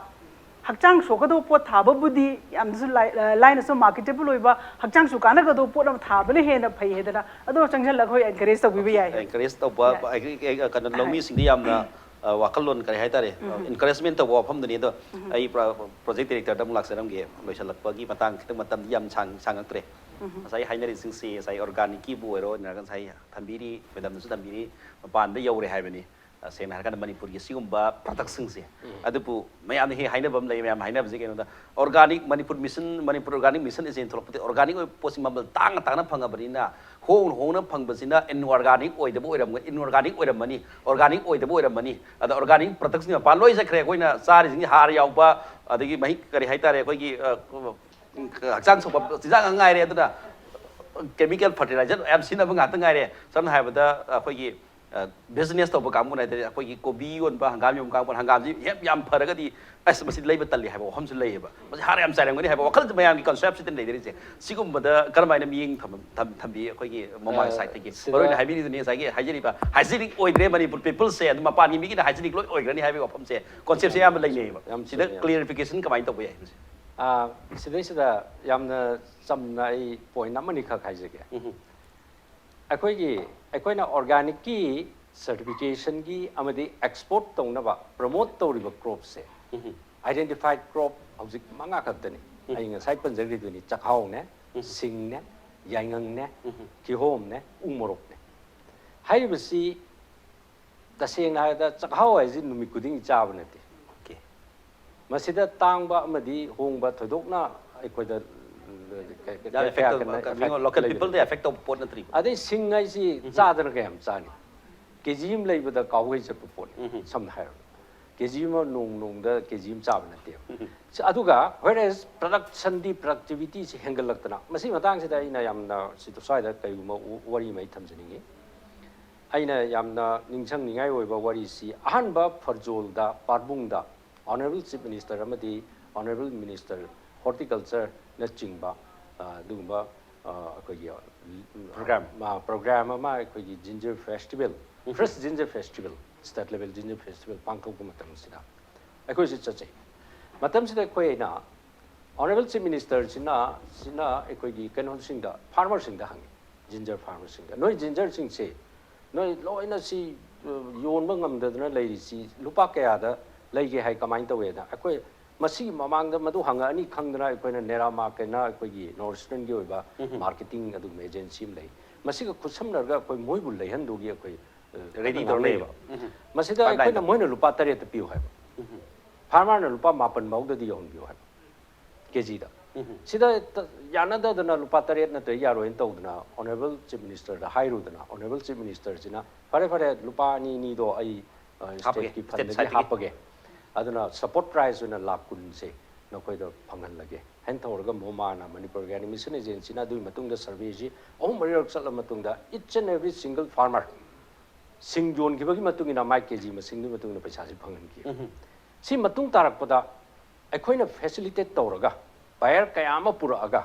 ꯍꯛꯆꯥꯡ ꯁꯣꯛꯀꯗꯧꯕ ꯄꯣꯠ ꯊꯥꯕꯕꯨꯗꯤ ꯌꯥꯝꯅꯁꯨ ꯂꯥꯏ-, ꯂꯥꯏꯅꯁꯨ ꯃꯥꯔꯀꯦꯇꯦꯕꯜ ꯑꯣꯏꯕ, ꯍꯛꯆꯥꯡꯁꯨ ꯀꯥꯟꯅꯒꯗꯧꯕ ꯄꯣꯠ ꯑꯃ ꯊꯥꯕꯅ ꯍꯦꯟꯅ ꯐꯩ ꯍꯥꯏꯗꯅ ꯑꯗꯣ ꯆꯪꯁꯤꯜꯂꯒ ꯑꯩꯈꯣꯏ ꯑꯦꯟꯀꯔꯦꯖ ꯇꯧꯕꯤꯕ ꯌꯥꯏ꯫ ꯑꯦꯟꯀꯔꯦꯖ ꯇꯧꯕ, ꯌꯥꯏ꯫ ꯑꯦꯒ꯭ꯔꯤ-, ꯑꯦ-, ꯀꯩꯅꯣ, ꯍꯣꯏ꯫ ꯂꯧꯃꯤꯁꯤꯡꯗ ꯌꯥꯝꯅ, ꯑ, ꯋꯥꯈꯜꯂꯣꯟ ꯀꯔꯤ ꯍꯥꯏꯇꯥꯔꯦ, ꯑꯦꯟꯀꯔꯦꯖꯃꯦꯟ ꯇꯧꯕ ꯋꯥꯐꯝꯗꯨꯅꯤ꯫ ꯑꯗꯣ ꯑꯩ ꯄ꯭ꯔ-, ꯄ꯭ꯔꯣꯖꯦꯛ ꯗꯥꯏꯔꯦꯛꯇꯔꯗ ꯑꯃꯨꯛ ꯂꯥꯛꯆꯔꯝꯒꯦ꯫ ꯂꯣꯏꯁꯤꯜꯂꯛꯄꯒꯤ ꯃꯇꯥꯡ ꯈꯤꯇꯪ ꯃꯇꯝꯗꯤ ꯌꯥꯝ ꯁꯥꯡ-, ꯁꯥꯡꯉꯛꯇ꯭ꯔꯦ꯫ ꯉꯁꯥꯏ ꯍꯥꯏꯅꯔꯤꯁꯤꯡꯁꯤ ꯉꯁꯥꯏ ꯑꯣꯔꯒꯥꯅꯤꯛꯀꯤꯕꯨ ꯑꯣꯏꯔꯣ, ꯅꯠꯇ꯭ꯔꯒ ꯉꯁꯥꯏ ꯊꯝꯕꯤꯔꯤ, ꯃꯦꯗꯥꯝꯅꯁꯨ ꯊꯝꯕꯤꯔꯤ, ꯃꯄꯥꯟꯗ ꯌꯧꯔꯦ ꯍꯥꯏꯕꯅꯤ꯫ ꯁꯦꯡꯅ ꯍꯥꯏꯔꯀꯥꯟꯗ ꯃꯅꯤꯄꯨꯔꯒꯤ ꯁꯤꯒꯨꯝꯕ ꯄ꯭ꯔꯗꯛꯁꯤꯡꯁꯦ, ꯑꯗꯨꯕꯨ ꯃꯌꯥꯝꯅ ꯍꯦꯛ ꯍꯥꯏꯅꯕ ꯑꯃ ꯂꯩ꯫ ꯃꯌꯥꯝ ꯍꯥꯏꯅꯕꯁꯦ ꯀꯩꯅꯣꯗ, organic Manipur mission, Manipur organic mission agent ꯊꯣꯛꯂꯛꯄꯗꯒꯤ ꯑꯣꯔꯒꯥꯅꯤꯛ ꯑꯣꯏꯕ ꯄꯣꯠꯁꯤ ꯃꯃꯜ ꯇꯥꯡꯅ ꯇꯥꯡꯅ ꯐꯪꯉꯕꯅꯤꯅ, ꯍꯣꯡꯅ ꯍꯣꯡꯅ ꯐꯪꯕꯁꯤꯅ ꯏꯟꯑꯣꯔꯒꯥꯅꯤꯛ ꯑꯣꯏꯗꯕ ꯑꯣꯏꯔꯝꯒꯅꯤ, ꯏꯟꯑꯣꯔꯒꯥꯅꯤꯛ ꯑꯣꯏꯔꯝꯃꯅꯤ, ꯑꯣꯔꯒꯥꯅꯤꯛ ꯑꯣꯏꯗꯕ ꯑꯣꯏꯔꯝꯃꯅꯤ꯫ ꯑꯗ ꯑꯣꯔꯒꯥꯅꯤꯛ ꯄ꯭ꯔꯗꯛꯁꯤꯡ ꯃꯄꯥꯟ ꯂꯣꯏ ꯆꯠꯈ꯭ꯔꯦ꯫ ꯑꯩꯈꯣꯏꯅ ꯆꯥꯔꯤꯁꯤꯡꯁꯤ ꯍꯥꯔ ꯌꯥꯎꯕ, ꯑꯗꯒꯤ ꯃꯍꯤꯛ, ꯀꯔꯤ ꯍꯥꯏꯇꯥꯔꯦ, ꯑꯩꯈꯣꯏꯒꯤ, ꯑ, ꯍꯛꯆꯥꯡ ꯁꯣꯛꯄ ꯆꯤꯟꯖꯥꯛ ꯉꯥꯛ ꯉꯥꯏꯔꯦ꯫ ꯑꯗꯨꯅ ꯀꯦꯃꯤꯀꯦꯜ ꯐꯔꯇꯤꯂꯥꯏꯖꯔ ꯌꯥꯝ ꯁꯤꯖꯤꯟꯅꯕ ꯉꯥꯛꯇ ꯉꯥꯏꯔꯦ꯫ ꯁꯝꯅ ꯍꯥꯏꯔꯕꯗ ꯑꯩꯈꯣꯏꯒꯤ, ꯑ, ꯕꯤꯖꯤꯅꯦꯁ ꯇꯧꯕ ꯀꯥꯡꯕꯨꯅ ꯍꯥꯏꯇꯥꯔꯦ, ꯑꯩꯈꯣꯏꯒꯤ ꯀꯣꯕꯤ ꯌꯣꯟꯕ, ꯍꯪꯒꯥꯝ ꯌꯣꯟꯕ ꯀꯥꯡꯕꯨꯅ ꯍꯪꯒꯥꯝꯁꯤ ꯍꯦꯛ ꯌꯥꯝ ꯐꯔꯒꯗꯤ, "ꯑꯁ, ꯃꯁꯤ ꯂꯩꯕ ꯇꯜꯂꯤ" ꯍꯥꯏꯕ ꯋꯥꯐꯝꯁꯨ ꯂꯩꯌꯦꯕ꯫ "ꯃꯁꯤ ꯍꯥꯔ ꯌꯥꯝ ꯆꯥꯏꯔꯝꯒꯅꯤ" ꯍꯥꯏꯕ ꯋꯥꯈꯜꯁꯦ ꯃꯌꯥꯝꯒꯤ ꯀꯟꯁꯦꯞꯁꯤꯗ ꯂꯩꯅꯔꯤꯁꯦ꯫ ꯁꯤꯒꯨꯝꯕꯗ ꯀꯔꯝꯍꯥꯏꯅ ꯃꯤꯠꯌꯦꯡ ꯊꯝ-, ꯊꯝ-, ꯊꯝꯕꯤ ꯑꯩꯈꯣꯏꯒꯤ ꯃꯃꯥꯡ ꯑ, ꯁꯥꯏꯠꯇꯒꯤ? ꯁꯤꯗ ꯃꯔꯨꯑꯣꯏꯅ ꯍꯥꯏꯕꯤꯔꯤꯗꯨꯅꯤ ꯉꯁꯥꯏꯒꯤ ꯍꯥꯏꯖꯔꯤꯕ, ꯍꯥꯏꯖꯤꯅꯤꯛ ꯑꯣꯏꯗ꯭ꯔꯦ ꯃꯅꯤꯄꯨꯔ ꯄꯤꯄꯜꯁꯦ, ꯑꯗꯨꯝ ꯃꯄꯥꯟꯒꯤ ꯃꯤꯒꯤꯅ ꯍꯥꯏꯖꯤꯅꯤꯛ ꯂꯣꯏ ꯑꯣꯏꯈ꯭ꯔꯅꯤ ꯍꯥꯏꯕꯒꯤ ꯋꯥꯐꯝꯁꯦ, ꯀꯣꯟꯁꯦꯞꯁꯦ ꯌꯥꯝ ꯑꯌꯥꯝꯕ ꯆꯨꯝꯃꯤ, ꯂꯩꯅꯩꯌꯦꯕ꯫ ꯌꯥꯝ ꯁꯤꯗ ꯆꯨꯝꯃꯤ, ꯌꯥꯝ꯫ ꯀ꯭ꯂꯤꯌꯥꯔꯤꯐꯤꯀꯦꯁꯟ ꯀꯃꯥꯏꯅ ꯇꯧꯕ ꯌꯥꯏ ꯃꯁꯤ? ꯑ, ꯁꯤꯗꯩꯁꯤꯗ ꯌꯥꯝꯅ ꯆꯝꯅ ꯑꯩ ꯄꯣꯏꯟ ꯑꯃꯅꯤꯈꯛ ꯍꯥꯏꯖꯒꯦ꯫ ꯎꯝ꯫ ꯑꯩꯈꯣꯏꯒꯤ, ꯑꯩꯈꯣꯏꯅ ꯑꯣꯔꯒꯥꯅꯤꯛꯀꯤ ꯁꯔꯇꯤꯐꯤꯀꯦꯁꯟꯒꯤ ꯑꯃꯗꯤ ꯑꯦꯛꯁꯄꯣꯔꯠ ꯇꯧꯅꯕ ꯄ꯭ꯔꯃꯣꯠ ꯇꯧꯔꯤꯕ ꯀ꯭ꯔꯣꯞꯁꯦ, ꯎꯝ꯫ ꯑꯥꯏꯗꯦꯟꯇꯤꯐꯥꯏꯠ ꯀ꯭ꯔꯣꯞ ꯍꯧꯖꯤꯛ ꯃꯉꯥ ꯈꯛꯇꯅꯤ꯫ ꯎꯝ꯫ ꯑꯩ ꯉꯁꯥꯏ ꯄꯟꯖꯈ꯭ꯔꯤꯗꯨꯅꯤ, ꯆꯥꯛꯍꯥꯎꯅꯦ, ꯎꯝ꯫ ꯁꯤꯡꯅꯦ, ꯌꯥꯏꯉꯪꯅꯦ, ꯎꯝ꯫ ꯀꯤꯍꯣꯝꯅꯦ, ꯎ ꯃꯣꯔꯣꯛꯅꯦ꯫ ꯍꯥꯏꯔꯤꯕꯁꯤ ꯇꯁꯦꯡꯅ ꯍꯥꯏꯔꯕꯗ ꯆꯥꯛꯍꯥꯎ ꯍꯥꯏꯁꯤ ꯅꯨꯃꯤꯠ ꯈꯨꯗꯤꯡꯒꯤ ꯆꯥꯕ ꯅꯠꯇꯦ꯫ ꯑꯣꯀꯦ꯫ ꯃꯁꯤꯗ ꯇꯥꯡꯕ ꯑꯃꯗꯤ ꯍꯣꯡꯕ ꯊꯣꯏꯗꯣꯛꯅ ꯑꯩꯈꯣꯏꯗ ꯀ-, ꯀ-, ꯌꯥꯝ ꯀꯌꯥ effect ꯀꯟꯅ ꯇꯧꯕ, effect ꯃꯤꯉꯣꯟ local ꯂꯩꯕ people ꯗ ꯅꯠꯇꯦ꯫ Effect ꯇꯧꯕ ꯄꯣꯠ ꯅꯠꯇ꯭ꯔꯤꯀꯣ? ꯑꯗꯩ ꯁꯤꯡ ꯍꯥꯏꯁꯤ ꯎꯝ꯫ ꯆꯥꯗꯅ ꯀꯌꯥꯝ ꯆꯥꯅꯤ? ꯀꯦ ꯖꯤ ꯑꯃ ꯂꯩꯕꯗ ꯀꯥꯎꯍꯩ ꯆꯠꯄ ꯄꯣꯠꯅꯤ, ꯎꯝ꯫ ꯁꯝꯅ ꯍꯥꯏꯔꯕꯗ꯫ ꯀꯦ ꯖꯤ ꯑꯃ ꯅꯣꯡ ꯅꯣꯡꯗ ꯀꯦ ꯖꯤ ꯑꯃ ꯆꯥꯕ ꯅꯠꯇꯦꯕ꯫ ꯎꯝ꯫ ꯁꯤ-, ꯑꯗꯨꯒ whereas productionꯗꯤ, productivityꯁꯤ ꯍꯦꯟꯒꯠꯂꯛꯇꯅ, ꯃꯁꯤ ꯃꯇꯥꯡꯁꯤꯗ ꯑꯩꯅ ꯌꯥꯝꯅ ꯁꯤꯗ ꯁ꯭ꯋꯥꯏꯗ ꯀꯔꯤꯒꯨꯝꯕ ꯋꯥꯔꯤ ꯑꯃ ꯑꯩ ꯊꯝꯖꯅꯤꯡꯉꯤ꯫ ꯑꯩꯅ ꯌꯥꯝꯅ ꯅꯤꯡꯁꯤꯡꯅꯤꯡꯉꯥꯏ ꯑꯣꯏꯕ ꯋꯥꯔꯤꯁꯤ, ꯑꯍꯥꯟꯕ ꯐꯔꯖꯣꯜꯗ, ꯄꯥꯔꯕꯨꯡꯗ Honourable Chief Minister ꯑꯃꯗꯤ Honourable Minister Horticultureꯅꯆꯤꯡꯕ, ꯑ, ꯑꯗꯨꯒꯨꯝꯕ, ꯑ, ꯑꯩꯈꯣꯏꯒꯤ, ꯑ, Program꯫ ꯑ, program ꯑꯃ, ꯑꯩꯈꯣꯏꯒꯤ ginger festival, ꯎꯝ꯫ Fresh ginger festival, state level ginger festival ꯄꯥꯡꯊꯣꯛꯄ ꯃꯇꯝꯁꯤꯗ ꯑꯩꯈꯣꯏꯁꯨ ꯆꯠꯆꯩ꯫ ꯃꯇꯝꯁꯤꯗ ꯑꯩꯈꯣꯏꯅ Honourable Chief Ministerꯁꯤꯅ, ꯁꯤꯅ ꯑꯩꯈꯣꯏꯒꯤ ꯀꯩꯅꯣꯁꯤꯡꯗ, farmerꯁꯤꯡꯗ ꯍꯪꯉꯤ, ginger farmerꯁꯤꯡꯗ, "ꯅꯣꯏ gingerꯁꯤꯡꯁꯦ, ꯅꯣꯏ ꯂꯣꯏꯅ ꯁꯤ, ꯑ, ꯌꯣꯟꯕ ꯉꯝꯗꯗꯅ ꯂꯩꯔꯤꯁꯤ ꯂꯨꯄꯥ ꯀꯌꯥꯗ ꯂꯩꯒꯦ ꯍꯥꯏ, ꯀꯃꯥꯏꯅ ꯇꯧꯋꯦꯅ?" ꯑꯩꯈꯣꯏ ꯃꯁꯤꯒꯤ ꯃꯃꯥꯡꯗ ꯃꯗꯨ ꯍꯪꯉꯛꯑꯅꯤ ꯈꯪꯗꯅ ꯑꯩꯈꯣꯏꯅ ꯅꯦꯔꯥ ꯃꯥꯔꯛ ꯍꯥꯏꯅ ꯑꯩꯈꯣꯏꯒꯤ North Easternꯒꯤ ꯑꯣꯏꯕ ꯎꯝ꯫ Marketing ꯑꯗꯨꯒꯨꯝꯕ agency ꯑꯃ ꯂꯩ꯫ ꯃꯁꯤꯒ ꯈꯨꯠꯁꯝꯅꯔꯒ ꯑꯩꯈꯣꯏ ꯃꯣꯏꯕꯨ ꯂꯩꯍꯟꯗꯨꯒꯤ ꯑꯩꯈꯣꯏ Ready ꯇꯧꯔ ꯂꯩꯌꯦꯕ꯫ ꯃꯁꯤꯗ ꯑꯩꯈꯣꯏꯅ ꯃꯣꯏꯅ ꯂꯨꯄꯥ ꯇꯔꯦꯠꯇ ꯄꯤꯌꯨ ꯍꯥꯏꯕ, ꯐꯥꯔꯃꯔꯅ ꯂꯨꯄꯥ ꯃꯥꯄꯟ ꯐꯥꯎꯗꯗꯤ ꯌꯧꯍꯟꯕꯤꯌꯨ ꯍꯥꯏꯕ ꯀꯦꯖꯤꯗ꯫ ꯁꯤꯗ ꯇ- ꯌꯥꯅꯗꯗꯅ ꯂꯨꯄꯥ ꯇꯔꯦꯠ ꯅꯠꯇ꯭ꯔꯗꯤ ꯌꯥꯔꯣꯏꯅ ꯇꯧꯗꯅ honourable chief ministerꯗ ꯍꯥꯏꯔꯨꯗꯅ, honourable chief ministerꯁꯤꯅ ꯐꯔꯦ ꯐꯔꯦ, ꯂꯨꯄꯥ ꯑꯅꯤ ꯑꯅꯤꯗꯣ ꯑꯩ ꯍꯥꯞꯄꯒꯦ, stateꯀꯤ fundꯗꯒꯤ ꯍꯥꯞꯄꯒꯦ, ꯑꯗꯨꯅ support price ꯑꯣꯏꯅ ꯂꯥꯛ ꯀꯨꯟꯁꯦ ꯅꯈꯣꯏꯗ ꯐꯪꯍꯜꯂꯒꯦ ꯍꯥꯏꯅ ꯇꯧꯔꯒ ꯃꯣꯃꯥꯅ, Manipur Organic Mission Agencyꯅ, ꯑꯗꯨꯒꯤ ꯃꯇꯨꯡꯗ surveyꯁꯤ ꯑꯍꯨꯝ ꯃꯔꯤꯔꯛ ꯆꯠꯂ ꯃꯇꯨꯡꯗ each and every single farmer, ꯁꯤꯡ ꯌꯣꯟꯈꯤꯕꯒꯤ ꯃꯇꯨꯡ ꯏꯟꯅ ꯃꯥꯏ ꯀꯦꯖꯤ ꯃꯁꯤꯡꯗꯨꯒꯤ ꯃꯇꯨꯡ ꯏꯟꯅ ꯄꯩꯁꯥꯁꯤ ꯐꯪꯍꯟꯈꯤ꯫ ꯁꯤ ꯃꯇꯨꯡ ꯇꯥꯔꯛꯄꯗ ꯑꯩꯈꯣꯏꯅ facilitate ꯇꯧꯔꯒ buyer ꯀꯌꯥ ꯑꯃ ꯄꯨꯔꯛꯑꯒ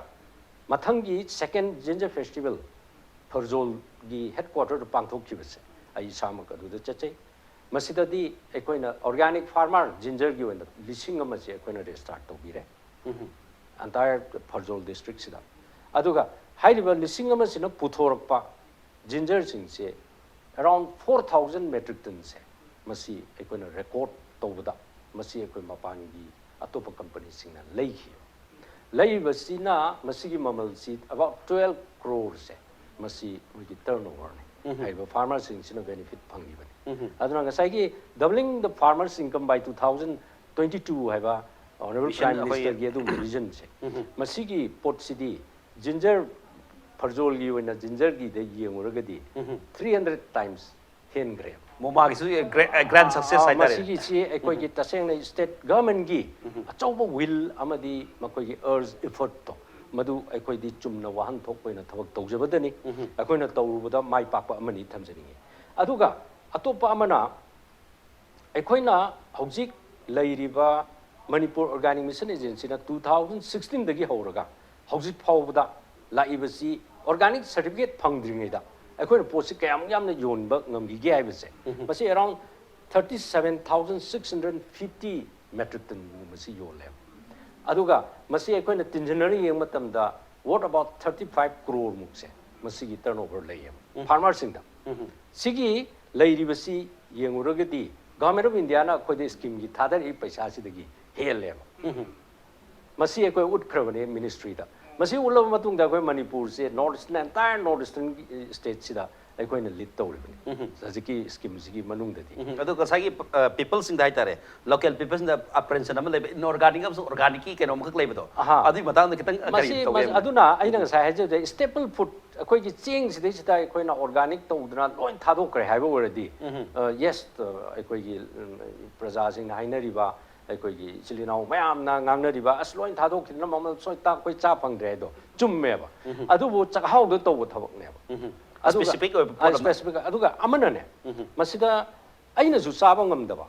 ꯃꯊꯪꯒꯤ second ginger festival ꯐꯔꯖꯣꯜꯒꯤ headquarterꯗ ꯄꯥꯡꯊꯣꯛꯈꯤꯕꯁꯦ ꯑꯩ ꯏꯁꯥꯃꯛ ꯑꯗꯨꯗ ꯆꯠꯆꯩ꯫ ꯃꯁꯤꯗꯗꯤ ꯑꯩꯈꯣꯏꯅ organic farmer gingerꯒꯤ ꯑꯣꯏꯅ ꯂꯤꯁꯤꯡ ꯑꯃꯁꯦ ꯑꯩꯈꯣꯏꯅ register ꯇꯧꯕꯤꯔꯦ entire ꯐꯔꯖꯣꯜ districtꯁꯤꯗ꯫ ꯑꯗꯨꯒ ꯍꯥꯏꯔꯤꯕ ꯂꯤꯁꯤꯡ ꯑꯃꯁꯤꯅ ꯄꯨꯊꯣꯔꯛꯄ gingerꯁꯤꯡꯁꯦ around four thousand metric tonꯁꯦ ꯃꯁꯤ ꯑꯩꯈꯣꯏꯅ record ꯇꯧꯕꯗ ꯃꯁꯤ ꯑꯩꯈꯣꯏ ꯃꯄꯥꯟꯒꯤ ꯑꯇꯣꯞꯄ companyꯁꯤꯡꯅ ꯂꯩꯈꯤ꯫ ꯂꯩꯔꯤꯕꯁꯤꯅ ꯃꯁꯤꯒꯤ ꯃꯃꯜꯁꯤ about twelve croreꯁꯦ ꯃꯁꯤ ꯃꯣꯏꯒꯤ turnoverꯅꯤ꯫ ꯍꯥꯏꯔꯤꯕ farmerꯁꯤꯡꯁꯤꯅ benefit ꯐꯪꯈꯤꯕꯅꯤ꯫ ꯑꯗꯨꯅ ꯉꯁꯥꯏꯒꯤ doubling the farmers' income by two thousand twenty two ꯍꯥꯏꯕ honourable Vision prime ꯑꯩꯈꯣꯏ ministerꯒꯤ ꯑꯗꯨꯒꯨꯝꯕ visionꯁꯦ, ꯃꯁꯤꯒꯤ ꯄꯣꯠꯁꯤꯗꯤ ginger, ꯐꯔꯖꯣꯜꯒꯤ ꯑꯣꯏꯅ gingerꯒꯤꯗ ꯌꯦꯡꯉꯨꯔꯒꯗꯤ three hundred times ꯍꯦꯟꯈ꯭ꯔꯦ꯫ ꯃꯣꯃꯥꯒꯤꯁꯨ grand success ꯍꯥꯏꯇꯥꯔꯦ꯫ ꯃꯁꯤꯒꯤꯁꯤ ꯑꯩꯈꯣꯏꯒꯤ ꯇꯁꯦꯡꯅ state governmentꯀꯤ ꯑꯆꯧꯕ will ꯑꯃꯗꯤ ꯃꯈꯣꯏꯒꯤ urge effortꯇꯣ ꯃꯗꯨ ꯑꯩꯈꯣꯏꯗꯤ ꯆꯨꯝꯅ ꯋꯥꯍꯟꯊꯣꯛ ꯑꯣꯏꯅ ꯊꯕꯛ ꯇꯧꯖꯕꯗꯅꯤ꯫ ꯑꯩꯈꯣꯏꯅ ꯇꯧꯔꯨꯕꯗ ꯃꯥꯏ ꯄꯥꯛꯄ ꯑꯃꯅꯤ ꯊꯝꯖꯅꯤꯡꯉꯤ꯫ ꯑꯗꯨꯒ ꯑꯇꯣꯞꯄ ꯑꯃꯅ ꯑꯩꯈꯣꯏꯅ ꯍꯧꯖꯤꯛ ꯂꯩꯔꯤꯕ Manipur Organic Mission Agencyꯅ two thousand sixteenꯗꯒꯤ ꯍꯧꯔꯒ ꯍꯧꯖꯤꯛ ꯐꯥꯎꯕꯗ ꯂꯥꯛꯏꯕꯁꯤ organic certificate ꯐꯪꯗ꯭ꯔꯤꯉꯩꯗ ꯑꯩꯈꯣꯏꯅ ꯄꯣꯠꯁꯤ ꯀꯌꯥꯃꯨꯛ ꯌꯥꯝꯅ ꯌꯣꯟꯕ ꯉꯝꯈꯤꯒꯦ ꯍꯥꯏꯕꯁꯦ ꯃꯁꯤ around thirty seven thousand six hundred fifty metric tonꯒꯨꯝꯕꯁꯤ ꯌꯣꯜꯂꯦꯕ꯫ ꯑꯗꯨꯒ ꯃꯁꯤ ꯑꯩꯈꯣꯏꯅ ꯇꯤꯟꯁꯤꯟꯅꯔ ꯌꯦꯡꯕ ꯃꯇꯝꯗ worth about thirty five croreꯃꯨꯛꯁꯦ ꯃꯁꯤꯒꯤ turnover ꯂꯩꯌꯦꯕ farmerꯁꯤꯡꯗ꯫ ꯁꯤꯒꯤ ꯂꯩꯔꯤꯕꯁꯤ ꯌꯦꯡꯉꯨꯔꯒꯗꯤ Government of Indiaꯅ ꯑꯩꯈꯣꯏꯗ schemeꯒꯤ ꯊꯥꯗꯔꯛꯏ ꯄꯩꯁꯥꯁꯤꯗꯒꯤ ꯍꯦꯜꯂꯦꯕ꯫ ꯃꯁꯤ ꯑꯩꯈꯣꯏ ꯎꯠꯈ꯭ꯔꯕꯅꯦ ministryꯗ꯫ ꯃꯁꯤ ꯎꯠꯂꯕ ꯃꯇꯨꯡꯗ ꯑꯩꯈꯣꯏ ꯃꯅꯤꯄꯨꯔꯁꯦ North Eastern, entire North Eastern stateꯁꯤꯗ ꯑꯩꯈꯣꯏꯅ ꯂꯤꯗ ꯇꯧꯔꯤꯕꯅꯤ ꯍꯧꯖꯤꯛꯀꯤ ꯁ꯭ꯀꯤꯝꯁꯤꯒꯤ ꯃꯅꯨꯡꯗꯗꯤ꯫ ꯎꯝ, ꯑꯗꯨ ꯉꯁꯥꯏꯒꯤ ꯄꯤꯄꯜꯁꯤꯡꯗ ꯍꯥꯏꯇꯥꯔꯦ, ꯂꯣꯀꯦꯜ ꯄꯤꯄꯜꯁꯤꯡꯗ ꯑꯄ꯭ꯔꯦꯟꯁꯟ ꯑꯃ ꯂꯩꯕ, ꯏꯟꯑꯣꯔꯒꯥꯅꯤꯛ ꯑꯃꯁꯨꯡ ꯑꯣꯔꯒꯥꯅꯤꯛꯀꯤ ꯀꯩꯅꯣ ꯑꯃꯈꯛ ꯂꯩꯕꯗꯣ, ꯑꯍꯥ꯫ ꯑꯗꯨꯒꯤ ꯃꯇꯥꯡꯗ ꯈꯤꯇꯪ ꯀꯔꯤ ꯃꯁꯤ ꯇꯧꯒꯦ? ꯃꯁꯤ- ꯑꯗꯨꯅ ꯑꯩꯅ ꯉꯁꯥꯏ ꯍꯥꯏꯖꯕꯗ ꯁ꯭ꯇꯦꯄꯜ ꯐꯨꯗ, ꯑꯩꯈꯣꯏꯒꯤ ꯆꯦꯡꯁꯤꯗꯩꯁꯤꯗ ꯑꯩꯈꯣꯏꯅ ꯑꯣꯔꯒꯥꯅꯤꯛ ꯇꯧꯗꯅ ꯂꯣꯏ ꯊꯥꯗꯣꯛꯈ꯭ꯔꯦ ꯍꯥꯏꯕ ꯑꯣꯏꯔꯗꯤ, ꯌꯦꯁ, ꯑꯩꯈꯣꯏꯒꯤ ꯎꯝ, ꯄ꯭ꯔꯖꯥꯁꯤꯡꯅ ꯍꯥꯏꯅꯔꯤꯕ, ꯑꯩꯈꯣꯏꯒꯤ ꯏꯆꯤꯜ ꯏꯅꯥꯎ ꯃꯌꯥꯝꯅ ꯉꯥꯡꯅꯔꯤꯕ, "ꯑꯁ, ꯂꯣꯏ ꯊꯥꯗꯣꯛꯈꯤꯗꯅ ꯃꯃꯜ ꯁꯣꯏ ꯇꯥꯛ ꯑꯩꯈꯣꯏ ꯆꯥ ꯐꯪꯗ꯭ꯔꯦ" ꯍꯥꯏꯗꯣ ꯆꯨꯝꯃꯦꯕ꯫ ꯑꯗꯨꯕꯨ ꯆꯥꯛꯍꯥꯎꯗ ꯇꯧꯕ ꯊꯕꯛꯅꯦꯕ꯫ ꯑꯗꯨꯒ ꯁ꯭ꯄꯦꯁꯤꯐꯤꯛ ꯑꯣꯏꯕ ꯄꯣꯠ ꯑꯃ꯫ ꯁ꯭ꯄꯦꯁꯤꯐꯤꯛ, ꯑꯗꯨꯒ ꯑꯃꯅꯅꯦ, ꯃꯁꯤꯗ ꯑꯩꯅꯁꯨ ꯆꯥꯕ ꯉꯝꯗꯕ,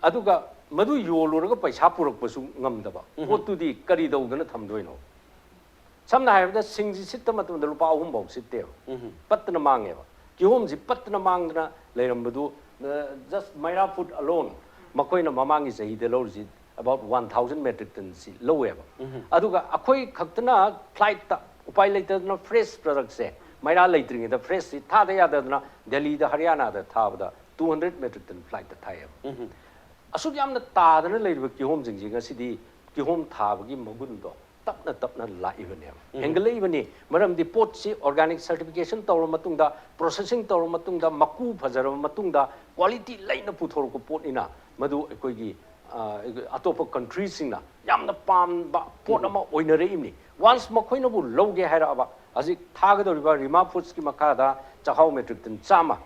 ꯑꯗꯨꯒ ꯃꯗꯨ ꯌꯣꯜꯂꯨꯔꯒ ꯄꯩꯁꯥ ꯄꯨꯔꯛꯄꯁꯨ ꯉꯝꯗꯕ ꯄꯣꯠꯇꯨꯗꯤ ꯀꯔꯤ ꯇꯧꯗꯅ ꯊꯝꯗꯣꯏꯅꯣ? ꯁꯝꯅ ꯍꯥꯏꯔꯕꯗ, ꯁꯤꯡꯁꯤ ꯁꯤꯠꯇ ꯃꯇꯝꯗ ꯂꯨꯄꯥ ꯑꯍꯨꯝ ꯐꯥꯎ ꯁꯤꯠꯇꯦꯕ꯫ ꯄꯠꯇꯅ ꯃꯥꯡꯉꯦꯕ꯫ ꯀꯤꯍꯣꯝꯁꯤ ꯄꯠꯇꯅ ꯃꯥꯡꯗꯅ ꯂꯩꯔꯝꯕꯗꯨ, just Maira Foods alone, ꯃꯈꯣꯏꯅ ꯃꯃꯥꯡꯒꯤ ꯆꯍꯤꯗ ꯂꯧꯔꯤꯁꯤ about one thousand metric tonꯁꯤ ꯂꯧꯋꯦꯕ꯫ ꯑꯗꯨꯒ ꯑꯩꯈꯣꯏ ꯈꯛꯇꯅ ꯐ꯭ꯂꯥꯏꯠꯇ, ꯎꯄꯥꯏ ꯂꯩꯇꯗꯅ ꯐ꯭ꯔꯦꯁ ꯄ꯭ꯔꯗꯛꯁꯦ, ꯃꯩꯔꯥ ꯂꯩꯇ꯭ꯔꯤꯉꯩꯗ ꯐ꯭ꯔꯦꯁꯁꯤ ꯊꯥꯗ ꯌꯥꯗꯗꯅ ꯗꯦꯜꯂꯤꯗ, ꯍꯔꯤꯌꯥꯅꯥꯗ ꯊꯥꯕꯗ two hundred metric ton ꯐ꯭ꯂꯥꯏꯠꯇ ꯊꯥꯏꯌꯦꯕ꯫ ꯑꯁꯨꯛ ꯌꯥꯝꯅ ꯇꯥꯗꯅ ꯂꯩꯔꯤꯕ ꯀꯤꯍꯣꯝꯁꯤꯡꯁꯤ ꯉꯁꯤꯗꯤ ꯀꯤꯍꯣꯝ ꯊꯥꯕꯒꯤ ꯃꯒꯨꯟꯗꯣ ꯇꯞꯅ ꯇꯞꯅ ꯂꯥꯛꯏꯕꯅꯦꯕ, ꯍꯦꯟꯒꯠꯂꯛꯏꯕꯅꯤ꯫ ꯃꯔꯝꯗꯤ ꯄꯣꯠꯁꯤ ꯑꯣꯔꯒꯥꯅꯤꯛ ꯁꯔꯇꯤꯐꯤꯀꯦꯁꯟ ꯇꯧꯔꯕ ꯃꯇꯨꯡꯗ, ꯄ꯭ꯔꯣꯁꯦꯁꯤꯡ ꯇꯧꯔꯕ ꯃꯇꯨꯡꯗ, ꯃꯀꯨ ꯐꯖꯔꯕ ꯃꯇꯨꯡꯗ, ꯀ꯭ꯋꯥꯂꯤꯇꯤ ꯂꯩꯅ ꯄꯨꯊꯣꯔꯛꯄ ꯄꯣꯠꯅꯤꯅ, ꯃꯗꯨ ꯑꯩꯈꯣꯏꯒꯤ, ꯑ, ꯑꯇꯣꯞꯄ ꯀꯟꯇ꯭ꯔꯤꯁꯤꯡꯅ ꯌꯥꯝꯅ ꯄꯥꯝꯕ ꯄꯣꯠ ꯑꯃ ꯑꯣꯏꯅꯔꯛꯏꯕꯅꯤ꯫ ꯋꯥꯟꯁ ꯃꯈꯣꯏꯅꯕꯨ ꯂꯧꯒꯦ ꯍꯥꯏꯔꯛꯑꯕ, ꯍꯧꯖꯤꯛ ꯊꯥꯒꯗꯧꯔꯤꯕ ꯔꯤꯃꯥ ꯐꯨꯗꯁꯀꯤ ꯃꯈꯥꯗ ꯆꯥꯛꯍꯥꯎ ꯃꯦꯇ꯭ꯔꯤꯛ ꯇꯟ ꯆꯥꯝꯃ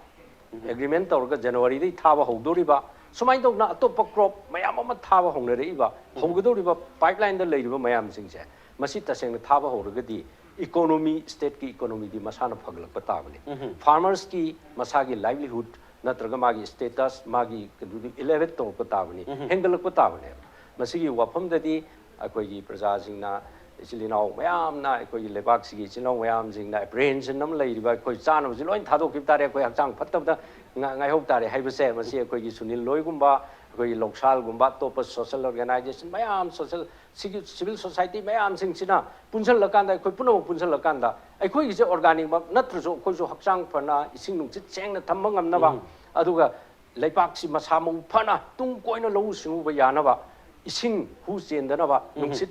ꯑꯦꯒ꯭ꯔꯤꯃꯦꯟ ꯇꯧꯔꯒ ꯖꯅꯋꯥꯔꯤꯗꯒꯤ ꯊꯥꯕ ꯍꯧꯗꯣꯔꯤꯕ, ꯁꯨꯃꯥꯏꯅ ꯇꯧꯗꯅ ꯑꯇꯣꯞꯄ ꯀ꯭ꯔꯣꯞ ꯃꯌꯥꯝ ꯑꯃ ꯊꯥꯕ ꯍꯧꯅꯔꯛꯏꯕ, ꯍꯧꯒꯗꯧꯔꯤꯕ ꯄꯥꯏꯞꯂꯥꯏꯟꯗ ꯂꯩꯔꯤꯕ ꯃꯌꯥꯝꯁꯤꯡꯁꯦ, ꯃꯁꯤ ꯇꯁꯦꯡꯅ ꯊꯥꯕ ꯍꯧꯔꯒꯗꯤ ꯏꯀꯣꯅꯣꯃꯤ, ꯁ꯭ꯇꯦꯠꯀꯤ ꯏꯀꯣꯅꯣꯃꯤꯗꯤ ꯃꯁꯥꯅ ꯐꯒꯠꯂꯛꯄ ꯇꯥꯕꯅꯤ꯫ ꯐꯥꯔꯃꯔꯁꯀꯤ ꯃꯁꯥꯒꯤ ꯂꯥꯏꯚꯂꯤꯍꯨꯗ ꯅꯠꯇ꯭ꯔꯒ ꯃꯥꯒꯤ ꯁ꯭ꯇꯦꯇꯁ, ꯃꯥꯒꯤ ꯀꯩꯅꯣꯗꯨ ꯏꯂꯦꯚꯦꯠ ꯇꯧꯔꯛꯄ ꯇꯥꯕꯅꯤ, ꯍꯦꯟꯒꯠꯂꯛꯄ ꯇꯥꯕꯅꯦꯕ꯫ ꯃꯁꯤꯒꯤ ꯋꯥꯐꯝꯗꯗꯤ ꯑꯩꯈꯣꯏꯒꯤ ꯄ꯭ꯔꯖꯥꯁꯤꯡꯅ, ꯏꯆꯤꯜ ꯏꯅꯥꯎ ꯃꯌꯥꯝꯅ, ꯑꯩꯈꯣꯏꯒꯤ ꯂꯩꯕꯥꯛꯁꯤꯒꯤ ꯏꯆꯤꯜ ꯏꯅꯥꯎ ꯃꯌꯥꯝꯁꯤꯡꯅ ꯑꯦꯄ꯭ꯔꯤꯍꯦꯟꯁꯟ ꯑꯃ ꯂꯩꯔꯤꯕ, ꯑꯩꯈꯣꯏ ꯆꯥꯅꯕꯁꯤ ꯂꯣꯏ ꯊꯥꯗꯣꯛꯈꯤꯕ ꯇꯥꯔꯦ, ꯑꯩꯈꯣꯏ ꯍꯛꯆꯥꯡ ꯐꯠꯇꯕꯗ ꯉꯥ-, ꯉꯥꯏꯍꯧ ꯇꯥꯔꯦ ꯍꯥꯏꯕꯁꯦ, ꯃꯁꯤ ꯑꯩꯈꯣꯏꯒꯤ ꯁꯨꯅꯤꯜ ꯍꯣꯏꯒꯨꯝꯕ, ꯑꯩꯈꯣꯏꯒꯤ ꯂꯧꯁꯥꯜꯒꯨꯝꯕ, ꯑꯇꯣꯞꯄ ꯁꯣꯁꯦꯜ ꯑꯣꯔꯒꯅꯥꯏꯖꯦꯁꯟ ꯃꯌꯥꯝ, ꯁꯣꯁꯦꯜ, ꯁꯤꯒꯤ ꯁꯤꯚꯤꯜ ꯁꯣꯁꯥꯏꯇꯤ ꯃꯌꯥꯝꯁꯤꯡꯁꯤꯅ ꯄꯨꯟꯁꯤꯜꯂꯀꯥꯟꯗ, ꯑꯩꯈꯣꯏ ꯄꯨꯝꯅꯃꯛ ꯄꯨꯟꯁꯤꯜꯂꯀꯥꯟꯗ, ꯑꯩꯈꯣꯏꯒꯤꯁꯦ ꯑꯣꯔꯒꯥꯅꯤꯛꯃꯛ ꯅꯠꯇ꯭ꯔꯁꯨ, ꯑꯩꯈꯣꯏꯁꯨ ꯍꯛꯆꯥꯡ ꯐꯅ, ꯏꯁꯤꯡ ꯅꯨꯡꯁꯤꯠ ꯁꯦꯡꯅ ꯊꯝꯕ ꯉꯝꯅꯕ, ꯑꯗꯨꯒ ꯂꯩꯕꯥꯛꯁꯤ ꯃꯁꯥ ꯃꯎ ꯐꯅ ꯇꯨꯡ ꯀꯣꯏꯅ ꯂꯧꯎ ꯁꯤꯡꯎꯕ ꯌꯥꯅꯕ, ꯏꯁꯤꯡ ꯍꯨ ꯆꯦꯟꯗꯅꯕ, ꯅꯨꯡꯁꯤꯠ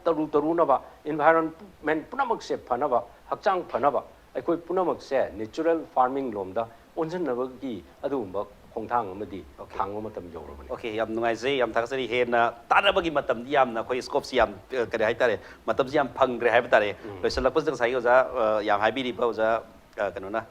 ꯇꯔꯨ ꯇꯔꯨꯅꯕ, ꯏꯟꯚꯥꯏꯔꯣꯟꯃꯦꯟ ꯄꯨꯝꯅꯃꯛꯁꯦ ꯐꯅꯕ, ꯍꯛꯆꯥꯡ ꯐꯅꯕ, ꯑꯩꯈꯣꯏ ꯄꯨꯝꯅꯃꯛꯁꯦ natural farming ꯂꯣꯝꯗ ꯑꯣꯟꯁꯤꯟꯅꯕꯒꯤ ꯑꯗꯨꯒꯨꯝꯕ ꯈꯣꯡꯊꯥꯡ ꯑꯃꯗꯤ ꯊꯥꯡꯕ ꯃꯇꯝ ꯌꯧꯔꯕꯅꯤ꯫ ꯑꯣꯀꯦ, ꯌꯥꯝ ꯅꯨꯡꯉꯥꯏꯖꯩ, ꯌꯥꯝ ꯊꯥꯒꯠꯆꯔꯤ꯫ ꯍꯦꯟꯅ ꯇꯥꯟꯅꯕꯒꯤ ꯃꯇꯝꯗꯤ ꯌꯥꯝꯅ ꯑꯩꯈꯣꯏ ꯁ꯭ꯀꯣꯞꯁꯤ ꯌꯥꯝ ꯑ, ꯀꯔꯤ ꯍꯥꯏꯇꯥꯔꯦ, ꯃꯇꯝꯁꯤ ꯌꯥꯝ ꯐꯪꯗ꯭ꯔꯦ ꯍꯥꯏꯕ ꯇꯥꯔꯦ꯫ ꯂꯣꯏꯁꯤꯜꯂꯛꯄꯁꯤꯗ ꯉꯁꯥꯏꯒꯤ ꯑꯣꯖꯥ ꯑ, ꯌꯥꯝ ꯍꯥꯏꯕꯤꯔꯤꯕ ꯑꯣꯖꯥ ꯑ, ꯀꯩꯅꯣꯅ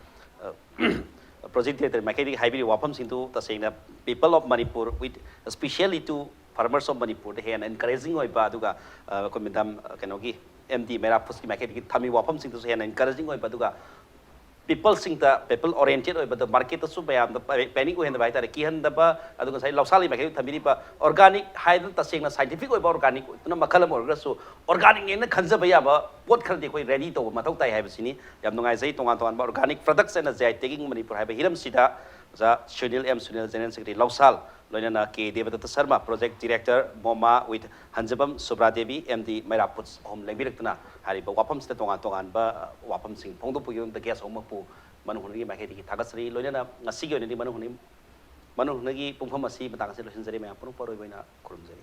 ꯄ꯭ꯔꯣꯖꯦꯛ ꯗꯤꯔꯦꯛꯇꯔ ꯃꯥꯏꯀꯩꯗꯒꯤ ꯍꯥꯏꯕꯤꯔꯤꯕ ꯋꯥꯐꯝꯁꯤꯡꯗꯨ ꯇꯁꯦꯡꯅ people of Manipur with specially to farmers of Manipur ꯗ ꯍꯦꯟꯅ encouraging ꯑꯣꯏꯕ, ꯑꯗꯨꯒ ꯑ, ꯑꯩꯈꯣꯏ ꯃꯦꯗꯥꯝ ꯑ, ꯀꯩꯅꯣꯒꯤ ꯑꯦꯝ ꯗꯤ ꯃꯩꯔꯥ ꯐꯨꯗꯁꯀꯤ ꯃꯥꯏꯀꯩꯗꯒꯤ ꯊꯝꯃꯤꯕ ꯋꯥꯐꯝꯁꯤꯡꯗꯨꯁꯨ ꯍꯦꯟꯅ encouraging ꯑꯣꯏꯕ, ꯑꯗꯨꯒ ꯄꯤꯄꯜꯁꯤꯡꯗ people oriented ꯑꯣꯏꯕꯗ, ꯃꯥꯔꯀꯦꯠꯇꯁꯨ ꯃꯌꯥꯝꯗ ꯄꯦꯅꯤꯛ ꯑꯣꯏꯍꯟꯗꯕ ꯍꯥꯏꯇꯥꯔꯦ, ꯀꯤꯍꯟꯗꯕ꯫ ꯑꯗꯨꯒ ꯉꯁꯥꯏ ꯂꯧꯁꯥꯂꯤ ꯃꯥꯏꯀꯩꯗ ꯊꯝꯕꯤꯔꯤꯕ organic ꯍꯥꯏꯗꯅ ꯇꯁꯦꯡꯅ scientific ꯑꯣꯏꯕ organic ꯑꯣꯏꯗꯨꯅ ꯃꯈꯜ ꯑꯃ ꯑꯣꯏꯔꯒꯁꯨ organicꯅꯦꯅ ꯈꯟꯖꯕ ꯌꯥꯕ ꯄꯣꯠ ꯈꯔꯗꯤ ꯑꯩꯈꯣꯏ ready ꯇꯧꯕ ꯃꯊꯧ ꯇꯥꯏ ꯍꯥꯏꯕꯁꯤꯅꯤ꯫ ꯌꯥꯝ ꯅꯨꯡꯉꯥꯏꯖꯩ꯫ ꯇꯣꯉꯥꯟ ꯇꯣꯉꯥꯟꯕ organic products N G I tagging Manipur ꯍꯥꯏꯕ ꯍꯤꯔꯝꯁꯤꯗ ꯑꯣꯖꯥ Sunil M Sunil, general secretary Loushal, ꯂꯣꯏꯅꯅ ꯀꯦ ꯗꯦꯕꯗꯠꯇ ꯁꯔꯃ, ꯄ꯭ꯔꯣꯖꯦꯛ ꯗꯤꯔꯦꯛꯇꯔ ꯃꯣꯃꯥ with Hanjabam Shubhra Devi, M D Meira foods ꯑꯍꯨꯝ ꯂꯦꯡꯕꯤꯔꯛꯇꯨꯅ ꯍꯥꯏꯔꯤꯕ ꯋꯥꯐꯝꯁꯤꯗ ꯇꯣꯉꯥꯟ ꯇꯣꯉꯥꯟꯕ ꯑ, ꯋꯥꯐꯝꯁꯤꯡ ꯐꯣꯡꯗꯣꯛꯄꯒꯤꯗꯃꯛꯇ ꯒꯦꯁ ꯑꯍꯨꯝꯃꯛꯄꯨ ꯃꯅꯨꯡ ꯍꯨꯠꯅꯒꯤ ꯃꯥꯏꯀꯩꯗꯒꯤ ꯊꯥꯒꯠꯆꯔꯤ꯫ ꯂꯣꯏꯅꯅ ꯉꯁꯤꯒꯤ ꯑꯣꯏꯅꯗꯤ ꯃꯅꯨꯡ ꯍꯨꯠꯅꯒꯤ, ꯃꯅꯨꯡ ꯍꯨꯠꯅꯒꯤ ꯄꯨꯡꯐꯝ ꯑꯁꯤ ꯃꯇꯥꯡ ꯑꯁꯤꯗ ꯂꯣꯏꯁꯤꯟꯖꯔꯤ꯫ ꯃꯌꯥꯝ ꯄꯨꯝꯅꯃꯛꯄꯨ ꯑꯔꯣꯏꯕ ꯑꯣꯏꯅ ꯈꯨꯔꯨꯝꯖꯔꯤ꯫